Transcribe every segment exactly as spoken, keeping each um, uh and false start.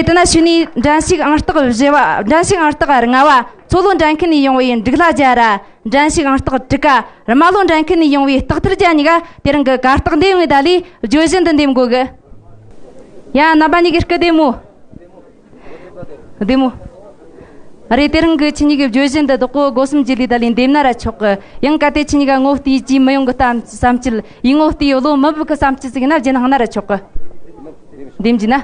དེ་ན་ཕྱི་ནས་འགྲན་ཞུགས་ཨང་རྟགས་བཞི་བ། འགྲན་ཞུགས་ཨང་རྟགས་ལྔ་བ། མཚོ་ལྷོ་འགྲན་ཁུལ་ནས་ཡོང་བའི་འབྲུག་ལྷ་རྒྱལ་ར། འགྲན་ཞུགས་ཨང་རྟགས་དྲུག་ག་རྨ་ལྷོ་འགྲན་ཁུལ་ནས་ཡོང་བའི་སྟག་ཐར་རྒྱལ་གཉིས་ཀ་དེ་རིང་གི་གར་སྟེགས་འདེམས་ཡོང་བའི་ད་ལས་བརྗོད་གཞི་འདི་འདེམས་དགོས་གི། ཡ། རྣམ་པ་གཉིས་ཀྱི་སྐུ་བདེ་མོ། བདེ་མོ། རེད། དེ་རིང་གི་ཁྱེད་གཉིས་ཀྱི་བརྗོད་གཞི་འདི་བདག་པོ་སྒོ་གསུམ་གྱི་ལས་ད་ལས་འདེམས་ན་ར་ཆོག་གི། ཡང་གལ་ཏེ་ཁྱེད་གཉིས་ཀ་ངོ་བལྟས་ཀྱིས་མི་ཡོང་གི་བསམ་བསམ་སྤྱོད་ཡིན། ངོ་བལྟས་ཡོད་ལོ་མི་བུ་གི་བསམ་སྤྱོད་ཟིག་ཡིན་ན་བརྗེད་ན་ཧང་ན་ར་ཆོག་གི། འདེམས་ཀྱི་ན།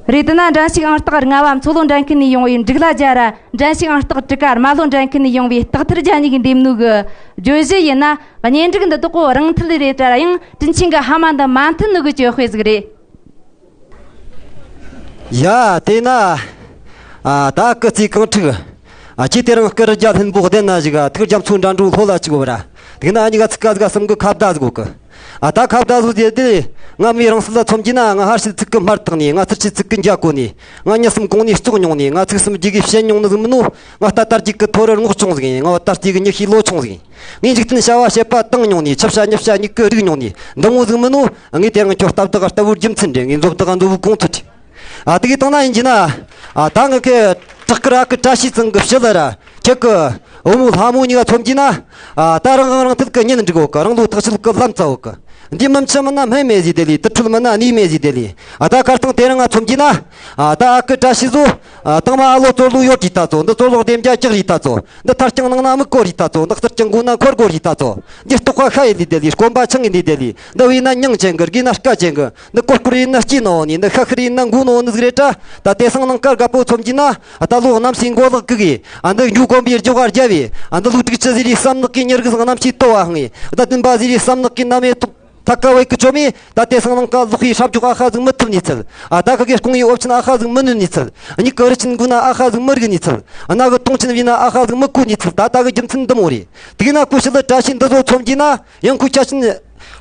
རེད། དེ་ན་འགྲན་ཞུགས་ཨང་རྟགས་ལྔ་བ་མཚོ་ལྷོ་འགྲན་ཁུལ་ནས་ཡོང་བའི་འབྲུག་ལྷ་རྒྱལ་ར། འགྲན་ཞུགས་ཨང་རྟགས་དྲུག་ག་རྨ་ལྷོ་འགྲན་ཁུལ་ནས་ཡོང་བའི་སྟག་ཐར་རྒྱལ་གཉིས་ཀྱི་འདེམས་ནོ་གི་བརྗོད་གཞི་ཡིན་ན། གཉེན་སྒྲིག་འདི་དག་གོ་རང་མཐུན་རེད་དྲ་ཡང་དྲིན་ཆེན་གྱི་ཧ་མ་འདི་མ་མཐུན་ནོ་གི་གྱོད་དཔེ་ཟིག་རེད། ཡ། དེས་ན། ཨ། ད་སྐུ་རྩེ་གང་ཁྲིག་ཨ། ཁྱེད་དེ་རིང་སྐུ་རི་རྒྱ་ལྷུན་པོ་གདན་ན་བཞུགས་ཨ། ཐུགས་རྒྱ་མཚོ་འགྲན་བྲོ་ལྷོ་ལ་བཅུག་བ་ར། དེ་ན་ཨ་གཉིས་ཀ་ཚིག་ཀ་ཟིག་གསུམ་གི་ཁ་བརྡ་ཟིག་གོ་གི། ཨ། ད་ཁ་བརྡ་ཟིག་དེ་དེ་ང་མི་རང་སྲིད་ལ་མཚོན་གྱི་ན། ང་ཧར་ཤེད་ཚིག་གི་སྨྲ་བཏང་ནས། ང་ཚུར་ཤེད་ཚིག་གི་འཇའ་གོ་ནས། ང་མྱི་གསུམ་གོང་ནས་བཙོག་མྱོང་ནས། ང་ཚིག་གསུམ་རྒྱུད་ཀྱིས་བཤད་མྱོང་ནི་ཟིག་མིན་ནོ། ང་ད་ལྟར་རྒྱུད་ཀྱི་ཐོ་རུ་རྔོག་ཆུང་ཟིག་ཡིན། ང་བ་ད་ལྟའི་གི་མྱི་ཤེས་ལོ་ཆུང་ཟིག་ཡིན། ངས་འཇིག་རྟེན་བྱ་བ་བྱེད་པ་བཏང་མྱོང་ནས། ཆབ་བྱ་མྱི་བྱ་མྱི་གི་རིག་མྱོང་ནས། འདི་མོ་ཟིག་མིན་ནོ། ངས་དེ་རིང་ཁྱོད་སྟབས་བདག་ལྟ་བུར་རྒྱུ་མཚན་རེད། ངས་མཛོ་བདག་མཛོ་བུ་གོང་ཚོད་རེད། ཨ། དེ་གི་སྟེང་ན་ཡིན་གྱི་ན། ཨ། ད་ངི་ཁའི་བྲག་དཀར་ཨ་ཁུ་བཀྲ་ཤིས་ཚང་གི་ཕྱི་ལ་ར། ཁྱེད་ཀྱི་བུ་མོ་ལྷ་མོ་གཉིས་ཀ་མཚོན་གྱི་ན། ཨ། ད་རང་དབང་རང་འཐད་ཀྱི་གཉེན་སྒྲིག་གོ་གི། རང་ལོ་ཐག་ཆོད་ཀྱི་ལམ་བཙལ་གོ་གི། འདི་མི་མཆི་མིན་ན་སྨན་མེད་ཟེར་དེ་ལས། དུར་ཁྲོད་མིན་ན་གནས་མེད་ཟེར་དེ་ལས། ཨ། ད་གར་སྟེང་དེ་རིང་ང་མཚོན་གྱི་ན། ཨ། ད་ཨ་ཁུ་བཀྲ་ཤིས་ཟོ། ཨ། དང་མ་ཨ་ལོ་ཙོ་ལུ་ཡོད་རེད་ད་ཚོ། འདི་ཙོ་ལོག་བདེ་འཇགས་ཀྱག་རེད་ད་ཚོ། འདི་ཐར་རྐྱང་ནང་ན་མི་བཀོལ་རེད་ད་ཚོ། འདི་ཁུར་རྐྱང་དགོས་ན་འཁོར་དགོས་རེད་ད་ཚོ། འདི་ལྟོགས་པ་ཤ་ཡིན་ལས་དེ་ལས། སྐོམ་པ་ཆང་ཡིན་ལས་དེ་ལས། འདི་བས་ན་མྱང་ཅན་གི། རྒས་ན་སྐ་ཅན་གི། འདི་ཀོར་ཀོར་ཡིན་ན་སྐྱིད་ནོ་ནི། འདི་ཤ་ཤུར་ཡིན་ན་མགོ་ནོ་ནི་ཟིག་རེད་དྲ། ད་དེ་སང་ནང་ཀར་དགའ་པོ་མཚོན་གྱི་ན། ད་ལོ་གནམ་སའི་མགོ་ལག་གི་གི། ཨ། འདི་རྒྱུ་གོམ་པའི་རྒྱུ་བ་རྒྱབ་བས། ཨ། འདི་ལོ་དྲུག་ཅུ་ཟེར་རེ་བསམ་ནག་གི་མྱུར་གི་ཟང་གནམ་སའི་ལྟོ་བ་ཧང་ངེ། ད་བདུན་པ་ཟེར་རེ་བསམ་ནག་གི་ནམ་ཡེ་ཐོག་ཐ་ཀ་བའི་གི་ཅོ་མི། ད་དེ་སང་ནང་ཀ་ལོག་ཡི་ཧྲབ་རྒྱུག་ཨ་ཁ་ཟིག་མི་ཐུབ་ནི་ཚུལ། ཨ། ད་ཁི་གེ་སྐུང་ཡི་འོབ་ཆེན་ཨ་ཁ་ཟིག་མི་ནུས་ནི་ཚུལ། ཨ། མྱིག་གི་རི་ཆེན་མགོ་ན་ཨ་ཁ་ཟིག་མི་རིག་ནི་ཚུལ། ཨ། ན་གི་དུང་ཆེན་བས་ན་ཨ་ཁ་ཟིག་མི་ཁུག་ནི་ཚུལ། ད་ད་གི་རྒྱུ་མཚན་འདི་མོ་རེད། དེ་གི་ན་ཁོ་ཕྱི་ལ་བཀྲ་ཤིས་འདི་ཚོ་མཚོན་གྱི་ན། ཡང་ཁོའི་ཆ་ཆེན་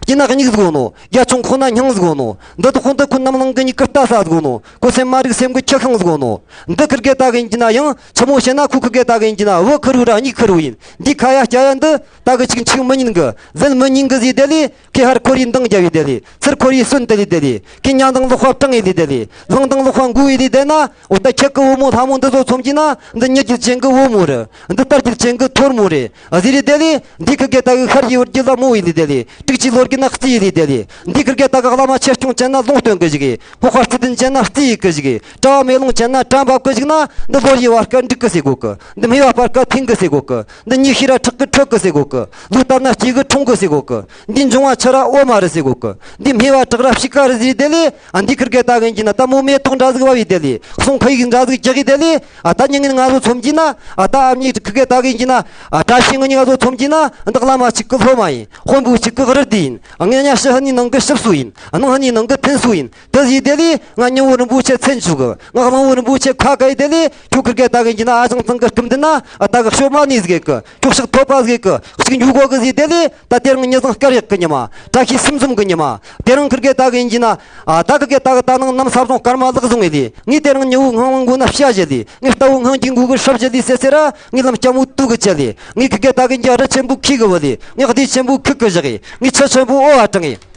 སྐྱེ་ན་སྙིགས་ཟིག་ནོ། རྒྱ་ཆུང་ཁོ་ན་སྙིང་ཟིག་ནོ། འདི་དག་ཁོ་འདི་ཁོ་རྣམས་ལང་གི་མྱིག་གི་ལྟ་ས་ཟིག་ནོ། ཁོ་སེམས་མ་རིག་སེམས་གི་ཁྱི་ཤིང་ཟིག་ནོ། འདི་ཁིར་གེ་ད་གི་ཡིན་གྱི་ན། ཡང་ཆི་མོ་བཤད་ན་ཁོ་ཁིར་གེ་ད་གི་ཡིན་གྱི་ན། བུ་ཁེར་བོ་ར་མྱིག་ཁེར་བོ་ཡིན། འདི་ཁ་ཡ་སྐྱ་ཡ་འདི་ད་གི་ཅིག་འཆུག་མི་ཉན་གི། ཟན་མི་ཉན་གི་ཟེར་དེ་ལས། ཁེ་ཧར་ཁོར་ཡི་འདང་རྒྱབ་ཡི་དེ་ལས། ཚུར་ཁོར་ཡི་སོན་དེ་ལས་དེ་ལས། ཁེ་ཉ་དང་ལོག་པ་བཏང་ཡི་ལས་དེ་ལས། ལང་དང་ལོག་པ་མགོ་ཡི་ལས་དེ་ན། འོ་ད་ཁྱེད་ཀི་བུ་མོ་ལྷ་མོ་འདི་ཚོ་མཚོན་གྱི་ན། འདི་མྱི་རྒྱུད་ཅན་གི་བུ་མོ་རེད། འདི་རྟ་རྒྱུད་ཅན་གི་ཐོར་མོ་རེད། ཨ། ཟེར་རེ་དེ་ལས། འདི་ཁི་གེ་ད་གི་ཤར་གྱི་བར་གྱི་ལ་མོ་ཡི་ལས་དེ་ལས། དྲུག་ཅུའི་ལོ་རྒྱུས་ན་རྩི་ཡི་ལས་དེ་ལས། འདི་ཁིར་གེ་ད་གི་བླ་མ་ཆེ་སྐྱོང་ཅན་ན་ལུང་སྟོན་གི་ཞིག་གི། སྔོ་དཔའ་རྩི་ལྡན་ཅན་ན་རྩི་ཡི་གི་ཞིག་གི། གྲྭ་བ་མེ་ལོང་ཅན་ན་གྲྭ་འབབ་གི་ཞིག་ན། འདི་ལོ་རྒྱུས་བར་ཀ་འགྲིག་གི་ཟེར་གོ་གི། འདི་སྨེ་བ་བར་ཀ་ཐིང་གི་ཟེར་གོ་གི། འདི་ཉི་ཤུ་ར་ཁྲག་གི་ཁྲོད་གི་ཟེར་གོ་གི། ལུག་བཏབ་ན་སྐྱེས་གི་འཁྲུངས་གི་ཟེར་གོ་གི། འདི་འབྱུང་བ་ཆུ་ར་འོ་མ་རི་ཟེར་གོ་གི། འདི་སྨེ་བ་བྲག་ར་ཕྱི་ཀ་རི་ཟེར་དེ་ལས། ཨ། འདི་ཁིར་གེ་ད་གི་ཡིན་གྱི་ན་ད་མོ་མེ་ཏོག་འདྲ་ཟིག་བབ་ཡི་དེ་ལས། གསུང་ཁ་ཡིག་འདྲ་ཟིག་རྒྱག་གི་དེ་ལས། ཨ། ད་མྱི་ངན་ང་ཚོ་མཚོན་གྱི་ན། ཨ། ད་ཨ་མྱེས་ཁིར་གེ་ད་གི་ཡིན་གྱི་ན། ཨ། བཀྲ་ཤིས་ངེད་གཉིས་ང་ཚོ་མཚོན་གྱི་ན། འདི་བླ་མ་གཅིག་གི་སློབ་མ་ཡིན། དཔོན་པོ་གཅིག་གི་རུ་སྡེ་ཡིན། ཨ། ངེད་གཉིས་ཕྱི་ཧ་ནི་ནང་གི་ཞབས་སུ་ཡིན། ཨ། ནང་ཧ་ནི་ནང་གི་ཕན་སུ་ཡིན། དེ་ཟིག་དེ་ལས། ང་མྱི་བོ་རིན་པོ་ཆེ་མཚན་ཆུ་གི། ང་གླང་བོ་རིན་པོ་ཆེ་ཁ་ག་ཡི་དེ་ལས། ཁྱོད་ཁིར་གེ་ད་གི་ཡིན་གྱི་ན། ཨ་ཞང་ཚང་གི་སྐུ་མདུན་ན། ཨ། ད་གི་ཤོ་མ་ནི་ཟིག་གི། ཁྱོད་ཕྱག་ཐོབ་པ་ཟིག་གི། གཅིག་འཇུག་གོ་གི་ཟིག་དེ་ལས། ད་དེ་རིང་ཉི་བཟང་སྐར་ཡག་གི་ཉི་མ། བཀྲ་ཤིས་སེམས་འཛོམས་གི་ཉི་མ། དེ་རིང་ཁིར་གེ་ད་གི་ཡིན་གྱི་ན། ཨ། ད་ཁིར་གེ་ད་གི་ད་ནང་ནམ་ས་བཟུང་སྐར་མ་ལག་བཟུང་ངེ་ལས། ངས་དེ་རིང་མྱི་བོ་ངང་མགོ་ན་བཤའ་བྱེད་ལས། ངས་རྟ་བོ་ངང་གི་མགོ་གི་སྲབ་བྱེད་ལས་ཟེར་ཟེར་ར། ངས་ལམ་སྐྱ་མོ་དུག་གི་བྱེད་ལས། ངས་ཁིར་གེ་ད་གི་ཡིན་གྱི་རི་ཆེན་པོ་ཁྱི་གི་བུ་ལས། ངས་ལྡེ་ཆེན་པོ་ཁུག་གི་བཞག་གི། ངས་ཆུ་ཆེན་པོ་འོ་བ་དྲངས་གི།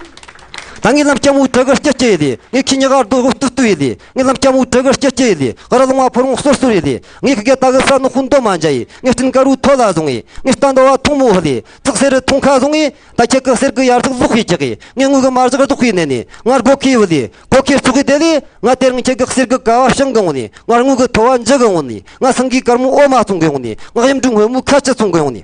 ད་ངས་ལམ་སྐྱ་མོ་དྲུ་གི་སྐྱི་སྐྱི་ཡི་ལས། ངས་ཁྱི་ཉི་ག་རྡོ་གི་སྟུ་སྟུ་ཡི་ལས། ངས་ལམ་སྐྱ་མོ་དྲུ་གི་སྐྱི་སྐྱི་ཡི་ལས། ག་ར་ལུང་བ་ཕོ་རོང་སོར་སོར་ཡི་ལས། ངས་ཁི་གེ་ད་གི་ས་ནག་ཁུང་རྡོ་མ་འཇའ་ཡི། ངས་སྤྲིན་དཀར་བོའི་ཐོ་ལ་བཟུང་ཡི། ངས་རྟ་འདོ་བ་ཐུང་མོ་ཧི་ལས། ཙག་སེར་རི་ཐུང་ཁ་བཟུང་ཡི། ད་ཁྱེད་ཀི་གསེར་གི་ཡར་ཟིག་ལོག་ཡི་ཅག་གི། ངས་དངུལ་གི་མར་ཟིག་ལྡོག་ཡི་ནས་ནི། ང་སྒོ་ཁི་ཡི་བུ་ལས། སྒོ་ཁི་བཙུགས་ཡི་དེ་ལས། ང་དེ་རིང་ཁྱེད་ཀི་གསེར་གི་ཀ་བ་བྱིང་གི་འོང་ནི། ང་དངུལ་གི་ཐོ་བ་འཇུ་གི་འོང་ནི། ང་སེང་གེའི་དཀར་མོ་འོ་མ་བཙོང་གི་འོང་ནི། ང་གཡུ་འབྲུག་སྔོན་མོའི་ཁ་ཆུ་བཙོང་གི་འོང་ནི།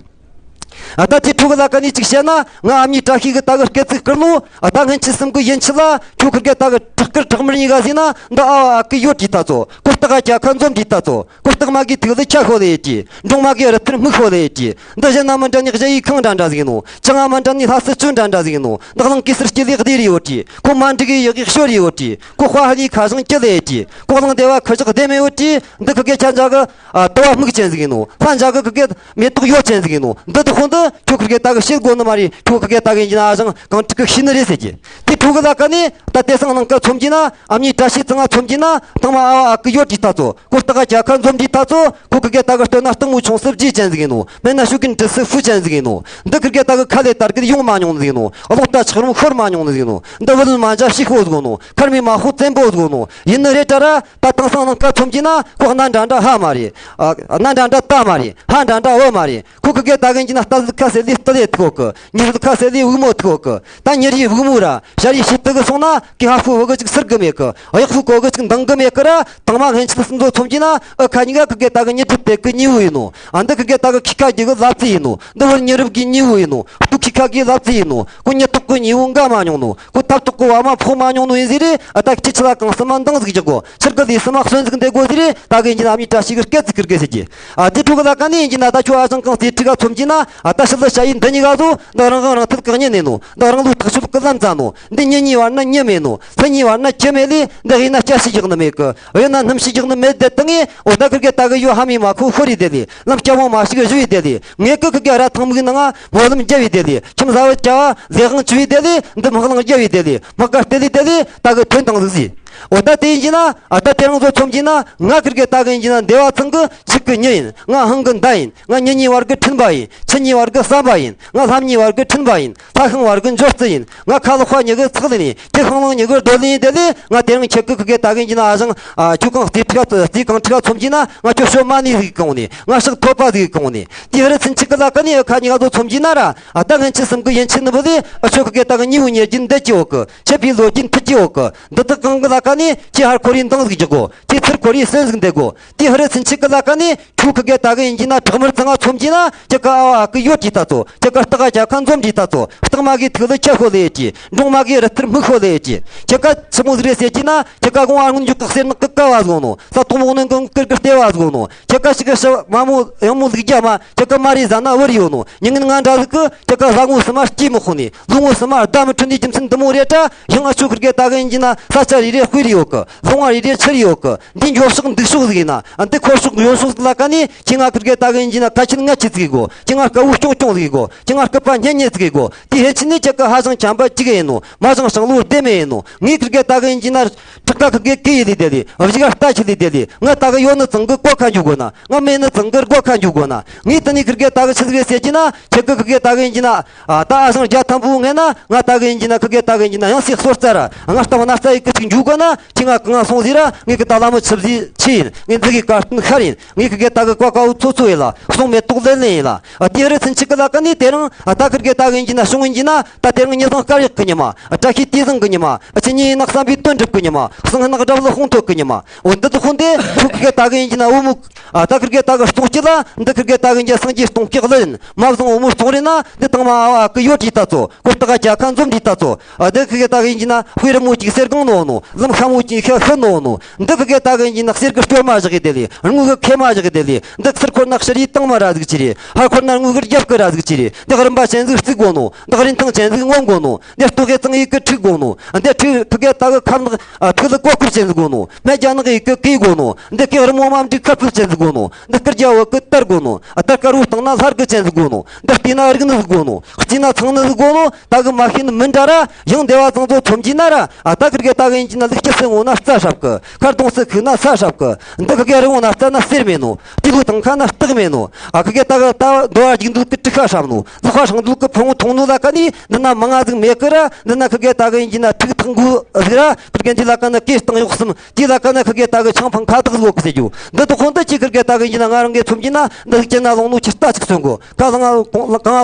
ཨ། ད་དེ་ཕྲུ་གུ་ལ་ཀ་ནས་ཅིག་བཤད་ན། ང་ཨ་མྱེས་བཀྲ་ཤིས་གི་ད་གི་སྐེ་ཚིག་བསྐུར་ནོ། ཨ། ད་སྔན་ཆད་གསུམ་གི་ཡན་ཆད་ལ། ཁྱོད་ཁིར་གེ་ད་གི་བྲག་དཀར་བྲག་དམར་གཉིས་ཀ་ཟིན་ན། འདི་ཨ་བ་ཨ་ཀི་ཡོད་དྲིས་ད་ཚོ། ཁོ་སྟག་ག་ཁྱ་ཁ་འཛོམས་དྲིས་ད་ཚོ། ཁོ་སྟག་མ་གི་ཐིག་ལི་ཁྱ་ཤོ་ལེ་ཡེ་དྲིས། འབྲོང་མ་གི་རི་ཐུར་སྨུག་ཤོ་ལེ་ཡེ་དྲིས། འདི་གཞན་ན་མི་འདྲ་ནི་གཞལ་ཡས་ཁང་འདྲ་འདྲ་ཟིག་ནོ། ཅང་ང་མི་འདྲ་ནི་ལྷ་སྲིད་ཆོས་འདྲ་འདྲ་ཟིག་ནོ། འདི་གླིང་གེ་སར་སྐྱེ་ལེ་སྡེ་རེ་ཡོད་དྲིས། ཁོ་མ་འགྲིག་གི་ཡག་གི་ཤོ་རེ་ཡོད་དྲིས། ཁོ་དཔའ་ཧ་ལས་ཁ་བྱང་སྐྱི་ལེ་ཡེ་དྲིས། ཁོ་གླིང་སྡེ་བ་ཁུ་བྱུག་སྡེ་མེ་ཡོད་དྲིས། འདི་ཁི་གེ་ཁྱ་འཇའ་གི། ཨ། དུ་བ་སྨུག་ཅན་ཟིག་ཡིན་ནོ། ལྷ་འཇའ་གི་ཁི་གེ་མེ་ཏོག་ཡོ་ཅན་ཟིག་ཡིན་ནོ། འདི་དག་ཁོང་དུ་ཁྱོད་ཁིར་གེ་ད་གི་ཤེས་དགོས་ནི་མ་རེད། ཁྱོད་ཁིར་གེ་ད་གི་ཡིན་གྱི་ན་ཨ་ཞང་གང་ཅིག་གི་ཤེས་ནི་རེད་ཟེར་གྱི། དེ་ཕྲུ་གུ་ལ་ཀ་ནས་ད་དེ་སང་ནང་ཀ་ཚོམ་གྱི། ན། ཨ་མྱེས་བཀྲ་ཤིས་ཚང་ང་མཚོན་གྱི་ན། དང་མ་ཨ་བ་ཨ་ཁུ་ཡོད་དྲིས་ད་ཚོ། ཀོ་སྟག་ག་ཁ་འཛོམས་དྲིས་ད་ཚོ། ཁོ་ཁི་གེ་ད་གི་སྟོད་ན་སྟག་མོ་ཆུང་སྲིབ་རྗེས་ཅན་ཟིག་ཡིན་ནོ། སྨད་ན་ཤུགས་ཀྱིན་གྲི་སྲིབ་ཧྥུ་ཅན་ཟིག་ཡིན་ནོ། འདི་ཁི་གེ་ད་གི་ཁ་ལས་དར་གི་ཡོང་མ་མྱོང་ནི་ཟིག་ཡིན་ནོ། གློག་ད་ཆག་རུམ་ཤོར་མ་མྱོང་ནི་ཟིག་ཡིན་ནོ། འདི་བུ་ལོན་མ་འཇའ་ཤིག་ཤོ་ཟིག་ཡིན་ནོ། མཁར་མའི་མ་ཧོ་བཙན་པོ་ཟིག་ཡིན་ནོ། ཡིན་ནི་རེད་དྲ་ར། ད་དེང་སང་ནང་ཀ་མཚོན་གྱི་ན། ཁོ་གནའ་འདྲ་འདྲ་ཧ་མ་རེད། ཨ། གནའ་འདྲ་འདྲ་ད་མ་རེད། ཧ་འདྲ་འདྲ་འོ་མ་རེད། ཁོ་ཁི་གེ་ད་གིན་གྱི་ན། རྟ་ཟིག་ཁ་ཟེར་ལི་རྟ་ལས་ཐུག་གི། མྱི་ཟིག་ཁ་ཟེར་ལི་བུ་མོ་ཐུག་གི། ད་མྱི་རིགས་བུ་མོ་ར་ཞ་རིགས་ཤིག་ཏུ་གི་སོང་ན། ཀི་ཧ་ཧྥུ་བུ་གི་ཅིག་སིར་གི་མེད་གི། གཡག་ཧྥུ་གོ་གི་ཅིག་འདང་གི་མེད་གི་ར། དང་མ་སྔན་ཆད་སུ་མཛོ་མཚོན་གྱི་ན། ཨ་ཁ་གཉིས་ཀ་ཁི་གེ་ད་གི་མྱི་སྒྲིབ་དེ་གི་ཉེ་བོ་ཡིན་ནོ། ཨ་འདི་ཁི་གེ་ད་གི་ཁི་ཁ་རྒྱུ་གི་ལབ་ཙི་ཡིན་ནོ། འདི་བུ་མྱི་རབས་གི་ཉེ་བོ་ཡིན་ནོ། ཕྲུ་ཁི་ཁ་གི་ལབ་ཙི་ཡིན་ནོ། ཁོ་མྱི་ཐོག་གི་ཉེ་བོ་འགའ་མ་མྱོང་ནོ། ཁོ་ཐབ་ཐོག་གི་བ་མ་ཕོག་མ་མྱོང་ནོ་ཡིན་ཟེར་རེ། ཨ་ད་ཁྱི་ཆི་ལ་གང་སེམས་མ་འདང་ཟིག་རྒྱག་གོ། ཕྱིར་གི་ལས་སེམས་མ་གསོན་ཟིག་འདེད་དགོས་ཟེར་རེ། ད་གི་ཡིན་གྱི་ན་ཨ་མྱེས་བཀྲ་ཤིས་གི་སྐད་ཟིག་ཁིར་གི་ཟེར་གྱི། ཨ་དེ་ཕྲུ་གུ་ལ་ཀ་ནས་ཡིན་གྱི་ན། ད་ཁྱོད་ཨ་ཞང་གང་སྟེ་ཕྲུ་ག་མཚོན་གྱི་ན། ཨ་ད་ཕྱི་ལ་ཞ་ཡི་འདི་གཉིས་ཀ་ཚོ། འདི་རང་དབང་རང་ཐུབ་གང་ཉན་ནས་ནོ། འདི་རང་ལུགས་ཐག་ཆོད་གི་ལམ་རྩ་ནོ། འདི་མྱི་གཉིས་བར་ན་མྱི་མེད་ནོ། ལྷ་གཉིས་བར་ན་ཁྱི་མེད་ལས། འདི་གཡས་ན་སྐྱ་ཤི་རྒྱག་ནི་མེད་གི། གཡོན་ན་སྣུམ་ཤི་རྒྱག་ནི་མེད། དེ་དང་ངས་འོ་ད་ཁིར་གེ་ད་གི་ཡོད། ཧ་མི་མ་ཁོ་ཤོར་རེ་དེ་ལས། ལམ་སྐྱ་བོ་མ་ཞིག་བཞུ་བའི་དེ་ལས། ངས་ཀི་ཁི་གེ་ར་ཐང་མིག་ནང་ང་སྨོན་ལམ་རྒྱབ་བའི་དེ་ལས། ཁྱིམ་བཟའ་བའི་སྐྱ་བ་ལས་དབང་བཅུ་བའི་དེ་ལས། འདི་དམག་ལང་རྒྱབ་བའི་དེ་ལས། དམག་ག་སྟེ་ལས་དེ་ལས། ད་གི་ཐོན་དང་ཟིག་ཟིག་འོ་ད་དེ་ཡིན་གྱི་ན། ཨ་ད་དེ་རང་ཚོ་མཚོན་གྱི་ན། ང་ཁིར་གེ་ད་གི་ཡིན་གྱི་ན། འདེ་བ་ཚང་གི་ཞིག་གི་མྱི་ཡིན། ང་ཧང་གི་མདའ་ཡིན། ང་མྱི་གཉིས་བར་གི་འཕྲིན་པ་ཡིན། ཁྱི་གཉིས་བར་གི་ཟམ་པ་ཡིན། ང་ལྷ་མྱི་བར་གི་འཕྲིན་པ་ཡིན། ལྷ་ཤིང་བར་གི་འབྱོར་རྩི་ཡིན། ང་ཁ་ལོ་ཁ་མྱི་གི་ཚག་ལེན་ཡིན། ཁྱི་ཤིང་ལང་མྱི་གི་རྡོ་ལེན་ཡིན། དེ་ལས་ང་དེ་རིང་ཁྱེད་ཀི་ཁི་གེ་ད་གི་ཡིན་གྱི་ན། ཨ་ཞང་། ཨ་ཁྱོད་གང་སྟེ་ཕྲུ་ག་སྟེ་གང་ཕྲུ་ག་མཚོན་གྱི་ན། ང་ཁྱོད་ཤོ་མ་ནི་ཟིག་གང་ནས། ང་ཤག་ཐོབ་པ་ཟིག་གང་ནས། དེ་ཧ་རི་ཚིན་ཆིག་གི་ལ་ཀ་ནས་ཨ་ཁ་ཉི་ག་ཚོ་མཚོན་གྱི་ན་ར། ཨ་ད་ངན་ཆི་སེམས་གི་ཡན་ཆི་ནི་བུ་ལས། ཨ་ཁྱོད་ཁི་གེ་ད་གི་ཉི་བུ་ཉེར་གྱིན་འདེད་ཀྱི་འོག་གི། ཁྱེད་པའི་ལོ་རྒྱུས་མཐུད་ཀྱི་འོག་གི། འདི་དག་གང་གི་ལ་ཀ་ནས་ཁྱེད་ཧར་ཁོ་རའི་འདང་ཟིག་རྒྱག་གོ། ཁྱེད་ཚུར་ཁོ་རའི་སེམས་ཟིག་འདེད་གོ། དེ་ཧ་རི་ཚིན་ཆིག་གི་ལ་ཀ་ནས། ཁྱོད་ཁི་གེ་ད་གི་ཡིན་གྱི་ན། བྲག་དམར་ཚང་ང་མཚོན་གྱི་ན། ཁྱེད་ཀ་ཨ་བ་ཨ་ཁུ་ཡོད་དྲིས་ད་ཚོ། ཁྱེད་ཀ་སྟག་ག་རྒྱལ་ཁ་འཛོམས་དྲིས་ད་ཚོ། སྟག་མ་གི་ཐུག་ལ་ཁྱེད་ཤོ་ལེ་ཡེ་ཀྱི། འབྲོང་མ་གི་རི་ཐུར་མིག་ཤོ་ལེ་ཡེ་ཀྱི། ཁྱེད་ཀ་ཆི་མོ་ཟིག་རེད་ཟེར་གྱི་ན། ཁྱེད་ཀ་གོང་ཨ་སྔོན་འཇུག་གི་གསེར་ནག་གི་ཀ་བ་ཟིག་ནོ། ས་དོང་མོག་ནང་གི་ཀིར་ཀིར་ལྟེ་བ་ཟིག་ནོ། ཁྱེད་ཀ་ཞིག་གི་ཤི་མ་མོ་ཡང་མོ་ལུག་རྒྱ་མ། ཁྱེད་ཀ་མ་རི་ཟ་ན་བུར་ཡོད་ནོ། ཉིན་ངན་ང་འདྲ་ཟིག་གི། ཁྱེད་ཀ་ཟ་ངོ་སི་མ་སྐྱིད་མི་ཁོ་ནི། ལུ་ངོ་སི་མ་ཟླ་མི་ཁྲོད་ནི་རྒྱུ་མཚན་འདི་མོ་རེད་དྲ། ཡང་ཨ་ཆོ་ཁིར་གེ་ད་གི་ཡིན་གྱི་ན། ས་ཆ་རེ་རེ་དཔེ་རེ་ཡོད་གི། ལུང་བ་རེ་རེ་ཆུ་རེ་ཡོད་གི། འདི་འགྱོ་ཕྱོགས་འདུག་ཕྱོགས་ཟིག་ཡིན་ན། ཨ་འདི་འཁོར་ཕྱོགས་ཡོད་ཕྱོགས་ལ་ཀ་ནི། ཁྱེད་ང་ཁིར་གེ་ད་གི་ཡིན་གྱི་ན། ཁ་ཆེན་ང་ཆེ་ཟིག་གོ། ཁྱེད་ང་དཀའ་བོ་སྐྱོང་སྐྱོང་ཟིག་གོ། ཁྱེད་ང་སྐུད་པ་ཉེ་ཉེ་ཟིག་གོ། དེ་ཧེ་ཆི་ནི་ཁྱེད་ཀ་ཧ་ཞང་བྱམས་པ་གཅིག་ཡིན་ནོ། མ་ཞང་ཞང་ལོ་བདེ་མེད་ཡིན་ནོ། ངས་ཁིར་གེ་ད་གི་ཡིན་གྱི་ན། ཁྲག་ཁ་ཁིར་གེ་ཀི་ཡི་ལི་དེ་ལི། བཞི་ག་རྟ་ཆི་ལི་དེ་ལི། ང་ད་གི་ཡོད་ནི་ཚང་གི་གོ་ཁ་འཇུག་དགོ་ན། ང་མེད་ནི་ཚང་གི་སྒོ་ཁ་འཇུག་དགོ་ན། ངས་དེ་ནི་ཁིར་གེ་ད་གི་ཆི་ཟིག་རེད་ཟེར་གྱི་ན། ཁྱེད་ཀི་ཁིར་གེ་ད་གི་ཡིན་གྱི་ན། ཨ་ད་ཨ་ཞང་རྒྱ་ཐམ་བུ་ངས་ན། ང་ད་གི་ཡིན་གྱི་ན། ཁིར་གེ་ད་གི་ཡིན་གྱི་ན། ཡང་སྲིད་སོར་རྩ་ར། ང་ལྟ་བ་ན་རྩ་ཡི་ཀི་ཅིག་འཇུག་དགོ་ན། ཁྱེད་ང་གང་སོང་ཟིག་ར། ངས་ཀི་ད་ལ་མོ་ཆི་ཟིག་ཆི་ཡིན། ངས་འཛི་གི་ཀ་སྟོན་ཤར་ཡིན། ངས་ཁི་གེ་ད་གི་ཀ་ཀ་འུ་ཚོ་ཚོ་ཡིན་ལ། གསུང་མེ་ཏོག་ལེན་ལེན་ཡིན་ལ། ཨ་དེ་རི་ཚིན་ཆིག་གི་ལ་ཀ་ནི་དེ་རིང་། ཨ་ད་ཁིར་གེ་ད་གི་ཡིན་གྱི་ན། ཤོང་ཡིན་གྱི་ན། ད་དེ་རིང་ཉི་ཟླ་སྐར་ཡག་གི་ཉི་མ། ཨ་བཀྲ་ཤིས་དུས་བཟང་གི་ཉི་མ། ཨ་ཆི་ཉི་ཡིན་ན་བསམ་པའི་དོན་འགྲུབ་གི་ཉི་མ། གསང་སྔགས་དགྲ་བོ་ལ་དཔུང་ཐོབ་གི་ཉི་མ། འོ་འདི་ཚོ་ཁོང་དེ་ཁྱོད་ཁིར་གེ་ད་གི་ཡིན་གྱི་ན། འུ་མུག་ཨ་ད་ཁིར་གེ་ད་གི་སྟོང་སྐྱིད་ལ། འདི་ཁིར་གེ་ད་གི་ཡིན་གྱི་སངས་རྒྱས་སྟོང་སྐྱིད་ལ་ཡིན། མ་བཟང་འུ་མུག་སྟོང་རེད་ན། འདི་དང་མ་ཨ་བ་ཨ་ཁུ་ཡོད་དྲིས་ད་ཚོ། ཀོ་སྟག་ག་རྒྱལ་ཁ་འཛོམས་དྲིས་ད་ཚོ། ཨ་འདི་ཁི་གེ་ད་གི་ཡིན་གྱི་ན། དཔེ་རི་མོ་གཅིག་གསེར་སྒང་ནོ་ནོ། ལམ་ཤ་མོ་གཅིག་ཤ་ཤི་ནོ་ནོ། འདི་ཁི་གེ་ད་གི་ཡིན་གྱི་ན། གསེར་གི་སྐྱོར་མ་བཞག་གི་དེ་ལས། དངུལ་གི་ཁེ་མ་བཞག་གི་དེ་ལས། འདི་ཚུར་འཁོར་ན་ཤི་རི་བཏང་མ་ར་ཟིག་ཆི་རེད། ཧར་འཁོར་ན་དངུལ་གི་རྒྱབ་གི་ར་ཟིག་ཆི་རེད། འདི་རིམ་པ་ཅན་ཟིག་བརྩིགས་དགོ་ནོ། འདི་རིན་ཐང་ཅན་ཟིག་ངོམ་དགོ་ནོ། འདི་སྟོད་གི་གཙང་ཡིག་གི་ཁྲིག་དགོ་ནོ། འདི་ཁི་གེ་ད་གི་ཁ་ནག་ཨ་ཐུག་ལ་ཀོ་ཁུར་ཅན་ཟིག་དགོ་ནོ། སྨད་རྒྱ་ནག་ཡིག་གི་གི་དགོ་ནོ། འདི་གི་རི་མོ་མ་འབྲི་ཁ་ཕུལ་ཅན་ཟིག་དགོ་ནོ། འདི་སྐུར་རྒྱ་བོད་གི་དར་དགོ་ནོ། ཨ་དར་དཀར་བོ་བཏང་ན་ལྷར་གི་ཅན་ཟིག་དགོ་ནོ། འདི་བལྟས་ན་རིག་ནི་ཟིག་དགོ་ནོ། གཅིག་ན་ཚང་ནི་ཟིག་དགོ་ནོ། ད་གི་མ་ཤེས་ནི་མི་འདྲ་ར། ཡང་འདེ་བ་ཚང་ཚོ་མཚོན་གྱི་ན་ར། ཨ་ད་ཁིར་གེ་ད་གི་ཡིན་གྱི་ན། ལུག་སྐྱི་སེ་ངོ་ན་རྩྭ་ཧྲབ་གི། ཁ་གདོང་སེ་ཁུག་ན་ས་ཧྲབ་གི། འདི་ཁི་གེ་རི་ངོ་ན་རྩྭ་ན་གསེར་མེད་ནོ། དེ་ལུ་དང་ཁ་ན་སྟག་མེད་ནོ། ཨ་ཁི་གེ་ད་གི་ད་འདོ་བ་རྒྱུག་འདུག་གི་ཁྲི་ཁ་ཧྲབ་ནོ། ལུག་ཁ་ཧྲང་འདུག་གི་ཕུང་ཐོང་ནོ་ལ་ཀ་ནི། འདི་ན་མ་ང་ཟིག་མེད་གི་ར། འདི་ན་ཁི་གེ་ད་གི་ཡིན་གྱི་ན། ཐུག་ཐང་གུ་ཟིག་ར། ཁིར་གེ་འདི་ལ་ཀ་ན་སྐེ་སྟེང་གཡོག་གསུམ། དེ་ལ་ཀ་ན་ཁི་གེ་ད་གི་ཆང་འཕང་ཁ་དག་ཟིག་གི་ཟེར་རྒྱུ། འདི་དག་ཁོང་འདི་ཅི་ཁིར་གེ་ད་གི་ཡིན་གྱི་ན། ང་རང་གི་མཚོན་གྱི་ན། འདི་ལུག་ཅན་ན་ལོང་ནོ་ཅི་རྟ་ཅིག་གསོན་གོ། ཁ་ལ་ང་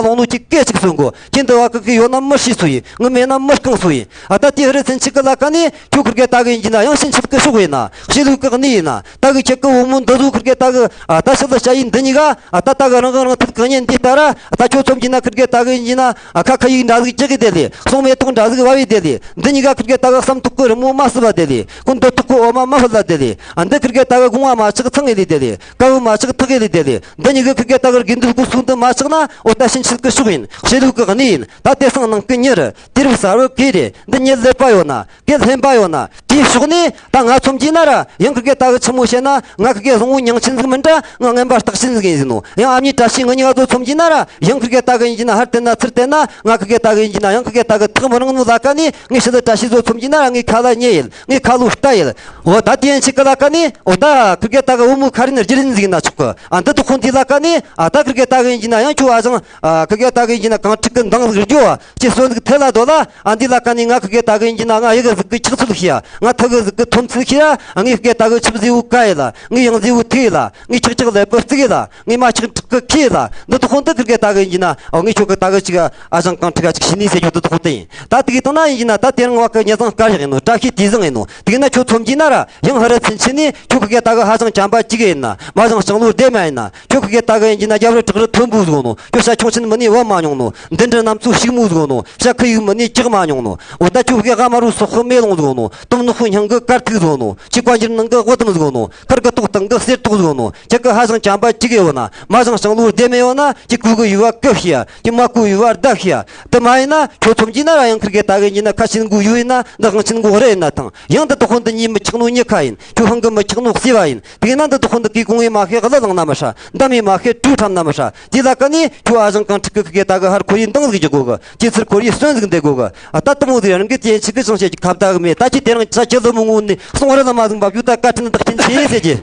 ལོང་ནོ་ཅི་སྐད་ཅིག་གསོན་གོ། ཁྱེད་འདི་བ་ཁི་གི་ཡོད་ན་མི་ཤི་སུ་ཡིན། ངི་མེད་ན་མི་རྐང་སུ་ཡིན། ཨ་ད་དེ་ཧི་རི་ཚན་ཆི་གི་ལ་ཀ་ནི། ཁྱོད་ཁིར་གེ་ད་གི་ཡིན་གྱི་ན། ཡང་ཕྱིན་ཆད་གི་ཤོག་ཡིན་ན། ཤི་ལུག་གི་གནས་ཡིན་ན། ད་གི་ཁྱེད་གི་བུ་མོ་འདི་ཚོ་ཁིར་གེ་ད་གི། ཨ་ད་ཕྱི་ལ་ཞ་ཡི་འདི་གཉིས་ཀ། ཨ་ད་ད་གི་རང་གི་རང་ཐུག་གི་ཉན་འདི་ལྟ་ར། ཨ་ད་ཁྱོད་མཚོན་གྱི་ན། ཁིར་གེ་ད་གི་ཡིན་གྱི་ན། ཨ་ཁ་ཁ་ཡིག་འདྲ་ཟིག་ཅི་གི་དེ་ལས། གསུང་མེ་ཏོག་འདྲ་ཟིག་བབས་བི་དེ་ལས། འདི་གཉིས་ཀ་ཁིར་གེ་ད་གི་བསམ་ཐོག་གི་རི་མོ་མ་བསུབ་བ་དེ་ལས། ཀུན་འདི་ཐོག་གི་འོ་མ་མ་ཕུལ་ལ་དེ་ལས། ཨ་འདི་ཁིར་གེ་ད་གི་གོང་བ་མ་ཆག་ཚང་ངེ་ལི་དེ་ལས། ཀ་བུ་མ་ཆག་ཐག་གི་ལི་དེ་ལས། འདི་གཉིས་གི་ཁི་གེ་ད་གི་དགེ་འདུན་སྐུ་གསུང་དུ་མ་ཆག་ན། འོ་ད་ཕྱིན་ཆད་གི་ཤོག་ཡིན། ཤི་ལུག་གི་གནས་ཡིན། ད་དེ་སང་ནང་གི་མྱི་རེད། དེ་རུ་གསར་བུ་གི་རེད། འདི་མྱི་ལེགས་པ་ཡོད་ན། གི་ལྷན་པ་ཡོད་ན། དེ་ དེ་ཕྱོགས་ནས་ད་ང་མཚོན་གྱི་ན་ར་ཡང་ཁི་གེ་ད་གི་ཆི་མོ་བཤད་ན་ང་ཁི་གེ་བཟང་བོ་མྱིང་ཆེན་ཟིག་མིན་འདྲ། ང་ངན་པ་སྟག་ཆེན་ཟིག་ཡིན་ཟིན་ནོ། ཡང་ཨ་མྱེས་བཀྲ་ཤིས་ང་གཉིས་ཀ་ཚོ་མཚོན་གྱི་ན་ར་ཡང་ཁི་གེ་ད་གི་ཡིན་གྱི་ན་ཧར་བལྟས་ན་ཚུར་བལྟས་ན་ང་ཁི་གེ་ད་གི་ཡིན་གྱི་ན་ཡང་ཁི་གེ་ད་གི་ཐག་མི་རིང་ནོ། ལ་ཀ་ནས་ངའི་ཞི་ལི་བཀྲ་ཤིས་ཚོ་མཚོན་གྱི་ན་ར་ངའི་ཁ་ལ་ཉེ་ཡིན། ངའི་ཁ་ལོ་རྟ་ཡིན། འོ་ད་དེ་ཡན་ཆད་གི་ལ་ཀ་ནས་འོ་ད་ཁི་གེ་ད་གི་བུ་མོ་ཁ་རིན་རྒྱུ་རིན་ཟིག་ཡིན་ན་ཆོག་གི། ཨ་འདི་དུ་ཁོང་དེ་ལ་ཀ་ནས་ཨ་ད་ཁི་གེ་ད་གི་ཡིན་གྱི་ན་ཡང་ཁྱོད་ཨ་ཞང་ཨ་ཁི་གེ་ད་གི་ཡིན་གྱི་ན་གང་ཁྲིག་གི་འདང་ཟིག་རྒྱོ་བ། ཅེས་གསོན་ཟིག་ཐེ་ལ་དོ་ལ། ཨ་འདི་ལ་ཀ་ནི་ང་ཁི་གེ་ད་གི་ཡིན་གྱི་ན་ང་ཡི་གེ་ཟིག་གི་ཆག་ཚུལ་ཤི་ཡ། ང་ཐི་གི་ཟིག་གི་ཐོམ་ཚུལ་ཤི་ཡ། ངའི་ཁི་གེ་ད་གི་ཆིབས་ཟིག་བུ་ཀ་ཡི་ལ། ངའི་ཡང་ཟིག་བུ་ཐི་ཡི་ལ། ངའི་ཆག་ཆག་ལེ་པི་བརྩི་གི་ལ། ངའི་མ་ཆག་ཁྲག་གི་ཁི་ཡི་ལ། འདི་དུ་ཁོང་དུ་ཁི་གེ་ད་གི་ཡིན་གྱི་ན་ཨ་ངའི་ཁྱོ་གི་ད་གི་ཅིག་ཨ་ཞང་གང་ཁྲིག་ག་ཅིག་ཤི་ནི་ཟེར་རྒྱུ་འདི་དུ་ཁོང་དུ་ཡིན། ད་དེ་གི་དང་ན་ཡིན་གྱི་ན་ད་དེ་རིང་བ་གི་ཉེ་ཚང་དཀར་ཡག་ཡིན་ནོ། བཀྲ་ཤིས་དུས་བཟང་ཡིན་ནོ། དེ་གི་ན་ཁྱོད་མཚོན་གྱི་ན་ར་ཡང་ཧི་རི་ཚིན་ཆི་ནི་ཁྱོད་ཁི་གེ་ད་གི་ཧ་ཞང་བྱམས་པ་ཅིག་ཡིན་ན། མ་ཞང་ཞང་ལོ་སྡེ་མ་ཡིན་ན། ཁྱོད་ཁི་གེ་ད་གི་ཡིན་གྱི་ན་རྒྱབ་རི་བྲག་རི་མཐོན་པོ་ཟིག་ནོ། ཁྱོད་ཤ་ཁྱུང་ཆེན་མི་ནི་བབ་མ་མྱོང་ནོ། མདུན་གྲི་གནམ་མཚོ་ཕྱུག་མོ་ཟིག་ནོ། ཤ་ཁུ་ཡུག་མི་ནི་ལྕགས་མ་མྱོང་ནོ། འོ་ད་ཁྱོད་ཁི་གེ་ཧ་མ་རུ་སོག་ཁི་མེ་ལོང་ཟིག་ནོ། དུམ་ནག་ཁུ་སྙིང་གི་དཀར་ཐིག་ཟིག་ནོ། ཁྱི་བཀའ་འགྱུར་ནང་གི་དབུ་དུམ་ཟིག་ནོ། ཁར་གི་ཏོག་སྟེང་གི་གསེར་ཏོག་ཟིག་ནོ། ཁྱེད་ཀྱི་ཧ་ཞང་བྱམས་པ་གཅིག་ཡོད་ན། མ་ཞང་ཞང་ལོ་སྡེ་མེད་ཡོད་ན། ཁྱེད་ཀུ་གི་ཡུ་བ་ཀི་ཤི་ཡ། ཁྱེད་མ་ཀུ་ཡུ་བ་རྡ་ཤི་ཡ། དེ་མ་ཡིན་ན་ཁྱོད་མཚོན་གྱི་ན་ར་ཡང་ཁིར་གེ་ད་གི་ཡིན་ན་ཁ་ཆེན་གུ་ཡུ་ཡིན་ན། འདི་ཧང་ཆེན་གུ་རེ་ཡིན་ན་ཐང་། ཡང་འདི་དུ་ཁོང་འདི་གཉིས་མི་ཆག་ནོ་གཉིས་ཁ་ཡིན། ཁྱོད་ཧང་གི་མི་ཆག་ནོ་གསེ་བ་ཡིན། དེ་ན་འདི་དུ་ཁོང་འདི་གི་གོང་བའི་མ་ཤེས་གླུ་ལང་ན་མི་ཧྲ། འདམ་མི་མ་ཤེས་གྲུ་ཁྲམ་ན་མི་ཧྲ། དེ་ལ་ཀ་ནི་ཁྱོད་ཨ་ཞང་གང་ཁྲིག་གི་ཁི་གེ་ད་གི་ཧར་ཁོ་ཡི་འདང་ཟིག་རྒྱག་གོ་གི། ཁྱེད་ཚུར་ཁོར་ཡི་གསོན་ཟིག་འདེད་དགོ་གི། ཨ་ད་དུ་མོ་ཟིག་རང་གི་དེ་ཆི་གི་ཅང་བཤད་ཀྱི་ཁ་བརྡ་གི་མེད། ད་ཁྱེད་དེ་རིང་ཆ་ཁྱེད་ལོ་མོ་ངོ་ནི་སོང་ར་ལ་མ་ཟིག་འབབ་རྒྱུ་ད་བཀའ་དྲིན་བདག་ཆེན་ཆེ་ཟེར་གྱི།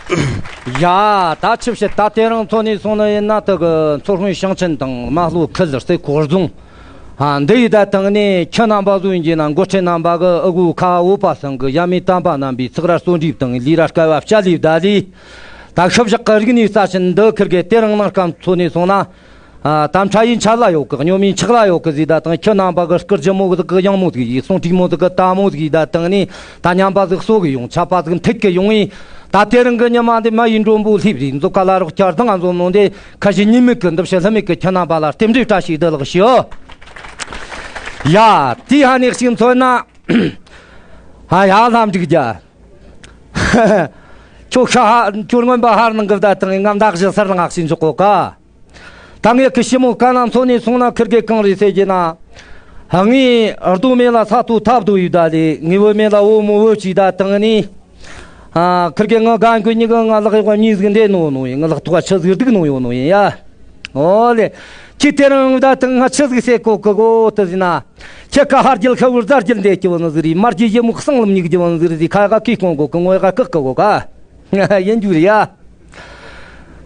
ཡ་ད་ཆི་བཤད། ད་དེ་རིང་འཚོ་ནས་སོང་ནི་ཡིན་ན་དུ་གི་མཚོ་སྔོན་ཞིང་ཆེན་དང་རྨ་ལྷོ་ཁུལ་རྩེ་ཁོག་རྫོང་། ཨ་འདི་ཡི་ད་དང་ནས་ཁྱི་རྣམ་པ་བཟོ་ཡིན་གྱི་ན་འགོ་ཁྲིད་རྣམ་པ་གི་ཨུ་གུ་ཁ་བོད་པ་སང་གི་ཡ་མེད་དམ་པ་རྣམ་པའི་ཚག་ར་གསོ་འདྲིབ་དང་ལི་ར་སྐལ་བ་བཅའ་ལི་བདའ་ལི། ད་ཤི་བཞག་གི་རིག་གནས་རྩ་ཆེན་འདི་ཁིར་གེ་དེ་རིང་ནང་སྐམ་འཚོ་ནས་སོང་ན། ཨ་དམ་ཕྲ་ཡིན་ཆ་ལ་ཡོད་གི། སྨྱོ་མིན་ཆག་ལ་ཡོད་གི་ཟིག་ད་དང་ཁྱི་རྣམ་པ་གི་སྐུ་ལྗིད་མོ་གི་གི་ཡང་མོ་ཟིག་ཡིན། སོང་དྲིག་མོ་ཟིག་གི་ད་མོ་ཟིག་ཡིན། ད་དང་ནི་ད་ཉམས་པ་ཟིག་གསོ་གི་ཡོང་། ཆད་པ་ཟིག་འཐེག་གི་ཡོང་ཡིན། ད་དེ་རིང་གི་ཉི་མ་འདི་མ་ཡིན་མགྲོན་པོ་ལྷེབ་རེད། མཛོ་ཀ་ལ་རོགས་ཁྱར་དང་ང་འཛོམས་ནོ་འདི་ཁ་ཞི་ཉི་མིག་གི་འདི་ཕྱི་ལྷ་མིག་གི་ཁྱི་རྣམ་པ་ལ་རྟེན་འབྲེལ་བཀྲ་ཤིས་བདེ་ལེགས་ཞུ། ཡ་དེ་ཧ་ནེ་ཞིག་མཚོན་ན། ཧ་ཡ་ལྷམ་འགྲིག་རྒྱ། ཁྱོད་ཤ་ཧ་ཁྱོད་རྔོན་པ་ཧར་ནང་གི་བདའ་དང་ངམ་འདག་བཞི་སར་ནང་ཞིག་འཇོག་གོ་ཀ། ད་ངས་ཁི་ཞི་མོ་ཀ་ན་མཚོ་ནས་སོང་ན་ཁིར་གེ་གང་རེད་ཟེར་གྱི་ན། ངའི་རྡོ་མེད་ལ་ས་རྡོ་ཐབ་རྡོ་ཡི་ད་ལེ། ངའི་བུ་མེད་ལ་བུ་མོ་བུ་གཅིག་ད་དང་ནི། ཨ་ཁིར་གེ་ང་ག་འགོ་གཉིས་གི་ང་ལག་གཡོག་གཉིས་ཟིག་འདྲེ་ནོ་ནོ་ཡིན། ང་ལག་ཐོག་ཆུ་ཟིག་སྡུག་ནོ་ཡོ་ནོ་ཡིན་ཡ། ཨོ་ལེ། ཁྱི་དེ་རིང་ད་དང་ང་ཆུ་ཟིག་ཟེར་གོ་གི་གོ་དུ་ཟིན་ན། ཁྱེད་ཀ་ཧར་རྒྱལ་ཁ་བུར་རྫ་རྒྱལ་འདེད་ཀྱི་བོ་ནི་ཟིག་རེད། མར་རྒྱལ་ཡི་མུག་གསང་ལམ་མྱུག་རྒྱུ་བོ་ནི་ཟིག་རེད། ཁ་ཡ་ཀ་ཀི་གོང་གོ་གི་ངོ་ཡ་ཀ་ཀི་གོ་གོ་ཀ། ཡིན་རྒྱུ་རེད་ཡ།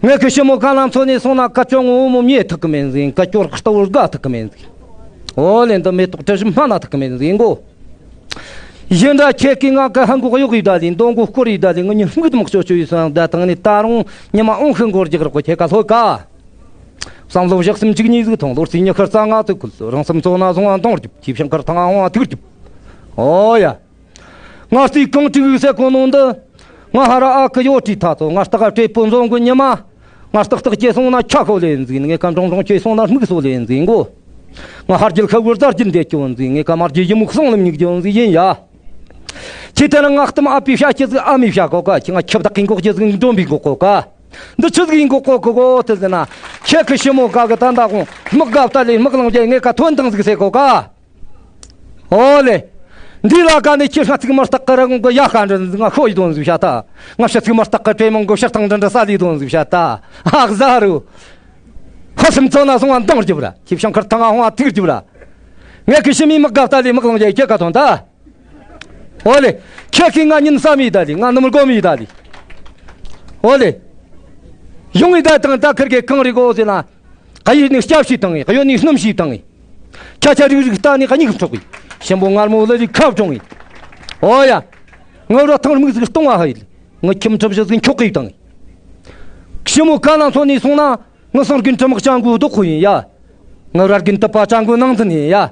ངས་ཁི་ཞི་མོ་ག་ལ་མཚོ་ནས་སོང་ན་ཀ་ཅོ་ངོ་བོ་མོ་མྱེ་ཐུག་གི་མེད་ཟིན། ཀ་ཅོ་རག་ལྟ་བུར་དགའ་ཐུག་གི་མེད་ཟིན། ཨོ་ལེ་འདི་མེ་ཏོག་དྲི་ཞིམ་སྨན་ན་ཐུག་གི་མེད་ཟིན་གོ། ཡིན་འདྲ་ཁྱེད་ཀྱིས་ང་ཀ་ཧ་འགོག་གཡོག་ཡི་ད་ལི་མདོ་མགོ་སྐོར་ཡི་ད་ལི་ངུ་ཉི་ཧུང་གི་དམག་ཤོ་ཆོ་ཡི་སོང་ད་དང་ནི་ད་རུང་ཉི་མ་ཨོང་ཧུང་འགོར་རྒྱག་རོགས་ཁྱེད་ཀ་ལྷོད་ཀ། བསམ་བློ་བཞག་སེམས་གཅིག་གཉིས་ཟིག་ཐོང་ལོ་རྩིས་ཉི་ཁར་རྩ་ང་ཚོ་ཁུལ་རང་སེམས་ཚོ་ན་བཟུང་བ་འདོང་རྒྱུ་ཁྱི་ཕྱང་ཁར་ཐང་ང་ཧོང་བ་ཐུག་རྒྱུ། ཨོ་ཡ། ང་རྩིས་གང་དྲུག་ཟེར་གོ་ནོ་འདི། ང་ཧ་ར་ཨ་ཁུ་ཡོ་ཁྲི་ཐ་ཚོ་ང་ལྟ་ག་བྲེ་པོ་འཛོམས་གོ་ཉི་མ། ང་ལྟག་ལྟག་སྐྱེ་སོང་ན་ཆ་ཁོ་ལེ་འཛིན། ངས་ཀ་འབྲོང་འབྲོང་སྐྱེ་སོང་ན་སྨུག་སོ་ལེ་འཛིན་གོ། ང་ཧར་རྒྱལ་ཁ་བུར་རྫ་རྒྱལ་འདེད་སྐྱོ་འཛིན། ངས་ཀ་མར་རྒྱལ་ཡི་མུག་སོང་ལམ་མྱུག་སྐྱོ་འཛིན་ཡིན་ཡ། ཁྱེད་དེ་ན་ང་གཏམ་ཨ་པི་ཤ་ཁྱེད་ཟིག་ཨ་མི་ཤ་གོ་ཀ། ཁྱེད་ང་ཁྱབ་བདག་གི་འགོག་ཁྱེད་ཟིག་འགྲོ་འབི་འགོག་གོ་ཀ། འདི་ཆི་ཟིག་ཡིན་གོ་གོ་གོ་གོ་དེ་ཟེར་ན། ཁྱེད་ཀྱི་ཞི་མོ་ག་གི་ད་འདའ་གོང་དམག་གབ་ད་ལས་དམག་ལང་རྒྱལ་ངས་ཀ་ཐོན་དང་ཟིག་ཟེར་གོ་ཀ། ཨོ་ལེ། འདི་ལ་ཀ་ནས་ཁྱེད་ང་ཚིག་མ་སྟག་གི་ར་གོང་གི་ཡ་ཤ་འདྲ་ང་ཤོ་ཡི་དོན་ཟིག་བྱ་ད། ང་ཕྱི་ཚིག་མ་སྟག་གི་གྲོས་མང་གི་ཕྱིར་ཐང་འདྲ་འདྲ་ས་ལི་དོན་ཟིག་བྱ་ད། ཨ་གཟའ་རུ། ཧ་སིམ་ཚོ་ན་སོང་བ་འདང་རྒྱབ་ར། ཁྱེད་བྱང་ཁར་ཐང་ང་ཧོང་བ་ཐིག་རྒྱབ་ར། ངས་ཁི་ཤི་མི་དམག་གབ་ད་ལས་དམག་ལང་རྒྱལ་ཁྱེད་ཀ་ཐོན་ད། ཨོ་ལེ། ཁྱེད་ཀྱིས་ང་ཉིན་བསམ་ཡི་ད་ལི་ང་ནུ་མི་སྒོམ་ཡི་ད་ལི། ཨོ་ལེ། ཡོང་ཡི་ད་དང་ད་ཁིར་གེ་གང་རི་གོ་ཟེར་ན། གཡུ་ནི་སྐྱབས་ཤིག་བཏང་ངེ་གཡོ་ནི་སྣུམ་ཞིག་བཏང་ངེ། ཆ་ཆ་རིག་རིག་ལྟ་ནི་གཉིད་འཕྲོག་གི། ཞིམ་པོ་མངར་མོ་ལ་རིག་ཁབ་གྲོང་ངེ། ཨོ་ཡ། ངའི་རོ་ཐང་རྨིག་ཟིག་གཏོང་བ་ཧ་ཡིལ། ངའི་ཁྱིམ་ཁྲབ་བཞི་ཟིག་འཁྱོག་གི་བཏང་ངེ། ཞིམ་མོ་ག་ན་འཚོ་ནི་སོང་ན་ངའི་སང་རྒན་དྲི་མག་ཅང་གུ་རྡོག་ཁུ་ཡིན་ཡ། ངའི་ར་རྒན་དུ་པ་ཅང་གུ་ནང་འཛིན་ཡིན་ཡ།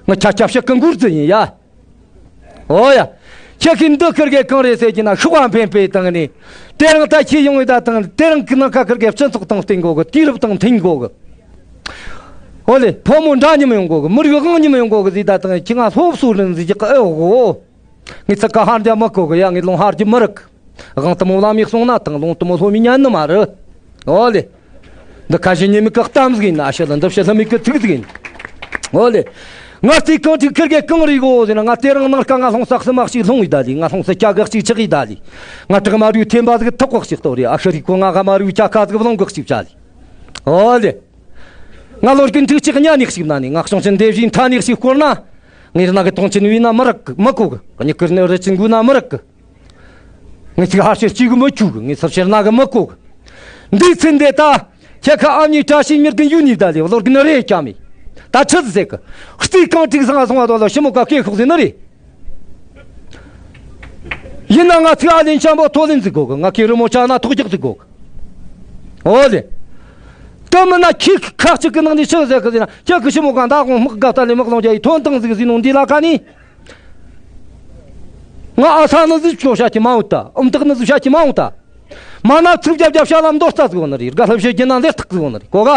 ངའི་ཆ་ཆ་ཕྱི་ཀུན་གུར་རྫི་ཡིན་ཡ། ཨོ་ཡ། ཁྱེད་ཀྱིས་འདི་ཁིར་གེ་གང་རེད་ཟེར་གྱི་ན་ཤུགས་པ་འཕེན་པའི་སྟེང་ནས། དེ་རིང་ད་ཁྱེད་ཡོང་བའི་ད་དང་དེ་རིང་གི་ནང་ཁ་ཁིར་གེ་སྤྱི་ཚོགས་དང་བསྟུན་དགོ་གི། དུས་རབས་དང་མཐུན་དགོ་གི། ཨོ་ལེ་ཕོ་མོ་འདྲ་མཉམ་ཡོང་དགོ་གི། མི་རིགས་དབང་མཉམ་ཡོང་དགོ་གི་ཟེར་ད་དང་ཁྱེད་ང་སློབ་གསོ་རིན་ཟེར་གྱི་ཨེ་འོ་གོ། ངས་ཚིག་ཁ་ཧར་འདྲ་མི་གོ་གི་ཡ། ངས་ལུང་ཧར་གྱི་མི་རིགས། དབང་དུ་མོ་ལ་མིག་སོང་ན་དང་ལུང་དུ་མོ་ལྷོ་མི་ཉན་ནི་མ་རེད། ཨོ་ལེ། འདི་ཁ་ཞེ་ཉེ་མི་ཀི་གཏམ་ཟིག་ཡིན་ན་ཨ་ཤི་ལ་འདི་ཕྱི་ལྷ་མི་ཀི་ཐུག་ཟིག་ཡིན། ཨོ་ལེ། ང་རྩིས་གང་ཅིག་ཁིར་གེ་གང་རིག་གོ་ཟེར་ན། ང་དེ་རིང་ནངས་ཀ་ང་ལྷུང་ས་སི་མ་གཅིག་ལྷུང་ཡི་ད་ལི། ང་ལྷུང་ས་སྐྱ་ག་གཅིག་ཆག་ཡི་ད་ལི། ང་བྲག་མ་རུའི་ཐེམ་པ་ཟིག་ཐོག་ག་གཅིག་གཏོར་རེ། ཨ་ཤ་རི་ཁོ་ང་ག་མ་རུའི་སྐྱ་ཁ་ཟིག་བློང་ག་གཅིག་བྱ་ལི། ཨོ་ལེ། ང་ལོ་རྒན་ཕྲུག་གཅིག་གཉའ་ནས་གཅིག་ན་ནི། ང་གཤོང་ཆེན་འདེབས་བཞིན་མཐའ་ནས་གཅིག་བསྐོར་ན། ངའི་རྣ་གི་དོང་ཆེན་བུས་ན་མི་རག་གི་མི་གོ་གི། གཉིད་ཀིར་ནི་རི་ཆེན་འགུལ་ན་མི་རག་གི། ངས་ཅིག་ཧར་ཤེར་གཅིག་གི་མི་ཆུག་གི། ངས་སུར་ཤེར་ན་གི་མི་གོ་གི། འདིའི་ཚེ་འདི་ད། ཁྱེད་ཁ་ཨ་མྱེས་བཀྲ་ཤིས་མྱུར་གི་ཡུལ་ནས་ད་ལས་བློ་རྒན་རེ་ཀྱང་མེད། ད་ཆི་ཟིག་ཟེར་གི། རྩིས་གང་ཅིག་སང་སོང་བ་དོ་ལ་ཞི་མོ་ག་སྐད་ཤོག་ཟེར་ནི་རེད། ཡིན་ན་ང་ཚིག་ཨ་ལེན་ཆེན་པོ་ཐོ་ལེན་ཟིག་གོ་གི། ང་ཁའི་རི་མོ་ཆག་ན་ཐོག་རྒྱག་ཟིག་གོ་གི། ཨོ་ལེ། དེ་མིན་ན་ཁྱེད་ཁ་ཅིག་གི་ནང་ནས་ཆི་ཟེར་གི་ཟེར་ན། ཁྱེད་ཀྱི་ཞི་མོ་གང་ད་དགོང་དམག་ག་ལྟ་ལས་དམག་ལོང་རྒྱ་ཡི་ཐོན་དང་ཟིག་ཟིན་ནོ་འདི་ལ་ཁ་ནི། ང་ཨ་ས་ནི་ཟིག་ཆོག་བྱ་ཁྱི་མ་འོང་ད། ཨུམ་ཐག་ནི་ཟིག་བྱ་ཁྱི་མ་འོང་ད། མ་ན་ཚིག་རྒྱབ་རྒྱབ་བྱ་ལ་མདོ་རྩ་ཟིག་འོང་ནི་རེད། དགའ་ལྷབ་བྱེད་རྒྱུ་ན་ལེར་ཐག་ཟིག་འོང་ནི་རེད་གོ་ག།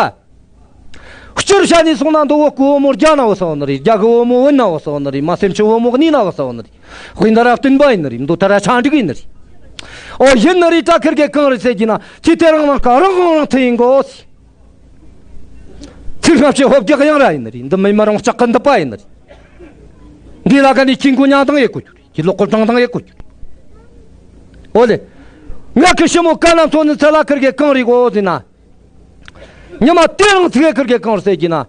སྤྱིར་བཤད་ནས་སོང་ན་མདོ་བོ་ཀོ་བོ་མོ་རྒྱ་ན་བོ་ས་བོ་ནི་རེད། རྒྱ་གི་བོ་མོ་བོ་ན་བོ་ས་བོ་ནི་རེད། མ་སེམས་ཆུ་བོ་མོ་གནས་ན་བོ་ས་བོ་ནི་རེད། དཔེ་འདི་ར་བསྟན་པ་ཡིན་ནི་རེད། མདོ་ད་ར་ཆ་འགྲིག་ཡིན་ནི་རེད། ཨོ་ཡིན་ནི་རེད། ད་ཁིར་གེ་གང་རེད་ཟེར་གྱི་ན། ཁྱི་དེ་རང་ནང་ཀ་རང་རང་ཐི་ཡིན་གོ། ཚིག་སྔ་ཕྱི་ཧོབ་རྒྱག་ཡང་ར་ཡིན་ནི་རེད། འདི་མི་མ་རང་ལྕགས་ཀི་འདི་པ་ཡིན་ནི་རེད། འདི་ལ་ཀ་ནས་ཁྱི་མགོ་ཉང་དང་ཡེ་གོ་རྒྱུ་རེད། ཁྱི་ལོག་ཀོ་བྲང་དང་ཡེ་གོ་རྒྱུ་རེད། ཨོ་ལེ། ང་ཁི་ཞི་མོ་ཀ་ན་མཚོ་ནི་ཚ་ལ་ཁིར་གེ་གང་རེད་གོ་ཟེར་ན། ཉི་མ་དེ་རིང་ཚིག་ཁིར་གེ་གང་ཟེར་གྱི་ན།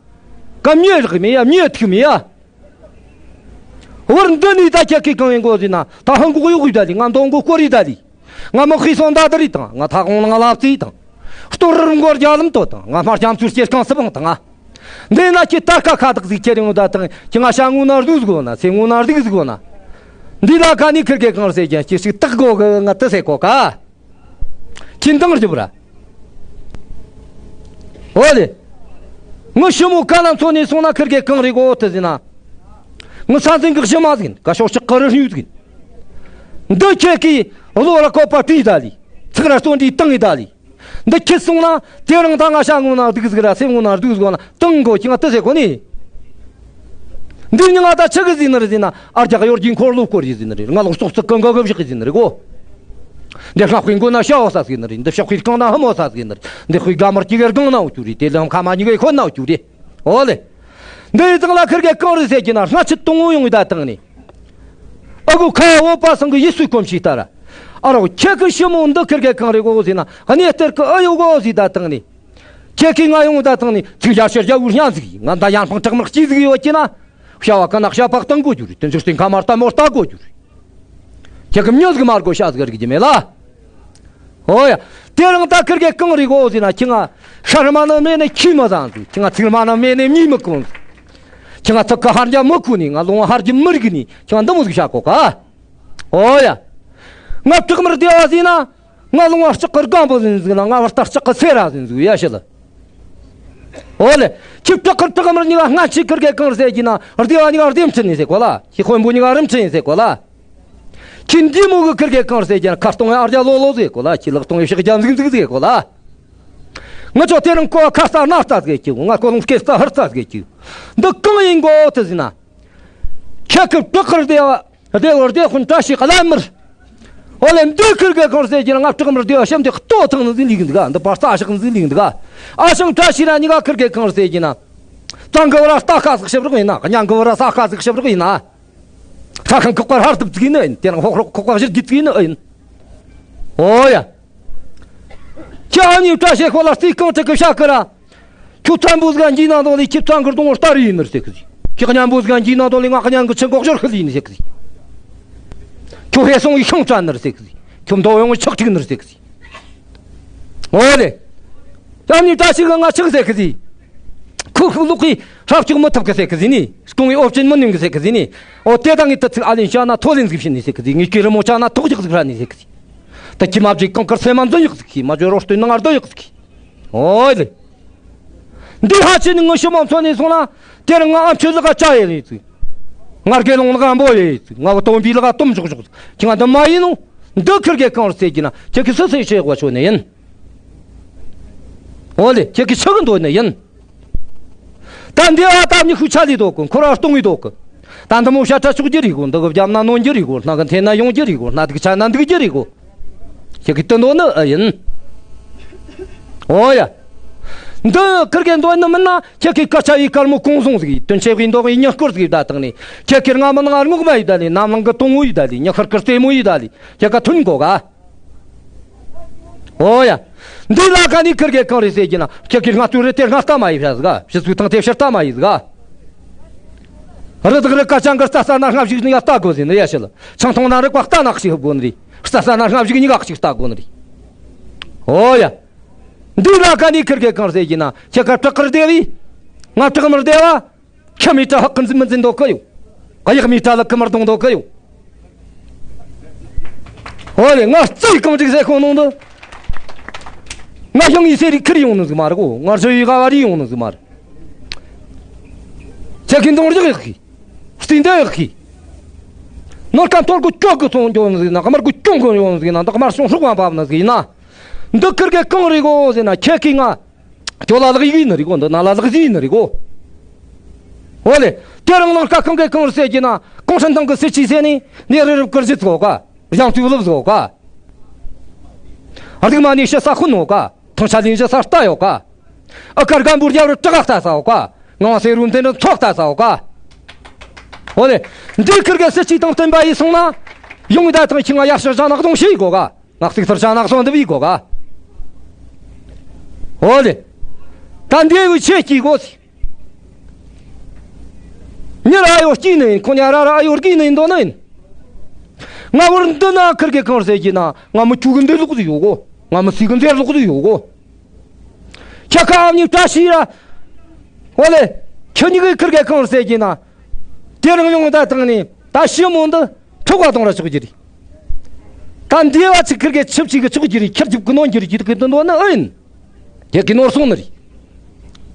ཀ་མྱི་རག་མེད་ཡ། མྱི་ཐུག་མེད་ཡ། བར་འདི་ནས་ད་ཁྱེད་ཀྱིས་གང་ཡིན་གོ་ཟེར་ན། ད་ཧང་གོ་གཡོག་ཡོད་ད་ལི། ང་མདོ་མགོ་སྐོར་ཡོད་ད་ལི། ང་མི་ཁུས་སོང་ད་དི་རི་དང་། ང་ཐག་གོང་ང་ལབ་རྩིས་དང་། སྟོར་རི་མགོ་རྒྱ་ལམ་དོ་དང་། ང་སྨར་ཁྱམ་ཚུར་སྐྱེ་རྐང་སི་བང་དང་། འདི་ན་ཁྱེད་ད་ཁ་ཁ་དག་ཟིག་ཁྱེད་རིང་ད་དང་། ཁྱེད་ང་ཤ་ངོ་ན་རྡུག་ཟིག་གོ་ན། སེ་ངོ་ན་རྡུག་ཟིག་གོ་ན། འདི་ལ་ཁ་ནི་ཁིར་གེ་གང་ཟེར་གྱི་ཅི་ཞིག་བཏགས་གོ་གི། ང་དི་ཟེར་གོ་ག། ཁྱིམ་ཐང་རྒྱུ་བ་ར། འོ་ལེ། ངི་ཞི་མོ་ཀ་ན་མཚོ་ནས་སོང་ན་ཁིར་གེ་གང་རེད་གོ་དི་ཟེར་ན། ངི་ས་འཛིན་གི་ཞི་མ་ཟིག་ཡིན། ཀ་ཤོག་ཆག་གི་རི་ཧྲིང་ཟིག་ཡིན། འདི་ཁྱེད་ཀྱིས་བློ་ལ་བཀོད་པ་བྲིས་ད་ལི། ཚིག་ར་སྟོན་འདྲི་བཏང་ཡི་ད་ལི། འདི་ཁྱེད་སོང་ན་དེ་རིང་ད་ང་ཤ་ངོ་ན་སྡུག་ཟིག་ར་སེམས་ངོ་ན་སྡུག་ཟིག་ན་བཏང་གོ་ཁྱི་ང་དི་ཟེར་གོ་ནི། འདི་ཉི་ང་ད་ཆི་གི་ཟིན་ནི་རེད་ཟེར་ན། ཨར་རྒྱག་གཡོར་གྱི་འཁོར་ལོ་བསྐོར་ཡི་ཟིན་ནི་རེད། ང་ལོག་སོག་ཙི་གང་ག་གི་བཞག་གི་ཟིན་ནི་རེད་གོ། འདི་ཤ་དཔེ་མགོ་ན་ཤ་བ་ས་ཟིན་ནི་རེད། འདི་ཤ་དཔེ་རྐང་ན་ཧ་མོ་ས་ཟིན་ནི་རེད། འདི་དཔེ་དགའ་མར་གྱི་གེར་གང་ན་འུ་ཅུ་རེད། དེ་ལམ་ཁ་མ་ཉི་གེ་ཁོ་ན་འུ་ཅུ་རེད། ཨོ་ལེ། འདི་ཡི་ཙང་ལ་ཁིར་གེ་གང་རེད་ཟེར་གྱི་ན། སྔ་ཕྱི་དང་བོ་ཡོང་ཡི་ད་བཏང་ནི། ཨ་གོ་ཁ་བོ་པ་སང་གི་ཡིད་སུའི་གོམས་ཤིག་ལྟར། ཨ་རོ་ཁྱེད་ཀྱི་ཞི་མོ་འདི་ཁིར་གེ་གང་རེད་གོ་ཟེར་ན། གནས་གཏེར་གི་ཨ་ཡོ་གོ་ཟེར་ད་བཏང་ནི། ཁྱེད་ཀྱིས་ང་ཡོང་ད་བཏང་ནི། ཚིག་ཡར་ཤེར་རྒྱ་བོའི་སྙན་ཟིག་ཡིན། ང་ད་ཡང་སྤང་དྲག་དམག་སྐྱིད་ཟིག་ཡོད་ཀྱི་ན། བྱ་བ་ཀ་ནག་བྱ་བག་བཏང་དགོས་རྒྱུ་རེད། དེ་ཚོ་སྟེང་ཁ་མར་ལྟ་མོ་ལྟ་དགོས་རྒྱུ་རེད། ཁྱེད་ཀྱི་མྱི་ཟིག་མར་གོ་ཤ་ཟིག་རིག་རྒྱུ་མེད་ལ། ཨོ་ཡ། དེ་རིང་ད་ཁིར་གེ་གང་རེད་གོ་ཟེར་ན། ཁྱི་ང་ཤར་མ་ན་མེད་ནས་ཁྱི་མ་བཟང་ཟིག་ཁྱི་ང་ཚིག་མ་ན་མེད་ནས་མྱི་མི་གོང་ཟིག་ཁྱི་ང་ཚིག་གི་ཧར་རྒྱ་མི་ཁུ་ནི། ང་ལོང་ཧར་རྒྱུ་མི་རིག་ནི། ཁྱི་ང་འདི་མོ་ཟིག་བྱ་གོ་ག། ཨོ་ཡ། ང་བྲག་དམར་སྡེ་བ་ཟིན་ན། ང་ལུང་བ་ལྕགས་ཀྱི་སྒང་པོ་ཟིན་ཟིག་ན། ང་བར་ལྟ་ལྕགས་ཀྱི་སེ་ར་ཟིན་ཟིག་ཡ་ཤི་ལ། ཨོ་ལེ། ཁྱི་བྲག་དཀར་བྲག་དམར་གཉིས་ཀ་སྔ་ཕྱི་ཁིར་གེ་གང་ཟེར་གྱི་ན། སྡེ་བ་གཉིས་ཀ་སྡེ་ཕྲན་ནི་ཟེར་གོ་ལ། ཁྱི་དཔོན་པོ་གཉིས་ཀ་རིམ་ཕྲན་ནི་ཟེར་གོ་ལ། ཁྱི་འདི་མོ་གི་ཁིར་གེ་གང་ཟེར་གྱི་ན། ཁ་སྟོང་ཡ་ཨར་རྒྱ་ལོ་ལོ་ཟེར་གོ་ལ། ཁྱི་ལག་སྟོང་ཡ་ཕྱག་རྒྱ་འཛིག་འཛིག་ཟེར་གོ་ལ། ང་ཚོ་དེ་རིང་ཀོ་ཁ་རྩ་སྣ་རྩ་ཟེར་གྱི། ང་ཀོ་ལོང་སྐེ་རྩ་ཧར་རྩ་ཟེར་གྱི། འདི་གང་ཡིན་གོ་དི་ཟེར་ན། ཁྱེད་ཀྱི་བྲག་དཀར་སྡེ་བ། སྡེ་བར་སྡེ་དཔོན་བཀྲ་ཤིས་བླ་མར། ཨོ་ལེ། འདི་ཁིར་གེ་གང་ཟེར་གྱི་ན། ང་བྲག་དམར་སྡེ་བ་གཤམ་དེ་ལྟོ་ཐང་ནི་ཟིག་ལིག་འདུག་ག་འདི་པར་རྩ་ཞག་ནི་ཟིག་ལིག་འདུག་ག་ཨ་ཞང་བཀྲ་ཤིས་ར་གཉིས་ཀ་ཁིར་གེ་གང་ཟེར་གྱི་ན། གཙང་གི་བར་རྟ་ཁ་ཟིག་ཞིབ་རོགས་ཡིན་ན། གཉང་གི་བར་ས་ཁ་ཟིག་ཞིབ་རོགས་ཡིན་ན། ས་ཁང་ཁོག་པར་ཧར་ཐུབ་ཙིག་ནི་ཡིན། དེ་རང་ཧོག་རོག་ཁོག་པ་བཞིར་རྒྱུ་ཙིག་ནི་ཨེ་ཡིན། ཨོ་ཡ། ཁྱེད་ཨ་ནི་བཀྲ་ཤིས་ཁོ་ལ་རྩིས་གང་དྲི་གི་བྱ་གི་ར། ཁྱོད་ཚན་པོ་ཟིག་འཇིག་ན་དང་ལས། ཁྱེད་ཚན་གི་སྡོང་བོ་སྟ་རེ་ཡིན་ནི་ཟེར་གི་ཟིག་ཁྱེད་གཉན་པོ་ཟིག་འཇིག་ན་དང་ལས། ང་གཉན་གི་ཆུ་འགོག་ཞོར་ཤི་ལི་ཡིན་ཟེར་གི་ཟིག་ཁྱོད་ཧེ་སོང་ཡི་ཤོང་བཙན་ནི་ཟེར་གི་ཟིག་ཁྱོད་མདོ་ཡོང་ཆག་ཁྲིག་ནི་ཟེར་གི་ཟིག་ཨོ་ལེ། ཡང་ནི་བཀྲ་ཤིས་གི་ང་ཆག་ཟེར་གི་ཟིག་ཁུ་ཁུ་ལུག་གི་ཧྲབ་ཅིག་མི་ཐུབ་གི་ཟེར་གི་ཟིག་ནི། སྐུ་ངའི་ཨོ་ཅན་མི་ནུས་གི་ཟེར་གི་ཟིག་ནི། ཨོ་དེ་དང་ངའི་དུ་ཚིག་ཨ་ལེན་བྱ་ན་ཐོ་ལེན་ཟིག་བྱིན་ནི་ཟེར་གི་ཟིག་ངའི་སྐེ་རི་མོ་བྱ་ན་ཐོག་ཅིག་ཟིག་ར་ནི་ཟེར་གི་ཟིག་ད་ཁྱི་མ་བརྗེད་གང་དཀར་སེམས་མ་འཛིན་ཡག་ཟིག་ཁྱི་མ་བརྗེད་རོ་སྟོན་ནང་ང་རྡོ་ཡག་ཟིག་ཨོ་ལེ། འདི་ཧ་ཆེ་ནི་ངི་ཞི་མོ་མཚོན་ནས་སོང་ན། དེར་ང་ཨ་མཆོད་ལག་ཅ་ཡེ་ལེ་ཚུ། ང་རྒན་ལོང་ལག་འབོ་ཡེ་ཚུ། ང་བ་སྟོན་པའི་ལག་སྟོམ་ཞོག་ཞོག་ཁྱི་ང་འདི་མ་ཡིན་ནོ། འདི་ཁིར་གེ་གང་རེད་ཟེར་གྱི་ན། ཁྱེད་ཀྱི་སུ་སུ་ཡི་ཆེ་བ་ཆོ་ནི་ཡིན། ཨོ་ལེ། ཁྱེད་ཀྱི་ཆི་གི་འདོད་ནི་ཡིན། ད་འདི་ཨ་ད་མྱི་ཤུགས་ཆ་ལི་དོ་གི། འཁོར་བ་སྟོང་ངི་དོ་གི། ད་འདི་མོ་བྱ་ཁྲ་ཆོག་རྒྱུ་རེད་གོ། འདི་གི་བརྒྱབ་ན་ནོན་རྒྱུ་རེད་གོ། སྣ་གི་འཐེན་ན་ཡོང་རྒྱུ་རེད་གོ། སྣ་སྡུག་ཆ་ན་འདུག་རྒྱུ་རེད་གོ། ཁྱེད་ཀྱི་དོན་དོ་ནི་ཨ་ཡིན། ཨོ་ཡ། འདི་ཁིར་གེ་འདོན་ནི་མིན་ན་ཁྱེད་ཀྱི་སྐད་ཆ་ཡི་དཀར་མོ་གོང་བཟུང་ཟིག་ཡིན། དོན་ཆེ་བའི་མདོག་ཡི་ཉག་སྐོར་ཟིག་ཡིན། ད་དང་ནི་ཁྱེད་ཀྱི་རྔ་མ་ནང་རྔོག་མ་ཡིན། ད་ལི་ནམ་ལངས་གི་དུང་བོ་ཡིན། ད་ལི་ཉག་ཁར་གི་རྩེ་མོ་ཡིན། ད་ལི་ཁྱེད་ཀ་ཐུན་གོ་ག། ཨོ་ཡ། འདི་ལ་ཁ་ནི་ཁིར་གེ་གང་རེད་ཟེར་གྱི་ན། ཁྱེད་ཀྱི་རྔ་སྟོད་རེད་དེ་རྔ་རྟ་མ་ཡིན་ཤ་ཟིག་ག། ཕྱི་ཚུལ་ཐང་དེ་ཕྱི་རྟ་མ་ཡིན་ཟིག་ག། རི་དྭགས་རི་ཀ་ཅང་གི་རྩྭ་ས་ན་རྔ་བཞུགས་ནི་ཡ་རྟ་དགོས་ཟིན་ནི་ཡ་ཤི་ལ། ཆང་འཐུང་ན་རི་ཀ་རྟ་ནག་ཞིག་དགོས་ནི་རེད། རྩྭ་ས་ན་རྔ་བཞུགས་ནི་ག་ཞིག་རྟ་དགོས་ནི་རེད། ཨོ་ཡ། འདི་ལ་ཁ་ནི་ཁིར་གེ་གང་ཟེར་གྱི་ན། ཁྱེད་ཀ་བྲག་གི་བདེ་བས། ང་བྲག་མི་བདེ་བ། ཁྱི་མི་ཏྲ་ཧག་གི་འཛིན་མི་འཛིན་དོ་གི་ཡོད། གཡག་མི་ཏྲ་ལག་གི་མི་རྡུང་དོ་གི་ཡོད། ཨོ་ལེ། ང་རྩིས་གང་ཅིག་ཟེར་ཁོང་ནང་དུ། ང་ཞང་ཡི་སེ་རི་ཁིར་ཡོང་ནི་ཟིག་མ་རེད་གོ། ང་རྩོ་ཡི་ག་བ་རི་ཡོང་ནི་ཟིག་མ་རེད། ཁྱེད་ཀྱི་འདོང་རྒྱག་ཡག་གི། རྩིས་འདེབས་ཡག་གི། ནོར་ཁ་ཐོར་གི་ཅོག་གི་སོང་འགྱོ་ནི་ཟིག་ན། ཀ་མར་གི་ཅུང་གི་ཡོང་ནི་ཟིག་ན། འདི་ཀ་མར་སོང་ཧྲུག་བ་བབ་ནི་ཟིག་ན། འདི་ཁིར་གེ་གང་རེད་གོ་ཟེར་ན། ཁྱེད་ཀྱི་ང་ཁྱོད་ལ་ལག་ཡིག་ཡིན་ནི་རེད་གོ། འདི་ན་ལ་ལག་ཟིག་ཡིན་ནི་རེད་གོ། ཨོ་ལེ། དེ་རིང་ནངས་ཀ་གང་གི་གང་རེད་ཟེར་གྱི་ན། གུང་ཁྲན་ཏང་གི་སྲིད་ཇུས་ཟེར་ནི་ནི་རི་རབ་ཀིར་གཞི་ཚོགས་ག། རྒྱང་མཐུག་ལུབ་ཚོགས་ག། རྡུག་མ་ནི་ཤི་ས་ཁུན་ནོ་ག། ཐང་ཆ་ལིན་ཞི་ས་རྟ་ཡོད་ག། ཨ་ཀར་གམ་བུར་རྒྱབ་རི་བྲག་ལྟ་ས་ཡོད་ག། ངང་སེ་རུ་འདི་ནི་ཚོགས་ལྟ་ས་ཡོད་ག། ཨོ་ལེ། འདི་ཁིར་གེ་སྲིད་ཇུས་དང་བསྟུན་པ་ཡིན་སོང་ན། ཡོང་ད་ཐང་ཁྱི་ང་ཡར་ཤི་ཞང་ནག་གདོང་ཤི་ཡི་གོ་ག། ངག་ཚིག་ཐུར་ཤ་ནག་སོང་འདི་བི་གོ་ག། ཨོ་ལེ། ད་འདི་བུ་ཆེ་སྐྱིད་གོ་སི། ཉི་ར་ཨ་ཡོ་སྐྱིད་ནི་ཡིན། ཁོ་ཉ་ར་ར་ཨ་ཡོ་སྐྱིད་ནི་ཡིན་དོ་ནི་ཡིན། ང་བུར་འདི་ན་ཁིར་གེ་གང་ཟེར་གྱི་ན། ང་མི་ཆུ་གི་འདི་ལོག་ཏུ་ཡོད་གོ། ང་མི་སི་གི་འདི་ལོག་ཏུ་ཡོད་གོ། ཁྱེད་ཁ་ཨ་མྱི་བཀྲ་ཤིས་ར། ཨོ་ལེ། ཁྱེད་གཉིས་ཀྱི་ཁིར་གེ་གང་ཟེར་གྱི་ན། དེ་རིང་ཡོང་ད་དང་ནི་ད་ཞི་མོ་འདི་ཁྲོ་བ་གཏོང་ར་ཆོག་གི་རེད། ད་འདི་བ་ཚིག་ཁིར་གེ་ཆིབ་ཅིག་གི་ཆོག་གི་རེད། ཁྱེད་ཅིག་གི་ནོན་གྱི་རེད། ཅིག་གི་འདོན་ནི་ཨེ་ཡིན། ཁྱེད་ཀྱི་ནོར་སོང་ནི་རེད།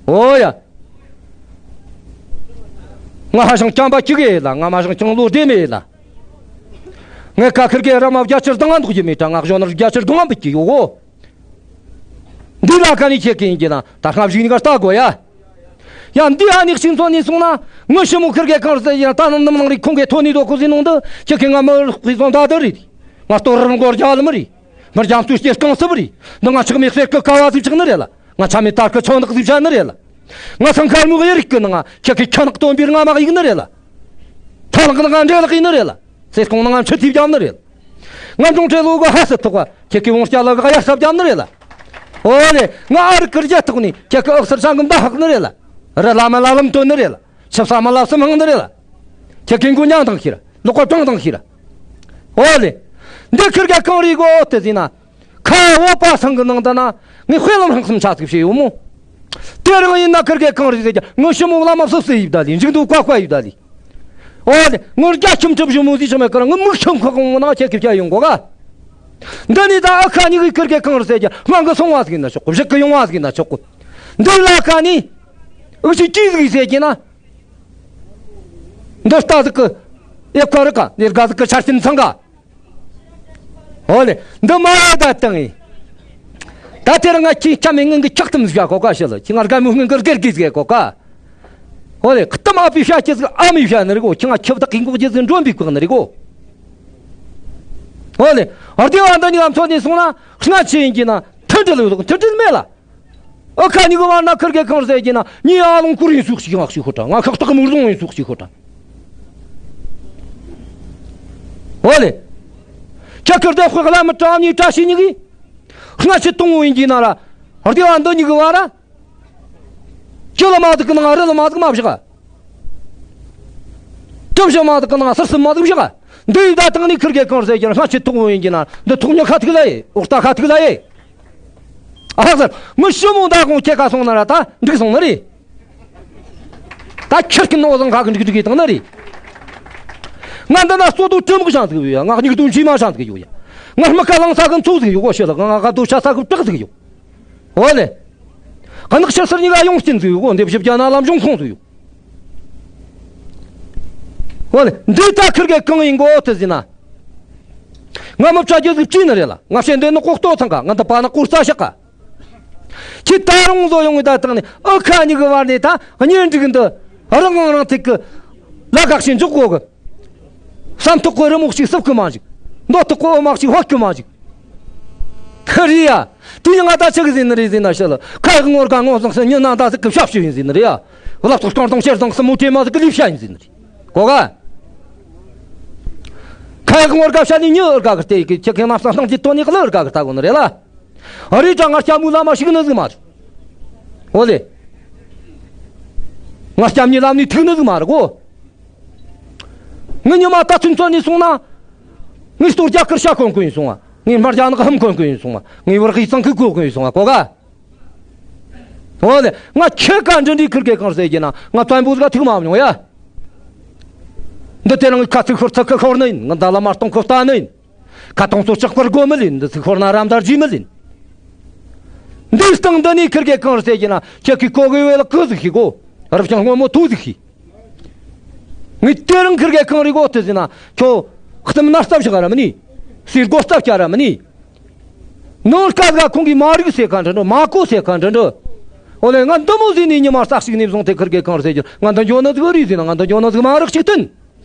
ཨོ་ཡ། ང་ཧ་ཤང་རྐྱང་པ་གཅིག་ཡེ་ལ། ང་མ་ཤང་རྐྱང་ལོ་བདེ་མེད་ལ། ངས་ཁ་ཁིར་གེ་ར་མ་བརྒྱ་ཆར་དང་ང་འདུག་གི་མེད་ད། ང་གཞོན་ནར་བརྒྱ་ཆར་དང་ང་འབུད་ཀྱི་ཡོད་གོ། འདི་ལ་ཁ་ནི་ཁྱེད་ཀྱི་ཡིན་གྱི་ན། ད་སྔ་བཞིན་ནི་ག་ལྟ་དགོས་ཡ། ཡང་འདི་ཨ་ནི་ཤིང་ཚོ་ནི་སོང་ན། ངི་ཞི་མོ་ཁིར་གེ་གང་ཟེར་ཡིན་ན། ད་ནམ་ནམ་ནང་རི་ཁོང་གི་ཐོ་ནི་དོ་ཁོ་ཟིན་ནང་དུ། ཁྱེད་ཀྱི་ང་མི་རིག་པའི་བཟོ་འདྲ་དུ་རེད། ང་ལྟོ་རི་མགོ་རྒྱ་ལ་མི་རེད། མི་རྒྱ་མཚོའི་སྐྱེ་རྐང་སུ་བུ་རེད། འདི་ང་ཆག་མེད་གསེར་གི་ཀ་བ་ཟིག་ཆག་ནི་རེད་ལ། ང་ཆ་མེད་དར་གི་ཆོ་ནག་ཟིག་བྱ་ནི་རེད་ལ། ང་སང་ཁར་མུག་ཡེ་རིག་གི་ནང་ང་ཁྱེད་ཀྱི་ཁྱ་ནག་སྟོན་པའི་རྔ་མ་ཡིག་ནི་རེད་ལ། ཐ་ལག་ནང་ང་འདྲེ་ལག་ཡིན་ནི་རེད་ལ། སེ་སྐོང་ནང་ང་མཆུ་ཐིབས་རྒྱབ་ནི་རེད་ལ། ང་འབྲོང་ཁྲེ་ལོ་གི་ཧ་སི་ཐོག་ག་ཁྱེད་ཀྱི་བོང་སྐྱ་ལ་ག་ཡར་སབ་རྒྱབ་ནི་རེད་ལ། ཨོ་ལེ། ང་ཨ་རི་ཀིར་རྒྱ་ཐོག་ནི་ཁྱེད་ཀྱི་ཨག་སར་ཤང་གི་མདའ་ཧག་ནི་རེད་ལ། རི་ལ་མ་ལ་ལམ་སྟོན་ནི་རེད་ལ། ཆབ་ས་མ་ལ་སུམ་ཧང་ནི་རེད་ལ། ཁྱེད་ཀྱི་མགོ་ཉང་དང་ཤི་ར། ལོག་པ་གྲང་དང་ཤི་ར། ཨོ་ལེ། འདི་ཁིར་ག་གང་རིག་གོ་དེ་ཟིན་ན། ཁ་འོ་པ་སང་གི་ནང་ད་ན། ངས་དཔེ་ལམ་ཧང་སུམ་ཆ་ཚིག་བྱས་ཡོད་མོ། དེ་རིང་ཡིན་ན་ཁིར་ག་གང་རིག་ཟེར་གྱ། ངས་ཞི་མོ་བླ་མ་སུ་སུ་ཡིབ་ད་ལི། འཇིག་འདུག་ཀ་ཀ་ཡིབ་ད་ལི། ཨོ་ལེ། ངས་རྒྱ་ཁྱིམ་ཁྲབ་ཞི་མོ་ཟིག་ཆ་མེད་ཀ་ར། ངས་མིག་ཤང་ཁོག་གོང་ནང་ཁྱེད་ཀྱི་བྱ་ཡོང་གོ་ག། འདི་ནི་ད་ཨ་ཁ་གཉིས་ཀྱི་ཁིར་ག་གང་རིག་ཟེར་གྱ། དམངས་གི་སོང་བ་ཟིག་ན་ཆོག་གོ། བཞི་གི་ཡོང་བ་ཟིག་ན་ཆོག་གོ། འདི་ལ་ཁ་ནི། ཨུ་ཆི་ཅི་ཟིག་ཟེར་གྱི་ན། འདི་ལྟ་ཟིག་གི་ཨེ་ཁ་རི་ཀ་ནི་དགའ་ཟིག་གི་ཆ་རྐྱེན་ཚང་ག། ཨོ་ལེ། འདི་མ་ཡ་ད་བཏང་ངེ། ད་དེར་ང་ཁྱི་ཁྱ་མེད་ངན་གི་ཁྱག་ཏམ་ཟིག་ག་གོ་ག་ཤི་ལ། ཁྱི་ང་དགའ་མོ་ངན་གི་སྒེར་གི་ཟིག་གོ་ག། ཨོ་ལེ། ཁི་ཏམ་ཨ་པི་ཤ་ཁྱི་ཟིག་ཨ་མི་ཤ་ནི་རེ་གོ། ཁྱི་ང་ཁྱི་བདག་གི་འགོག་རྒྱུ་ཟིག་འགྲོན་པའི་ཁོག་ནི་རེ་གོ། ཨོ་ལེ། ཨར་དེ་བ་འདི་ནི་ང་མཚོན་ནས་སོང་ན། སྔ་ཕྱི་ཡིན་གྱི་ན་མཐུན་སྒྲིལ་ཡོད། མཐུན་སྒྲིལ་མེད་ལ། ཨ་ཁ་གཉིས་གི་བར་ན་ཁིར་གེ་གང་ཟེར་གྱི་ན། ཉི་ཨ་ལོང་ཀུ་རིན་སུག་ཅིག་ངག་ཅིག་ཤོད་དྲ། ང་ཁག་ཏག་མུར་ལོང་ཡིན་སུག་ཅིག་ཤོད་དྲ། ཨོ་ལེ། ཁྱ་ཁིར་དེ་དཔེ་ལ་མི་བཀྲ་མི་བཀྲ་ཤིས་གཉིས་གི། སྔ་ཕྱི་གཏོང་བོ་ཡིན་གྱི་ན་ར། ཨར་དེ་བ་འདི་གཉིས་གི་བར་ར། ཁྱི་ལ་མ་ཟིག་གི་ནང་རི་ལ་མ་ཟིག་མ་བཞག་ག། གྲུ་བཞི་མ་ཟིག་གི་ནང་སིར་སིམ་མ་ཟིག་བཞག་ག། འདི་ཡི་ད་དང་ནི་ཁིར་གེ་གང་ཟེར་གྱི་ན། སྔ་ཕྱི་གཏོང་བོ་ཡིན་གྱི་ན་འདི་ཐོག་ཉི་ཁ་ཐུག་ལ་ཡེ། འོག་རྟ་ཁ་ཐུག་ལ་ཡེ། ཨ་ཧ་ཟེར། ངི་ཞི་མོ་ད་ཁོང་ཁྱེད་ཁ་སོང་ན་ར་ད་འགྲིག་སོང་ནི་རེད། ད་ཁྱེད་ཀྱི་ནོར་བཟང་ཁ་གི་འགྲིག་འགྲིག་གི་བཏང་ནི་རེད། ང་འདི་ན་གཙོ་དོ་གྲི་མོག་ཤང་ཟིག་ཡོད་ཡ། ང་སྙིགས་དོ་མཆི་མ་ཤང་ཟིག་ཡོད་ཡ། ང་སྨི་ཁ་ལང་ས་གི་མཚོ་ཟིག་ཡོད་གོ་ཤི་ལ། ང་ང་དོ་ཤ་ས་གི་བྲག་ཟིག་ཡོད། ཨོ་ལེ། ཀ་ནག་ཤི་སར་གཉིས་ཀ་ཡོང་སྐྱིན་ཟིག་ཡོད་གོ། འདི་བཞི་བརྒྱ་ན་ལམ་གཞུང་ཁོངས་ཟིག་ཡོད། ཨོ་ལེ། འདི་ད་ཁིར་གེ་གང་ཡིན་གོ་དེ་ཟིན་ན། ང་མི་བྱ་རྒྱུ་ཟིག་ཅི་ནི་རེད་ལ། ང་བཤད་འདོད་ནི་ལྐོག་ལྟོ་ཚང་ག། ང་འདི་པ་ན་ལྐོག་རྩ་བཤག་ག། ཁྱི་ད་རུང་བཟོ་ཡོང་གི་ད་བཏང་ནས་ཨ་ཁ་གཉིས་གི་བར་ནས་ད་གཉེན་སྒྲིག་འདི་རང་དབང་རང་ཐུག་གི་ལ་ཁག་ཤིང་འཇོག་གོ་གི། བསམ་ཐོག་གི་རི་མོ་ཞིག་སྲུབ་གི་མ་ཞིག། མདོ་ཐོག་གི་འོ་མ་ཞིག་ཧོད་གི་མ་ཞིག། ཁ་རི་ཡ། དེ་ཡང་ང་ད་ཆི་གི་ཟིན་ནི་རེད་ཟིན་ན་ཤི་ལ། ཁ་ཡག་ངོར་ག་ངོ་སང་སི་ཉི་ན་ད་ཟི་གི་ཤབ་ཤི་ཡིན་ཟིན་ནི་རེད་ཡ། ལབ་ཏོག་སྐོར་དང་ཤེར་དང་སི་མོ་ཀེ་མ་ཟི་གི་ལིབ་ཤ་ཡིན་ཟིན་ནི་རེད། གོ་ག་ཁ་ཡག་ངོར་ག་ཤ་ནི་ཉི་ཨར་ག་གི་སྟེ་གི་ཁྱེད་ཁེ་མ་སང་སང་གི་ཏོ་ནི་གི་ལ་ཨར་ག་གི་ལྟ་གོ་ནི་རེད་ལ། ཨ་རི་ཅང་ང་སྐྱ་མུ་ལ་མ་ཤི་གི་ནི་ཟིག་མ་རེད། འོ་ལེ། ང་སྐྱ་མྱི་ལ་ནི་ཐུག་ནི་ཟིག་མ་རེད་གོ། ངའི་ཉི་མ་ད་ཚུན་ཚོད་ནས་སོང་ན། ངའི་སྟོད་རྒྱ་གར་ཤ་གོན་གོན་ཡིན་སོང་ང་། ངའི་མར་རྒྱ་ནག་ཧམ་གོན་གོན་ཡིན་སོང་ང་། ངའི་བར་གི་གཙང་ཁུག་གོན་གོན་ཡིན་སོང་ང་གོ་ག་འོ་ལེ། ང་ཁྱེད་ཀ་འདྲི་འདྲི་ཁིར་གེ་གང་ཟེར་གྱི་ན་ང་བཙན་པོ་ཟིག་ཐུག་མ་མྱོང་ཡ། འདི་དེ་རིང་ཁ་ཚིག་ཤོར་ཚིག་ཁ་ཤོར་ནི་ཡིན། ང་འདི་ལ་མ་གཏོང་ཁོ་ལྟ་ནི་ཡིན། ཁ་གཏོང་ཚོ་ལྕགས་པར་སྒོ་མི་ལེན། འདི་ཚིག་ཤོར་ན་རམ་དར་ཇི་མི་ལེན། འདི་སྟེང་འདི་ནས་ཁིར་གེ་གང་ཟེར་གྱི་ན་ཁྱེད་ཀྱི་གོ་གི་བེ་ལ་ཀི་ཟིག་ཤི་གོ། རབ་བྱུང་སྔོན་མོ་ཐུག་ཟིག་ཤི། ངས་དེ་རིང་ཁིར་གེ་གང་རིག་གོ་དེ་ཟིན་ན་ཁྱོད་གཏམ་ན་སྟབས་ཤག་ར་མི་ནི། སིར་གོ་སྟབས་ཀྱ་ར་མི་ནི། ནོར་སྐལ་ག་ཁོང་གིས་མ་རིག་ཟེར་ག་འདྲ་འདྲ། མ་གོ་ཟེར་ག་འདྲ་འདྲ། འོ་ལེ། ང་འདི་མོ་ཟིན་ནས་ཉི་མ་རྩག་ཞིག་ནས་བཟུང་སྟེ་ཁིར་གེ་གང་རེད་ཟེར་རྒྱུ། ང་འདི་འཇོ་ནི་ཟིག་རེད་ཟིན་ན་ང་འདི་འཇོ་ནི་ཟིག་མ་རག་ཅིག་བསྟན།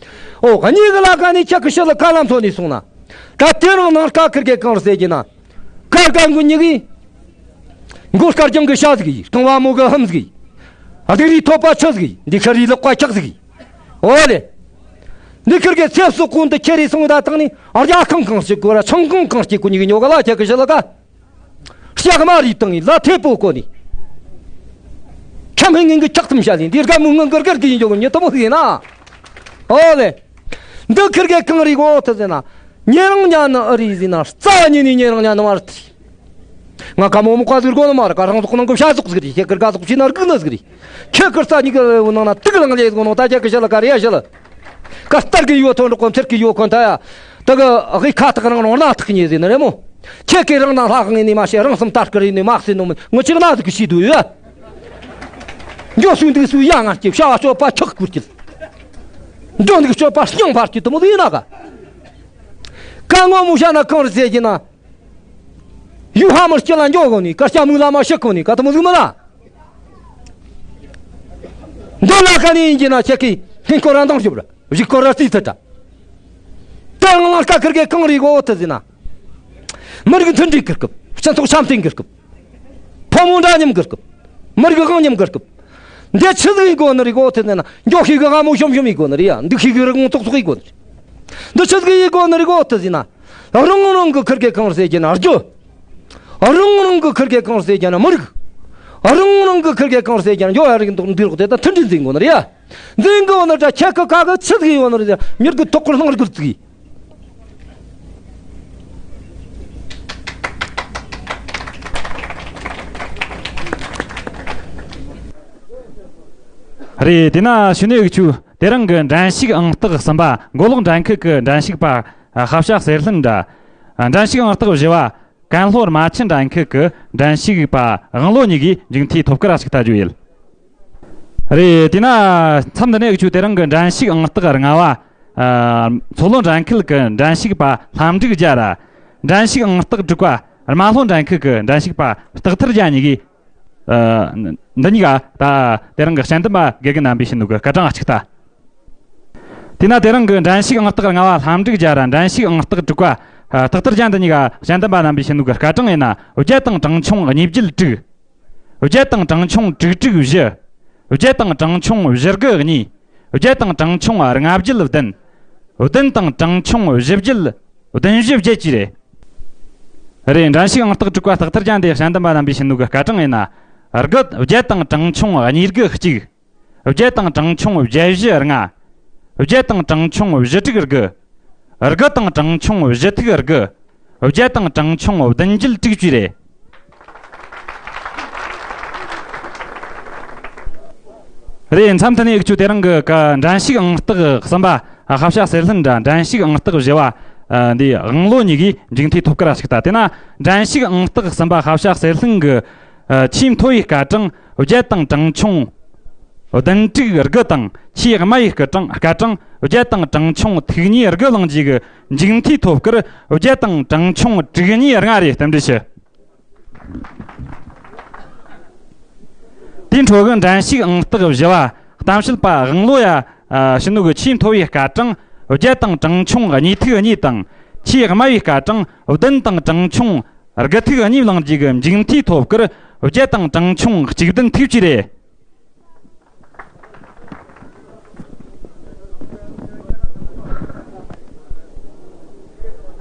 འོ་གཉིས་ཀྱི་ལ་ཀ་ནས་ཁྱེད་ཀྱི་ཕྱི་ལ་ཁ་ལམ་ཚོ་ནས་སོང་ན། ད་དེ་རིང་ནང་ཀ་ཁིར་གེ་གང་རེད་ཟེར་རྒྱུ་ན། ཀ་ཀ་མགོ་གཉིས་གི། མགོ་དཀར་རྒྱང་གི་ཤ་ཟིག་ཡིན། རྐང་བ་མོ་གི་ཧམ་ཟིག་ཡིན། ཨ་དེ་རིའི་ཐོད་པ་ཆུ་ཟིག་ཡིན། འདི་ཁ་རིའི་ལག་པ་ཁྱག་ཟིག་ཡིན། འོ་ལེ། འདི་ཁིར་གེ་ཚེ་སྲོག་ཀུན་ཏུ་ཁྱེར་རེ་སོང་ད་ཐང་ནི་རྒྱ་ཁང་གང་ཞིག་གོ་ར་ཆང་ཁང་གང་ཞིག་གོ་གཉིས་གི་ཉོ་ག་ལ་ཁྱེད་ཀྱི་ཕྱི་ལ་ཀ། ལྕགས་མ་རིགས་དང་ལ་ཐེ་པོ་གོ་ནི། ཁྱམས་ཧིང་ངན་གི་ཁྱག་ཐུམ་བྱ་ལིན་འདི་དགའ་མོ་ངང་གར་གར་གི་ཡིན་ཡོང་ཉེ་དུ་མོ་ཟིན་ན། ཨོ་ལེ། འདི་ཁིར་གེ་གང་རིག་འོ་ཐུ་ཟིན་ན། ཉེ་རང་ཉ་ནི་ཨ་རི་ཟིན་ན་རྩ་ཉེ་ནི་ཉེ་རང་ཉ་ནི་མ་རེད། ང་ཀ་མོ་མོ་ཀ་ཟུར་གོ་ནི་མ་རེད། ཀ་རང་ཟོག་ནང་གི་བྱ་ཟོག་ཟིག་རེད། ཁྱེད་ཀར་ཀ་ཟོག་ཕྱི་ན་རྒུག་ནི་ཟིག་རེད། ཁྱེད་ཀར་རྩ་ཉེ་གི་ནང་ན་དུག་ལང་ལས་གོ་ནོ་ད་ཁྱེད་ཀི་ཤ་ལ་ཀ་རེ་ཡ་ཤ་ལ། ཀ་སྟར་གི་ཡོད་ཐོན་འགྲོ་གོ་མཚེར་གི་ཡོད་གོ་ད་ཡ། ད་གི་ཨ་གི་ཁ་ཐག་རང་རང་ན་ཐག་ཉེ་ཟིན་ནི་རེད་མོ། ཁྱེད་ཀྱིས་རང་ན་ལྷ་ཁང་ནས་མ་བཤད་རང་སེམས་ལྟར་ཀི་རེད་ནས་མ་བསད་ནོ་མི་ངོ་ཅིག་ན་ཟིག་གི་ཤི་དུ་ཡོད། འགྱོ་སུ་འདུག་སུ་ཡ་ང་སྐྱེ་བྱ་བ་སྤྱོད་པ་ཆག་ཁུར་གྱིས། འགྱོ་འདུག་སྤྱོད་པ་སྙིང་བར་གྱི་དུ་མོ་ཟིན་ན་ག་ཀ་ངོ་མོ་ཤ་ན་གང་རེད་ཟེར་གྱི་ན། ཡུ་ཧ་མར་སྐྱེ་ལ་འགྱོ་གོ་ནི་ཀ་སྐྱ་མུ་ལ་མ་ཤི་གོ་ནི་ཀ་དུ་མོ་ཟིག་མ་ལ། འདི་ལ་ཁ་ནས་ཡིན་གྱི་ན་ཁྱེད་ཀྱིས་ཧིན་སྐོར་ར་འདང་རྒྱོབ་ར་བཞི་སྐོར་ར་རྩིས་ཐུབ་ད། ད་ང་ལ་ཀ་ཁིར་གེ་གང་རིག་འོ་ཐུ་ཟིན་ན། མི་རིགས་མཐུན་སྒྲིལ་གི་སྐབས། སྤྱི་ཚོགས་འཆམ་མཐུན་གི་སྐབས། ཕོ་མོ་འདྲ་མཉམ་གི་སྐབས། མི་རིགས་དབང་མཉམ་གི་སྐབས། འདི་ཆི་ཟིག་ཡིན་དགོ་ནི་རིག་འོ་ཐུ་ཟིན་ན། མགྱོགས་ཤིག་གི་སྔ་མོ་ཤོམ་ཤོམ་ཡིན་དགོ་ནི་རེད་ཡ། འདུག་ཤིག་གི་རིག་ངོ་ཙོག་ཙོག་ཡིན་དགོ་ནི་རེད། འདི་ཆི་ཟིག་ཡིན་དགོ་ནི་རིག་འོ་ཐུ་ཟིན་ན། རང་རང་གི་ཁིར་གེ་གང་ཟེར་གྱི་ན་རྒྱུ། རང་རང་གི་ཁིར་གེ་གང་ཟེར་གྱི་ན་མི་རིགས། རང་རང་གི་ཁིར་གེ་གང་ཟེར་གྱི་ན་འགྱོ་ཡ་རིགས་འདུག་འདི་རོགས་དེ་ད་མཐུན་སྒྲིལ་འཛིན་དགོ་ནི་རེད་ཡ། འཛིན་དགོ་ནི་ད་ཁྱེད་ཀི་ཁ་གི་ཆི་ཟིག་ཡོད་ནི་རེད། མྱུར་གི་ཐོག་ཁུར་སྣང་རིག་གི་ཟིག་རེད། དེ་ན་ཕྱི་ནས་ཆུ་དེ་རིང་གི་འགྲན་ཞུགས་ཨང་རྟགས་གསུམ་པ་མགོ་ལོག་འགྲན་ཁུལ་གྱི་འགྲན་ཞུགས་པ་ཧ་བྱ་གསེར་ལྷུན་འདྲ། འགྲན་ཞུགས་ཨང་རྟགས་བཞི་བ་ཀན་ལྷོ་རྨ་ཆུ་འགྲན་ཁུལ་གྱི་འགྲན་ཞུགས་པ་དབང་ལོ་གཉིས་ཀྱིས་མཇུག་མཐའི་ཐོབ་སྐར་ཞིག་ལྟ་རྒྱུ་ཡིན། རེད། དེས་ན་མཚམས་འདི་ནས་ཆུ་དེ་རིང་གི་འགྲན་ཞུགས་ཨང་རྟགས་ལྔ་བ། ཨ། མཚོ་ལྷོ་འགྲན་ཁུལ་གྱི་འགྲན་ཞུགས་པ་ལྷ་འབྲུག་རྒྱལ་ར། འགྲན་ཞུགས་ཨང་རྟགས་དྲུག་པ་རྨ་ལྷོ་འགྲན་ཁུལ་གྱི་འགྲན་ཞུགས་པ་སྟག་ཐར་རྒྱལ་གཉིས་ཀྱིས། ཨ། འདི་གཉིས་ཀ་ད་དེ་རིང་གི་དཔྱད་འདེམས་པ་དགེ་རྒན་རྣམ་པས་བྱིན་ནོ་གི་སྐར་གྲངས་གཅིག་ལྟ། དེས་ན་དེ་རིང་གི་འགྲན་ཞུགས་ཨང་རྟགས་ལྔ་བ་ལྷ་འབྲུག་རྒྱལ་ར། འགྲན་ཞུགས་ཨང་རྟགས་དྲུག་པ་སྟག་ཐར་རྒྱལ་འདི་གཉིས་ཀ་དཔྱད་འདེམས་པ་རྣམ་པས་བྱིན་ནོ་གི་སྐར་གྲངས་ཡིན་ན་བརྒྱད་དང་གྲངས་ཆུང་གཉིས་བརྒྱད་དྲུག་བརྒྱད་དང་གྲངས་ཆུང་དྲུག་དྲུག་བཞི། བརྒྱད་དང་གྲངས་ཆུང་བཞི་དགུ་གཉིས། བརྒྱད་དང་གྲངས་ཆུང་ལྔ་བརྒྱད་བདུན། བདུན་དང་གྲངས་ཆུང་བཞི་བརྒྱད། བདུན་བཞི་བརྒྱད་བཅས་རེད། རེད། འགྲན་ཞུགས་ཨང་རྟགས་དྲུག་པ་སྟག་ཐར་རྒྱལ་འདི་དཔྱད་འདེམས་པ་རྣམ་པས་བྱིན་ནོ་གི་སྐར་གྲངས་ཡིན་ན། དགུ། བརྒྱད་དང་གྲངས་ཆུང་གཉིས་དགུ་གཅིག་བརྒྱད་དང་གྲངས་ཆུང་བརྒྱད་བཞི་ལྔ། བརྒྱད་དང་གྲངས་ཆུང་བཞི་དྲུག་དགུ། དགུ་དང་གྲངས་ཆུང་བཞི་ཐིག་དགུ། བརྒྱད་དང་གྲངས་ཆུང་བདུན་བརྒྱད་དྲུག་བཅས་རེད། རེད། མཚམས་འདི་ནས་ཆུ་དེ་རིང་གི་ཀ་འགྲན་ཞུགས་ཨང་རྟགས་གསུམ་པ་ཧ་བྱ་གསེར་ལྷུན་འདྲ། འགྲན་ཞུགས་ཨང་རྟགས་བཞི་བ་འདི་དབང་ལོ་གཉིས་ཀྱིས་མཇུག་མཐའི་ཐོབ་སྐར་ཞིག་ལྟ། དེས་ན་འགྲན་ཞུགས་ཨང་རྟགས་གསུམ་པ་ཧ་བྱ་གསེར་ལྷུན་གྱི་ཆེས་མཐོ་བའི་སྐར་གྲངས་བརྒྱད་དང་གྲངས་ཆུང་བདུན་དྲུག་དགུ་དང་། ཆེས་དམའ་བའི་སྐར་གྲངས་སྐར་གྲངས་བརྒྱད་དང་གྲངས་ཆུང་ཐིག་གཉིས་དགུ་བླངས་རྗེས་ཀྱི་མཇུག་མཐའི་ཐོབ་སྐར་བརྒྱད་དང་གྲངས་ཆུང་དྲུག་གཉིས་ལྔ་རེད། རྟེན་འབྲེལ་ཞུ། དེའི་འཕྲོ་གི་འགྲན་ཞུགས་ཨང་རྟགས་བཞི་བ་གཏམ་བཤད་པ་དབང་ལོ་ཡ་ཕྱི་ནུ་གི་ཆེས་མཐོ་བའི་སྐར་གྲངས་བརྒྱད་དང་གྲངས་ཆུང་གཉིས་ཐིག་གཉིས་དང་། ཆེས་དམའ་བའི་སྐར་གྲངས་བདུན་དང་གྲངས་ཆུང་ དགུ་ཐུག་གཉིས་བླངས་རྗེས་ཀྱི་མཇུག་མཐའི་ཐོབ་སྐར་བརྒྱད་དང་གྲངས་ཆུང་གཅིག་བདུན་ཐུག་ཅིག་རེད།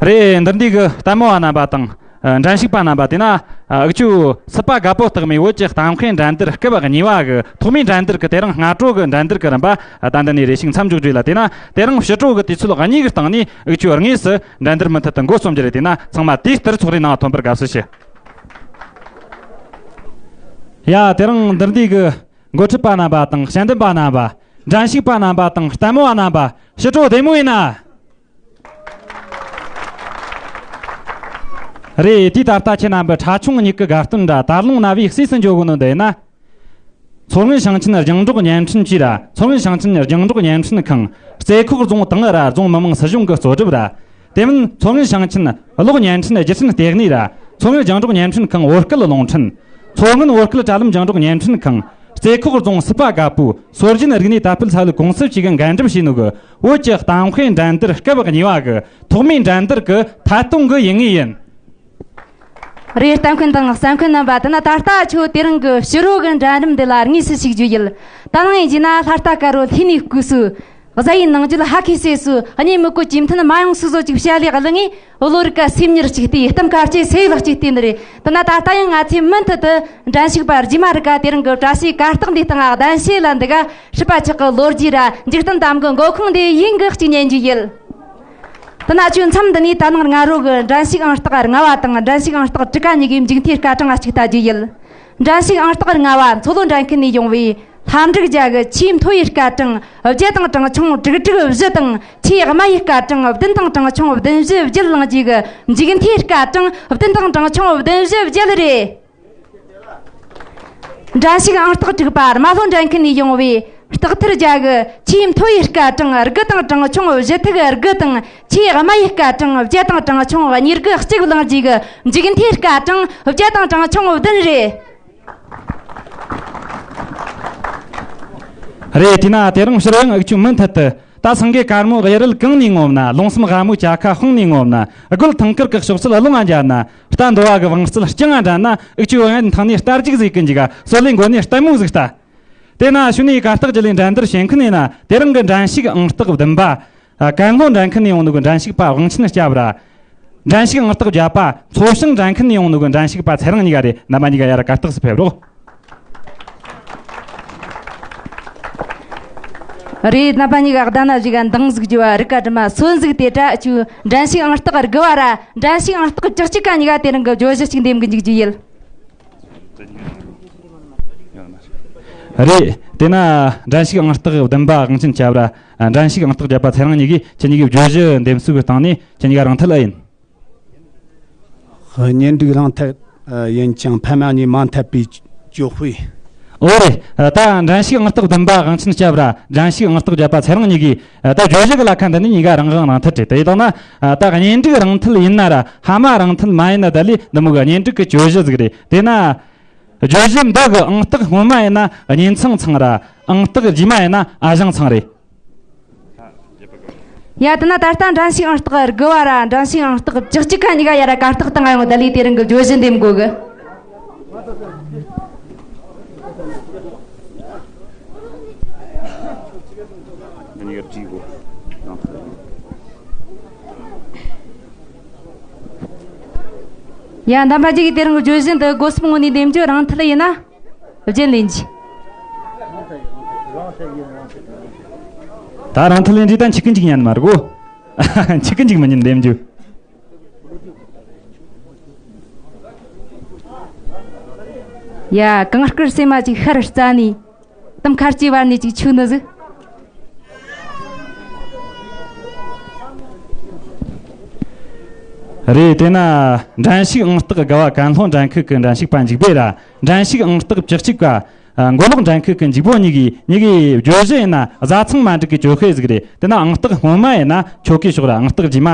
རེད། འདིར་འདུས་ཀྱི་ལྟད་མོ་བ་རྣམ་པ་དང་། ཨ། འགྲན་ཞུགས་པ་རྣམ་པ། དེས་ན། ཨ། འུ་ཆོའི་སྲིད་པ་རྒད་པོ་རྟགས་མའི་བོད་ཀྱི་གཏམ་དཔེ་འགྲན་བསྡུར་སྐབས་གཉིས་པ་གི་ཐོག་མའི་འགྲན་བསྡུར་གྱི་དེ་རིང་སྔ་དྲོ་གི་འགྲན་བསྡུར་གྱི་རིམ་པ། ཨ། ད་འདི་ནས་རེ་ཞིག་མཚམས་འཇོག་རྒྱུ་ཡིན་ལ། དེས་ན་དེ་རིང་ཕྱི་དྲོ་གི་དུས་ཚོད་གཉིས་ཀྱི་སྟེང་ནས་འུ་ཆོ་དངོས་སུ་འགྲན་བསྡུར་མུ་མཐུད་དུ་འགོ་རྩོམ་རྒྱུ་རེད། དེས་ན་ཚང་མ་དུས་ལྟར་ཚོགས་རའི་ནང་ཐོན་པར་དགའ་བསུ་ཞུ། ཡ། དེ་རིང་འདིར་འདུས་ཀྱི་འགོ་ཁྲིད་པ་རྣམ་པ་དང་། དཔྱད་འདེམས་པ་རྣམ་པ། འགྲན་ཞུགས་པ་རྣམ་པ་དང་། ལྟད་མོ་བ་རྣམ་པ། ཕྱི་དྲོ་བདེ་མོ་ཡིན་ན། རེད། དེ་ད་ལྟ་ཁྱེད་རྣམ་པས་ཁྲ་ཆུང་མིག་གི་དགའ་སྟོན་འདྲ་དར་ལུང་རྣ་བའི་གསོས་སུ་འཇོག་གོ་ནོ་འདི་ཡིན་ན། མཚོ་སྔོན་ཞིང་ཆེན་རྒྱང་སྒྲོག་བརྙན་འཕྲིན་ཅུས་ར། མཚོ་སྔོན་ཞིང་ཆེན་རྒྱང་སྒྲོག་བརྙན་འཕྲིན་ཁང་། རྩེ་ཁོག་རྫོང་ཏང་ཨུ་ར་རྫོང་མི་དམངས་སྲིད་གཞུང་གི་གཙོ་སྒྲུབ་ར། དེ་མིན་མཚོ་སྔོན་ཞིང་ཆེན་གློག་བརྙན་འཕྲིན་སྒྱུར་སྐྲུན་ལྟེ་གནས་ར། མཚོ་སྔོན་རྒྱང་སྒྲོག་བརྙན་འཕྲིན་ཁང་བོད་སྐད་རླུང་འཕྲིན། མཚོ་སྔོན་བོད་སྐད་དྲ་ལམ་རྒྱང་སྒྲོག་བརྙན་འཕྲིན་ཁང་། རྩེ་ཁོག་རྫོང་སྲིད་པ་རྒད་པོའི་སྲོལ་རྒྱུན་རིག་གནས་དར་སྤེལ་ཚད་ཡོད་ཀུང་སི་བཅས་ཀྱིས་འགན་སྒྲུབ་བྱས་ནོ་གི་བོད་ཀྱི་གཏམ་དཔེ་འགྲན་བསྡུར་སྐབས་གཉིས་པ་གི་ཐོག་མའི་འགྲན་བསྡུར་གྱི་ཐད་གཏོང་གི་ཡུལ་དངོས་ཡིན། རེད། ལྟ་མཁན་དང་གསན་མཁན་རྣམ་པ། དེ་ན་ད་ལྟ་ཁྱོད་དེ་རིང་གི་ཕྱི་དྲོ་གི་འགྲན་རིམ་འདི་ལ་དངོས་སུ་ཞུགས་རྒྱུ་ཡིན། ད་ནངས་ཡིན་གྱི་ན་ལྷ་རྟ་དཀར་པོ་ལྷས་ནས་སྐུ་གསོས། གཟའ་ཡི་ནང་རྒྱུད་ཧ་ཁེ་སེ་སུ། གཉེན་མི་གོ་གྱིམ་མཐུན་མ་ཡོང་སུ་བཟོ་ཅིག་བྱ་ལས་གླུ་ངེས། བློ་རིག་ག་སེམས་ཉེར་གཅིག་ལྟའི་གཏམ་ཁ་ལྕེ་སེ་ལག་གཅིག་བལྟས་ནི་རེད། དེ་ན་ད་ལྟ་ཡང་ང་ཚོས་མུ་མཐུད་དུ་འགྲན་ཞུགས་པ་རྗེས་མ་རིག་ག་དེ་རིང་གི་བཀྲ་ཤིས་གར་སྟེགས་འདིའི་སྟེང་ང་གདན་ཞུས་ལ་འདུག་ག་སྲིད་པ་ཆགས་གི་ལོ་རྒྱུས་ར་འཇིག་རྟེན་གཏམ་གི་མགོ་ཁུངས་འདི་ཡིན་གི་གཅིག་ཉན་རྒྱུ་ཡིན། དེ་ན་ཁྱོད་མཚམས་འདི་ནས་ད་ནངས་སྔ་དྲོ་གི་འགྲན་ཞུགས་ཨང་རྟགས་ལྔ་པ་དང་འགྲན་ཞུགས་ཨང་རྟགས་དྲུག་པ་གཉིས་ཀའི་མཇུག་མཐའི་སྐར་གྲངས་ང་གཅིག་ལྟ་རྒྱུ་ཡིན། འགྲན་ཞུགས་ཨང་རྟགས་ལྔ་པ་མཚོ་ལྷོ་འགྲན་ཁུལ་ནས་ཡོང་བའི་ལྷ་འབྲུག་རྒྱལ་གྱི་ཆེས་མཐོ་བའི་སྐར་གྲངས་བརྒྱད་དང་གྲངས་ཆུང་དྲུག་དྲུག་བཞི་དང་། ཆེས་དམའ་བའི་སྐར་གྲངས་བདུན་དང་གྲངས་ཆུང་བདུན་བཞི་བརྒྱད་བླངས་རྗེས་ཀྱི་མཇུག་མཐའི་སྐར་གྲངས་བདུན་དང་གྲངས་ཆུང་བདུན་བཞི་བརྒྱད་རེད། འགྲན་ཞུགས་ཨང་རྟགས་དྲུག་པ་རྨ་ལྷོ་འགྲན་ཁུལ་ནས་ཡོང་བའི་སྟག་ཐར་རྒྱལ་གྱི་ཆེས་མཐོ་བའི་སྐར་གྲངས་དགུ་དང་གྲངས་ཆུང་བཞི་ཐིག་དགུ་དང་། ཆེས་དམའ་བའི་སྐར་གྲངས་བརྒྱད་དང་གྲངས་ཆུང་ཉེར་དགུ་གཅིག་བླངས་རྗེས་ཀྱི་མཇུག་མཐའི་སྐར་གྲངས་བརྒྱད་དང་གྲངས་ཆུང་བདུན་རེད། རེད། དེས་ན་དེ་རིང་ཕྱིར་ཡང་འུ་ཆོས་མུ་མཐུད་དུ། ད་སེང་གེ་དཀར་མོ་གཡུ་རལ་གང་ནས་ངོམ་ན། ལུང་གསུམ་ལྷ་མོའི་ཅ་ཁ་དཔུང་ནས་ངོམ་ན། རྒོད་ཐང་དཀར་གྱི་ཕྱོགས་སུ་རླུང་ང་འཇགས་ན། རྟ་འདོ་བ་གི་བང་རྩལ་རྐྱང་ང་འགྲན་ན། འུ་ཆོས་ཡང་ཐང་ནས་རྟ་རྒྱུག་ཟིག་གི་འཇུག་ག་སོ་ལེ་མགོ་ནས་ལྟད་མོ་ཟིག་ལྟ། དེ་ན་ཕྱི་ནས་གར་སྟེགས་བརྒྱུད་ལས་འགྲན་བསྡུར་བྱེད་མཁན་ཡིན་ན། དེ་རིང་གི་འགྲན་ཞུགས་ཨང་རྟགས་བདུན་པ། ཨ། ཀན་ལྷོ་འགྲན་ཁུལ་ནས་ཡོང་ནོ་གི་འགྲན་ཞུགས་པ་དབང་ཆེན་སྐྱབས་ར། འགྲན་ཞུགས་ཨང་རྟགས་བརྒྱད་པ་མཚོ་བྱང་འགྲན་ཁུལ་ནས་ཡོང་ནོ་གི་འགྲན་ཞུགས་པ་ཚེ་རིང་གཉིས་ཀ་རེད། རྣམ་པ་གཉིས་ཀ་ཡར་གར་སྟེགས་སུ་ཕེབས་རོགས། རེད། རྣམ་པ་གཉིས་ཀ་གདན་ན་བཞུགས་ག་འདང་ཟིག་རྒྱོབ་བ། རིག་ག་དྲི་མ་སོན་ཟིག་དེ་དྲ་ཆུ། འགྲན་ཞུགས་ཨང་རྟགས་དགུ་བ་ར་འགྲན་ཞུགས་ཨང་རྟགས་བཅུ་གཅིག་ག་གཉིས་ཀ་དེ་རིང་གི་བརྗོད་གཞི་གཅིག་འདེམས་གི་འཇུག་རྒྱུ་ཡིན། རེད། དེ་ན་འགྲན་ཞུགས་ཨང་རྟགས་བདུན་པ་དབང་ཆེན་སྐྱབས་ར། འགྲན་ཞུགས་ཨང་རྟགས་བརྒྱད་པ་ཚེ་རིང་གཉིས་ཀྱིས་ཁྱེད་གཉིས་ཀྱི་བརྗོད་གཞི་འདེམས་གསོལ་གྱི་སྟེང་ནས་ཁྱེད་གཉིས་ཀ་རང་འཐད་ཨེ་ཡིན། གཉེན་སྒྲིག་རང་འཐད་ཡིན་ཀྱང་ཕ་མ་གཉིས་མ་འཐད་པའི་གྱོད་དཔེ། ཨོ་རེད། ད་འགྲན་ཞུགས་ཨང་རྟགས་བདུན་པ་དབང་ཆེན་སྐྱབས་ར། འགྲན་ཞུགས་ཨང་རྟགས་བརྒྱད་པ་ཚེ་རིང་གཉིས་ཀྱིས། ད་བརྗོད་གཞི་གི་ལ་ཁ་འདི་ནི་གཉིས་ཀ་རང་དབང་རང་འཐད་རེད། དེ་ཡིན་དང་ན། ད་གཉེན་སྒྲིག་རང་འཐད་ཡིན་ན་ར་ཕ་མ་རང་འཐད་མ་ཡིན་ན་ད་ལས་འདི་མོ་གི་གཉེན་སྒྲིག་གི་གྱོད་གཞི་ཟིག་རེད། དེ་ན། བརྗོད་གཞི་འདི་གི་ཨང་རྟགས་སྔོན་མ་ཡིན་ན་གཉེན་ཚང་ཚང་ར། ཨང་རྟགས་རྗེས་མ་ཡིན་ན་ཨ་ཞང་ཚང་རེད། ཡ། དེ་ན་ད་ལྟ་འགྲན་ཞུགས་ཨང་རྟགས་དགུ་བ་ར་འགྲན་ཞུགས་ཨང་རྟགས་བཅུ་གཅིག་ག་གཉིས་ཀ་ཡར་གར་སྟེགས་སྟེང་ང་ཡོང་། ད་ལས་དེ་རིང་གི་བརྗོད་གཞི་འདེམས་དགོས་གི། འདི་གཉིས་ཀ་བྲིས་དགོས། ཡ། རྣམ་པ་གཅིག་གིས་དེ་རིང་གི་བརྗོད་གཞི་འདི་སྒོ་གསུམ་ངོས་ནས་འདེམས་རྒྱུ། རང་འཐད་ཡིན་ན་རྒྱན་ལེན་རྒྱུ། ད་རང་འཐད་ལེན་རྒྱུ་ད་འཆི་ཀི་འཇིག་ཉན་མ་རེད་གོ། འཆི་ཀི་འཇིག་མི་ཉན་འདེམས་རྒྱུ། ཡ། གངས་དཀར་སེམས་མ་ཅིག་ཤར་རྩ་ནས། གཏམ་ཁ་ལྕེ་བར་ནས་ཅིག་ཆུ་ནི་ཟིག་རེད། དེ་ན་འགྲན་ཞུགས་ཨང་རྟགས་དགུ་བ་ཀན་ལྷོ་འགྲན་ཁུལ་གྱི་འགྲན་ཞུགས་པ་འཇིགས་པེ་ར། འགྲན་ཞུགས་ཨང་རྟགས་བཅུ་གཅིག་པ་མགོ་ལོག་འགྲན་ཁུལ་གྱི་འཇིགས་པོ་གཉིས་ཀྱིས། གཉིས་ཀའི་བརྗོད་གཞི་ཡིན་ན་བཟའ་ཚང་མ་འགྲིག་གི་གྱོད་དཔེ་ཟིག་རེད། དེ་ན་ཨང་རྟགས་སྔོན་མ་ཡིན་ན་ཁྱོ་གའི་ཕྱོགས་ར། ཨང་རྟགས་རྗེས་མ་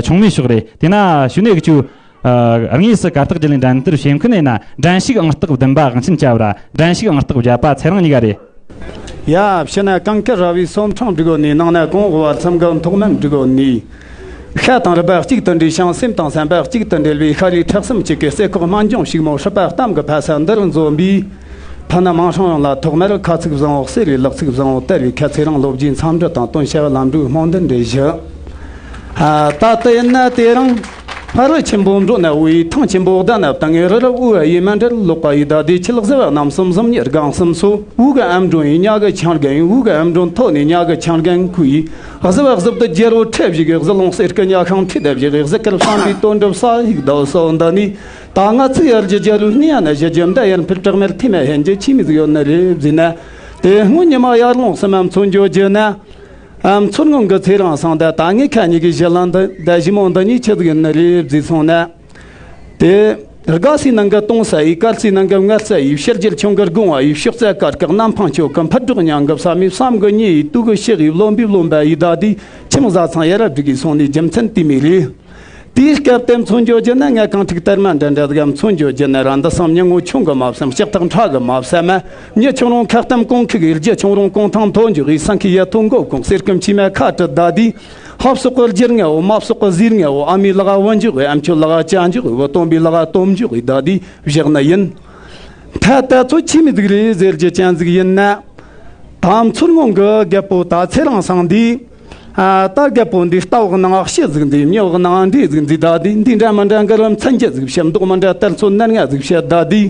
ཆུང་མའི་ཕྱོགས་རེད། དེ་ན་ཕྱི་ནས་ཀྱི་ཆུ། ཨ། དངོས་སུ་གར་སྟེགས་བརྒྱུད་ལས་འགྲན་བསྡུར་བྱེད་མཁན་ཡིན་ན། འགྲན་ཞུགས་ཨང་རྟགས་བདུན་པ་དབང་ཆེན་སྐྱབས་ར། འགྲན་ཞུགས་ཨང་རྟགས་བརྒྱད་པ་ཚེ་རིང་གཉིས་ཀ་རེད། ཡ། ཕྱི་ན་གངས་དཀར་ར་བའི་སོ་འཕྲེང་འགྲིག་གོ་ནི། ནང་ན་གོང་འོག་བར་མཚམས་ཀྱི་མཐོ་དམན་འགྲིག་གོ་ནི། ཤ་དང་རུས་པ་གཅིག་ཏུ་འདྲེས་ཤིང་སེམས་དང་བསམ་པ་གཅིག་ཏུ་འབྲེལ་བའི་ཤ་རུས་ཁྲག་གསུམ་གཅིག་གི་རྩེ་ཁོག་སྨན་ལྗོངས་ཕྱུག་མོ་སྲིད་པ་གཏམ་གྱི་ཕ་ས་འདི་རུ་འཛོམས་པའི། ཕ་ན་མང་སྲོང་ཡོངས་ལ་ཐོག་མར་ཁ་ཚིག་བཟང་བོ་གསེར་རུའི་ལག་ཚིག་བཟང་བོ་དར་བའི་ཁ་ཚིག་རིང་ལོ་བརྒྱའི་འཚམས་འདྲི་དང་དོན་བྱ་བའི་ལམ་འགྲོའི་སྨོན་འདུན་འདྲེན་ཞུ། ཨ། ད་ལྟ་ཡིན་ན་དེ་རིང་ཕ་རི་ཆེན་པོ་འགྲོ་ན་བོའི་ཐང་ཆེན་པོ་ཟླ་ནབ་དང་ངའི་རི་རབ་དབུ་བ་ཡི་མ་འདྲར་ལོག་པ་ཡི་ད་དེ་ཆི་ལག་གཟི་བ་རྣམ་གསུམ་གཟུམ་གཉིས་སྒང་གསུམ་སོ། བུ་གི་ཨམ་འགྲོན་ཡི་ཉ་གི་ཆང་རྒན་ཡི་བུ་གི་ཨམ་འགྲོན་ཐོ་ནི་ཉ་གི་ཆང་རྒན་ཁུ་ཡི་གཟི་བ་གཟི་བཏུ་རྒྱལ་བོ་ཁྲེ་བཞི་གི་གཟི་ལོང་གསེར་སྐུ་ཉ་ཤང་ཁྲི་ལྡེབ་བཞི་གི་གཟི་དཀར་བསམ་པའི་དོན་འགྲུབ་ས་ཡིག་ཟླ་བ་སོ་འདི་ནི། ད་ང་ཚོའི་ཡར་རྒྱས་རྒྱལ་བོའི་གནས་ཡ་ན་གཞི་རྒྱུ་མདའ་ཡར་འཕུར་བྲག་མེར་ཐིམ་མ་ཧན་རྒྱུ་ཆི་མི་ཟིག་ཡོད་ནི་རེད་ཟེར་ན། དེ་སྔོན་ཉི་མ་ཡར་ལོངས་སུ་མ་མཚོན་རྒྱུ་རྒྱུ་ན། ཨ། མཚོ་སྔོན་གྱི་ཚེ་རིང་སང་ད་ད་ངས་ཁ་ཉིད་ཀྱི་ཞི་ལན་འདི་ད་ཞི་མོ་འདི་གཉིས་ཆི་ཟིག་ཡིན་ནི་རེད་ཟེར་སོང་ན། དེ་དགའ་སའི་ནང་གི་སྟོང་ས་ཡི་དཀར་སའི་ནང་གི་མངར་ས་ཡི་ཕྱི་རྒྱལ་ཆུང་གི་དགོང་བ་ཡི་ཕྱོགས་རྩ་དཀར་ཁག་གནམ་འཕང་ཆོ་གི་འཕུར་སྒྲོག་ཉང་གི་བསམ་མི་བསམ་གི་ཉེ་ཡི་དུག་གི་ཕྱི་ཡི་བློན་པོའི་བློན་པ་ཡི་ད་དེ་ཁྱིམ་བཟའ་ཚང་ཡ་རབས་སྒྲིག་གི་སོང་ནས་རྒྱུ་མཚན་དེ་མི་རེད། དེའི་སྐབས་དེ་མཚོན་བརྗོད་རྒྱུ་ན་ང་གང་ཐུག་དར་མ་འདྲ་འདྲ་དགའ་མཚོན་བརྗོད་རྒྱུ་ན་ར་འདི་སང་མྱི་ངོ་ཆུང་གི་མ་བསམ་ལྕགས་ཐག་ཕྲ་གི་མ་བསམ་མ་མྱི་ཆུང་རུང་ཁ་གཏམ་གོང་ཁུག་གི་རྒྱུ་ཆུང་རུང་གོང་ཐང་མཐོ་འཇུག་གི་སང་ཁི་ཡ་ཐོ་མགོ་གོང་གསེར་སྐམ་ཆི་མ་ཁ་བྲི་ད་དེ་ཧབ་སོག་གི་རྒྱུ་ངའོ་མ་སོག་གི་ཟིར་ངའོ་ཨ་མའི་ལག་བུ་འཇུག་གི་ཨམ་ཆོ་ལག་ཅ་འཇུག་གི་བུ་སྟོན་པའི་ལག་སྟོབས་འཇུག་གི་ད་དེ་བཞག་ནི་ཡིན། ད་ལྟ་ཚོ་ཆི་མི་ཟིག་རེད་ཟེར་རྒྱུ་ཅན་ཟིག་ཡིན་ན། ད་མཚོ་སྔོན་གི་རྒད་པོ་ད་ཚེ་རིང་སང་འདི། ཨ། ད་རྒད་པོ་འདི་ལྟ་བག་ནང་ཕྱི་ཟིག་འདི་མྱི་བག་ནང་འདྲེ་ཟིག་འདི་ད་འདི་འདི་འདྲ་མི་འདྲ་འགལ་བ་མཚན་ཅན་ཟིག་བཤད། མདོག་མི་འདྲ་དར་ཚོ་ནར་ང་ཟིག་བཤད་ད་འདི།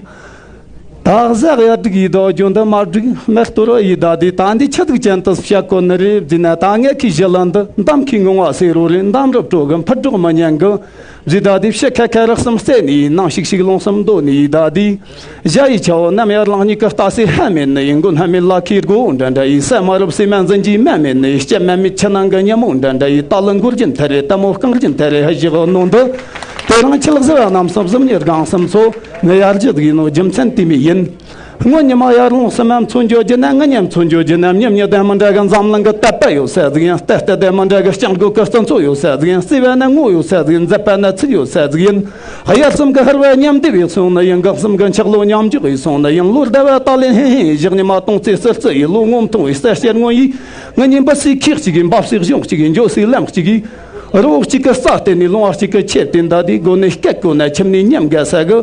ད་གཟའ་གཡའ་དྲུག་ཡི་ད་རྒྱུ་འདི་མ་དྲུག་མི་སྟོར་ཡི་ད་འདི་ད་འདི་ཆི་ཟིག་ཅན་དུ་བཤད་གོ་ནི་རེད་ཟེར་ན། ད་ངས་ཁི་ཞི་ལན་འདི་འདམ་ཁི་ངང་བ་སེ་རོ་རེད། འདམ་རུབ་སྤྲོ་གི་འཕུར་སྒྲོག་མི་ཉན་གི་ཟེར་ད་འདི་ཕྱི་ཁ་ཁ་རག་སམ་རྩེ་ནི་ནང་ཤིག་ཤིག་ལོང་སམ་འདོ་ནི་ཡི་ད་འདི། ཞྭ་ཡི་ཆ་བོ་ནམ་ཡར་ལངས་ཉིད་ཀྱི་ལྟ་སའི་ཧ་མེད་ནི་ཡིན། མགོ་སྣ་མེད་ལ་ཁའི་སྒོ་འདྲ་འདྲ་ཡི་ས་མ་རུབ་སེ་མ་འཛིན་གྱི་མ་མེད་ནི་ཡི་སྐྱ་མ་མེད་ཆུ་ནང་གི་ཉ་མོ་འདྲ་འདྲ་ཡི་ཏ་ལི་མགོ་རྒྱུ་མཐའ་རེ་ཏ་མོ་རྐང་རྒྱུ་མཐའ་རེ་ཧ་ཞི་གོ་ནོ་འདི། དེ་རིང་ཆི་ལག་ཟེར་བ་རྣམ་གསུམ་གཟུམ་གཉིས་སྒང་གསུམ་སོ་ངའི་ཡར་རྒྱུ་ཟིག་ཡིན་ནོ་རྒྱུ་མཚན་དེ་མི་ཡིན། སྔོན་ཉི་མ་ཡར་ལོངས་སུ་མ་མཚོན་བརྗོད་རྒྱུ་ན་ང་ཉམ་མཚོན་བརྗོད་རྒྱུ་ན་མཉམ་ཉི་ལྡན་མི་འདྲ་གི་འཛམ་གླིང་གི་དད་པ་ཡོད་ས་ཟིག་ཡིན། རྟ་རྟ་ལྡན་མི་འདྲ་གི་སྤྱང་གོ་གི་རྩི་མཚོ་ཡོད་ས་ཟིག་ཡིན། བརྩེ་བ་ན་ངོ་ཡོད་ས་ཟིག་ཡིན། མཛད་པ་ན་ཚིག་ཡོད་ས་ཟིག་ཡིན། དབྱར་གསུམ་གི་ཧར་བ་མཉམ་སྡེབ་ཡོད་སོང་ན་ཡིན། འགག་གསུམ་གི་འཁྱག་ལོ་མཉམ་འཇོག་ཡོད་སོང་ན་ཡིན། ལོ་ཟླ་བ་ཏ་ལེ་ཧེ་ཧེ་བཞག་ཉི་མ་སྟོང་ཚེ་ཟུར་ཙི་ཡི་ལོ་ངོ་མཐོང་བའི་ས་སྐྱར་སྔོན་ཡིས་ང་གཉིས་འབུ་སའི་ཁྱི་གཅིག་གིས་འབབ་སའི་གཞུང་གཅིག་གིས་འགྱོ་སའི་ལམ་གཅིག་གིས་རི་བོ་གཅིག་གི་རྩ་བརྟེན་ནས་ལུང་བ་གཅིག་གི་ཆེད་དེ་འདའ་དུས་སྒོ་ནས་སྐད་གོ་ན་ཁྱིམ་ནས་ཉམས་དགའ་ས་གི་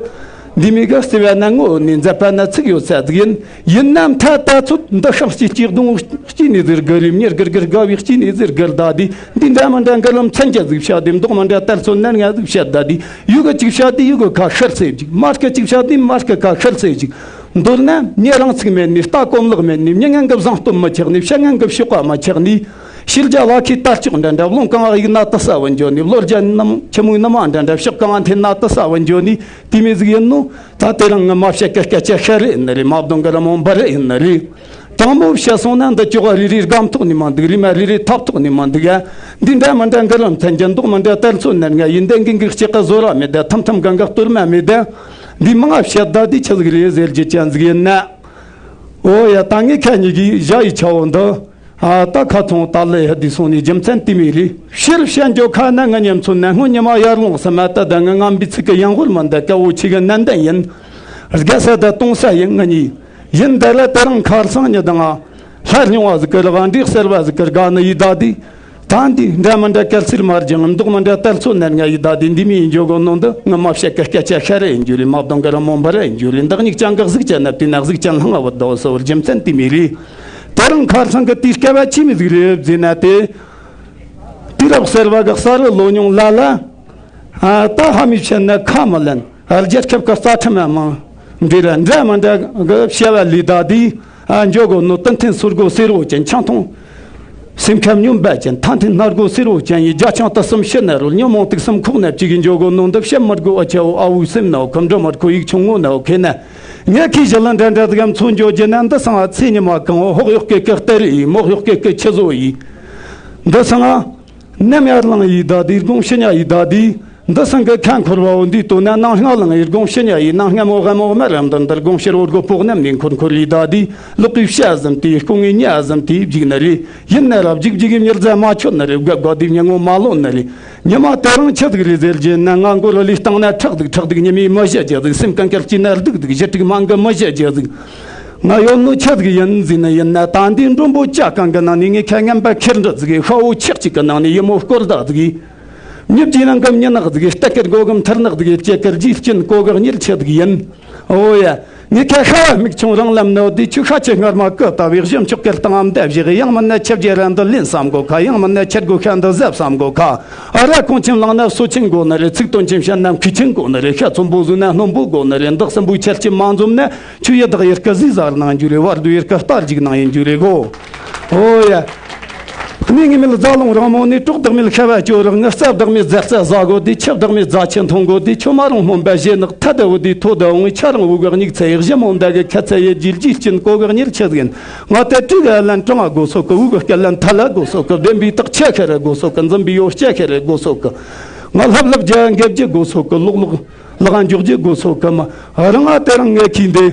འདི་མི་གི་བརྩེ་བ་ན་ངོ་ནས་མཛད་པ་ན་ཚིག་ཡོད་ས་ཟིག་ཡིན། ཡིན་ནའང་ཐ་ད་ཚོད་འདི་ཤིང་གཅིག་གཅིག་སྡོང་བོ་གཅིག་ནས་ཟེར་དགར་རེ་མྱི་དགར་དགར་དགའ་བའི་གཅིག་ནས་ཟེར་དགར་ད་དེ་འདི་འདྲ་མི་འདྲ་འགལ་ལམ་མཚན་ཅན་ཟིག་བཤད་དེ་མདོག་མི་འདྲ་དར་ཚོད་ནར་ང་ཟིག་བཤད་ད་དེ་ཡུ་གི་གཅིག་བཤད་དེ་ཡུ་གི་ཁ་ཤར་ཚེ་གཅིག་མར་གི་གཅིག་བཤད་དེ་མར་གི་ཁ་ཤར་ཚེ་གཅིག་མདོར་ན་མྱི་རང་ཚུགས་མེད་ནས་ལྟ་གོམས་ལག་མེད་ནས་མྱི་ངན་གི་བཟང་སྟོབས་མི་ཆགས་ནས་བྱ་ངན་གི་གཤོག་པ་མི་ཆགས་ནས། ཤེས་རྒྱ་ལ་ཁའི་དར་ལྕོག་འདྲ་འདྲ་རླུང་གང་གཡུག་ན་དུ་ས་བུ་འགྱོ་ནི། བློ་རྒྱ་ནམ་ཆི་མོའི་ནུ་མ་འདྲ་འདྲ་ཕྱོགས་གང་འཐེན་ན་དུ་ས་བུ་འགྱོ་ནི་དེ་མི་ཟིག་ཡིན་ནོ། ད་དེ་རིང་ངི་མ་བཤད་ཀི་སྐད་ཆ་ཤ་རེ་ཡིན་ནི་རེད། མ་བརྡུང་གི་རི་མོ་འབུ་རེ་ཡིན་ནི་རེད། དྲང་མོ་བཤད་སོང་ན་འདི་ཅོག་རེ་རེའི་སྒམ་ཐོག་ནས་མ་འདུག་རེ་མ་རེ་རེའི་ཐབ་ཐོག་ནས་མ་འདུག་ཡ། འདི་འདྲ་མི་འདྲ་འགི་རམ་མཚན་གྱི་མདོག་མི་འདྲ་དར་ཚོད་ནར་ང་ཡིན་ཏེ་འགི་འགི་ལྕགས་ཀ་བཟོ་ར་མེད་ད་ཐམ་ཐམ་གང་ག་གཏོར་མ་མེད་ད། འདི་མང་ང་བཤད་ད་འདི་ཆི་ཟིག་རེད་ཟེར་རྒྱུ་ཅན་ཟིག་ཡིན་ན། ཨོ་ཡ་ད་ངས་ཁ་ཉིད་ཀྱིས་ཞྭ་ཡི་ཆ་བོ་འདི། ཨ་ད་ཁ་ཚོང་ད་ལེ་ཧ་འདི་སོང་ནས་རྒྱུ་མཚན་དེ་མི་རེད། ཕྱིར་བཤད་འཇོག་ཁ་ན་ང་ཉམ་ཚོད་ན་སྔོན་ཉི་མ་ཡར་ལོངས་སུ་མ་ད་ད་ང་ངམ་པའི་ཚིག་གི་ཡང་ཧོར་མ་འདི་ཀ་བོ་ཆི་གི་ནན་ཏན་ཡིན། དགའ་ས་ད་གཏོང་ས་ཡིན་ང་གཉིས། ཡིན་ད་ལ་དེ་རིང་ཁར་སང་ཉི་དང་ལྷ་རྙིང་བ་ཟིག་གི་ར་བ་འདྲེ་གསར་བ་ཟིག་གི་དགའ་ནི་ཡི་ད་དེ། ད་འདི་འདྲ་མི་འདྲ་གལ་སྲིད་མར་ཀྱང་མདོག་མི་འདྲ་དར་ཚོད་ནར་ང་ཡི་ད་དེ་འདི་མི་ཡིན་འཇོག་གོ་ནོ་འདི་ངི་མ་བཤད་ཀི་སྐད་ཆ་ཤ་རེ་ཡིན་རྒྱུ་རེད། མ་བརྡུང་གི་རི་མོ་འབུ་རེ་ཡིན་རྒྱུ་རེད། འདི་གཉིས་ཀྱང་གི་གཟུགས་ཅན་ན་བལྟས་ན་གཟུགས་ཅན་ལྷང་ང་བུད་དོ་སོ་བར་རྒྱུ་མཚན་དེ་མི་རེད། དེ་རིང་ཁར་སང་གི་དེའི་སྐལ་བ་ཆི་མི་ཟིག་རེད་ཟེར་ན་དེ། དུས་རབས་གསར་བ་གི་གསར་བུ་ལོ་ཉུང་ལ་ལ། ཨ་ད་ཧ་མི་བཤད་ན་ཁ་མི་ལེན། རྒྱལ་ཁབ་ཀྱི་རྩ་ཁྲིམས་མང་འདྲེ་ར་འདྲ་མི་འདྲ་གི་བྱ་བ་ལས་ད་དེ་ཨ་འཇོག་གོ་ནོ་ཏན་ཏན་སོར་གོ་སེར་བོ་ཅན་ཆང་འཐུང་སེམས་ཁམས་སྙོམས་པ་ཅན་ཐ་འཐེན་སྣ་སྒོ་སེར་བོ་ཅན་ཡི་རྒྱ་ཆང་དུ་གསུམ་ཕྱི་ན་རོལ་ཉོན་མོངས་དུག་གསུམ་ཁོག་ན་གཅིག་གི་འཇོག་གོ་ནོ་འདི་བཤད་མི་དགོ་ཨ་ཆ་བོ་ཨ་བོའི་སེམས་ནའོ་ཁམས་འདྲ་མི་དགོ་ཡིག་ཆུང་ངུ་ནའོ་ཁེ་ན་ངས་ཁི་ཞི་ལ་འདྲ་འདྲ་དུ་གམ་ཚོ་འཇོག་རྒྱུ་ན་འདི་སང་ཨ་ཚེ་ཉི་མ་གང་བོ་ཧོག་ཡོག་ཀེ་ཀེ་སྟེར་ཡི་མོག་ཡོག་ཀེ་ཀེ་ཆི་བཟོ་ཡི་འདི་སང་ཨ། ནམ་ཡར་ལངས་ཡི་ད་དེ་དགོང་ཕྱི་ཉ་ཡི་ད་དེ། འདི་སང་གི་ཁ་འཁོར་བའོ་འདི་ལྟོས་ན་ནང་སྔ་ལངས་ཡི་དགོང་ཕྱི་ཉ་ཡི་ནང་སྔ་མོ་ཧ་མོ་མ་རམ་དུ་འདིར་དགོང་ཕྱི་རོ་སྒོ་ཕོག་ནམ་ནས་འཁོར་འཁོར་ཡི་ད་དེ། ལོག་གི་བྱ་ཟིན་དེ་སྐུ་ངའི་ཉ་ཟིན་དེ་བརྒྱུག་ནི་རེད། ཡིན་ན་ར་བརྒྱུག་བརྒྱུག་གི་མྱུར་རྫ་མ་ཆོད་ནི་རེད། དགའ་དགའ་དེ་མྱི་ངོ་མ་ལོན་ནི་རེད། ཉི་མ་དེ་རིང་ཆི་ཟིག་རེད་ཟེར་རྒྱུ་ན་ང་མགོ་རུ་ལུས་བཏང་ན་ཁྲག་ཟིག་ཁྲག་ཟིག་ཉི་མའི་མི་བཞི་རྒྱུ་ཟིག་སེམས་གང་གལ་གྱི་ན་སྡུག་སྡུག་བཞི་དྲུག་མང་གི་མི་བཞི་རྒྱུ་ཟིག་ང་ཡོད་ནོ་ཆི་ཟིག་ཡིན་ཟིན་ནི་ཡིན་ན་ད་འདི་མགྲོན་པོ་ཅག་གང་གི་ནང་ནས་ངས་ཁ་ངན་པ་ཁེར་འདྲི་ཟིག་ཤ་བོ་ཆག་ཅིག་གི་ནང་ནས་ཡི་མོ་སྐོར་ཟླ་ཟིག་མྱི་བརྗེ་ནང་གི་མྱི་ནག་ཟིག་གི་སྟེགས་ཀར་སྒོ་གི་མཐིལ་ནག་ཟིག་གི་སྐྱེ་ཀར་རྗེས་སྐྱིན་གོ་གི་གཉེར་ཆེ་ཟིག་ཡིན། ཨོ་ཡ། ངས་ཁ་ཤ་བ་མིག་ཆུང་རང་ལམ་ནོ་དེ་ཆུ་ཤ་ཆེ་སྔར་མ་ཀི་ལྟ་བའི་གཞི་མཆོག་གི་སྟེང་ཨམ་བསྡད་བཞག་ཡང་མིན་ན་ཆབ་རྒྱལ་ར་འདི་ལེན་བསམ་གོ་ཁ། ཡང་མིན་ན་ཆར་གོ་ཤ་འདི་ཟ་བསམ་གོ་ཁ། ཨ་ར་གོང་ཆེན་བླངས་ན་སོ་ཆེན་གོ་ནི་རེད། ཚིག་དོན་ཆེན་བཤད་ན་མཁས་ཆེན་གོ་ནི་རེད། ཤ་ཚོམ་པོ་བཟོས་ན་སྣུམ་པོ་གོ་ནི་རེད། འདི་གསུམ་པོའི་ཆར་ཆེན་མ་འཛོམས་ན། ཆུ་ཡི་བདག་ཡུལ་གི་ཟས་ཟ་ར་ནང་རྒྱུ་རེད། བར་དུ་ཡུལ་གི་རྟ་རྒྱུག་ནང་ཡིན་རྒྱུ་རེད་གོ། ཨོ་ཡ། གནས་ངེས་མེད་རྫ་ལུང་རང་མོ་ནས། གྲོགས་བདག་མེད་ཤ་བ་སྐྱོ་རག་ངར། རྩྭ་བདག་མེད་རྫ་རྩྭ་ཟ་གོ་དེ། ཆུ་བདག་མེད་རྫ་ཆུ་འཐུང་གོ་དེ། ཆུ་མ་རུང་སྨོན་པ་བཞེས་ནག་ཐ་ད་བུ་དེ་ཐོ་ད་འོང་། ཆ་རང་བུ་གི་སྙིགས་ཚད་ཡག་གཞི་མོ་འདའ་གི་ཁ་ཚད་ཡི་རྒྱུ་རྒྱུ་སྐྱིན་གོ་གི་གཉེར་ཆེ་ཟིག་ཡིན། ང་དེ་དྲུག་གི་ལན་གྲང་ང་དགོས་སོ་གི། བུ་གི་སྐད་ལན་ཐ་ལ་དགོས་སོ་གི། བདེན་པའི་རྟགས་ཆ་ཁ་ར་དགོས་སོ་གི། འཛིན་པའི་ཡོ་སྐྱ་ཁ་ར་དགོས་སོ་གི། ང་ལྷབ་ལྷབ་རྒྱ་འགེབ་རྒྱུ་དགོས་སོ་གི། ལོག་ལོག་ལག་འཇོག་རྒྱུ་དགོས་སོ་གི། མ་རང་ང་དེ་རང་ངས་ཁྱི་འདི།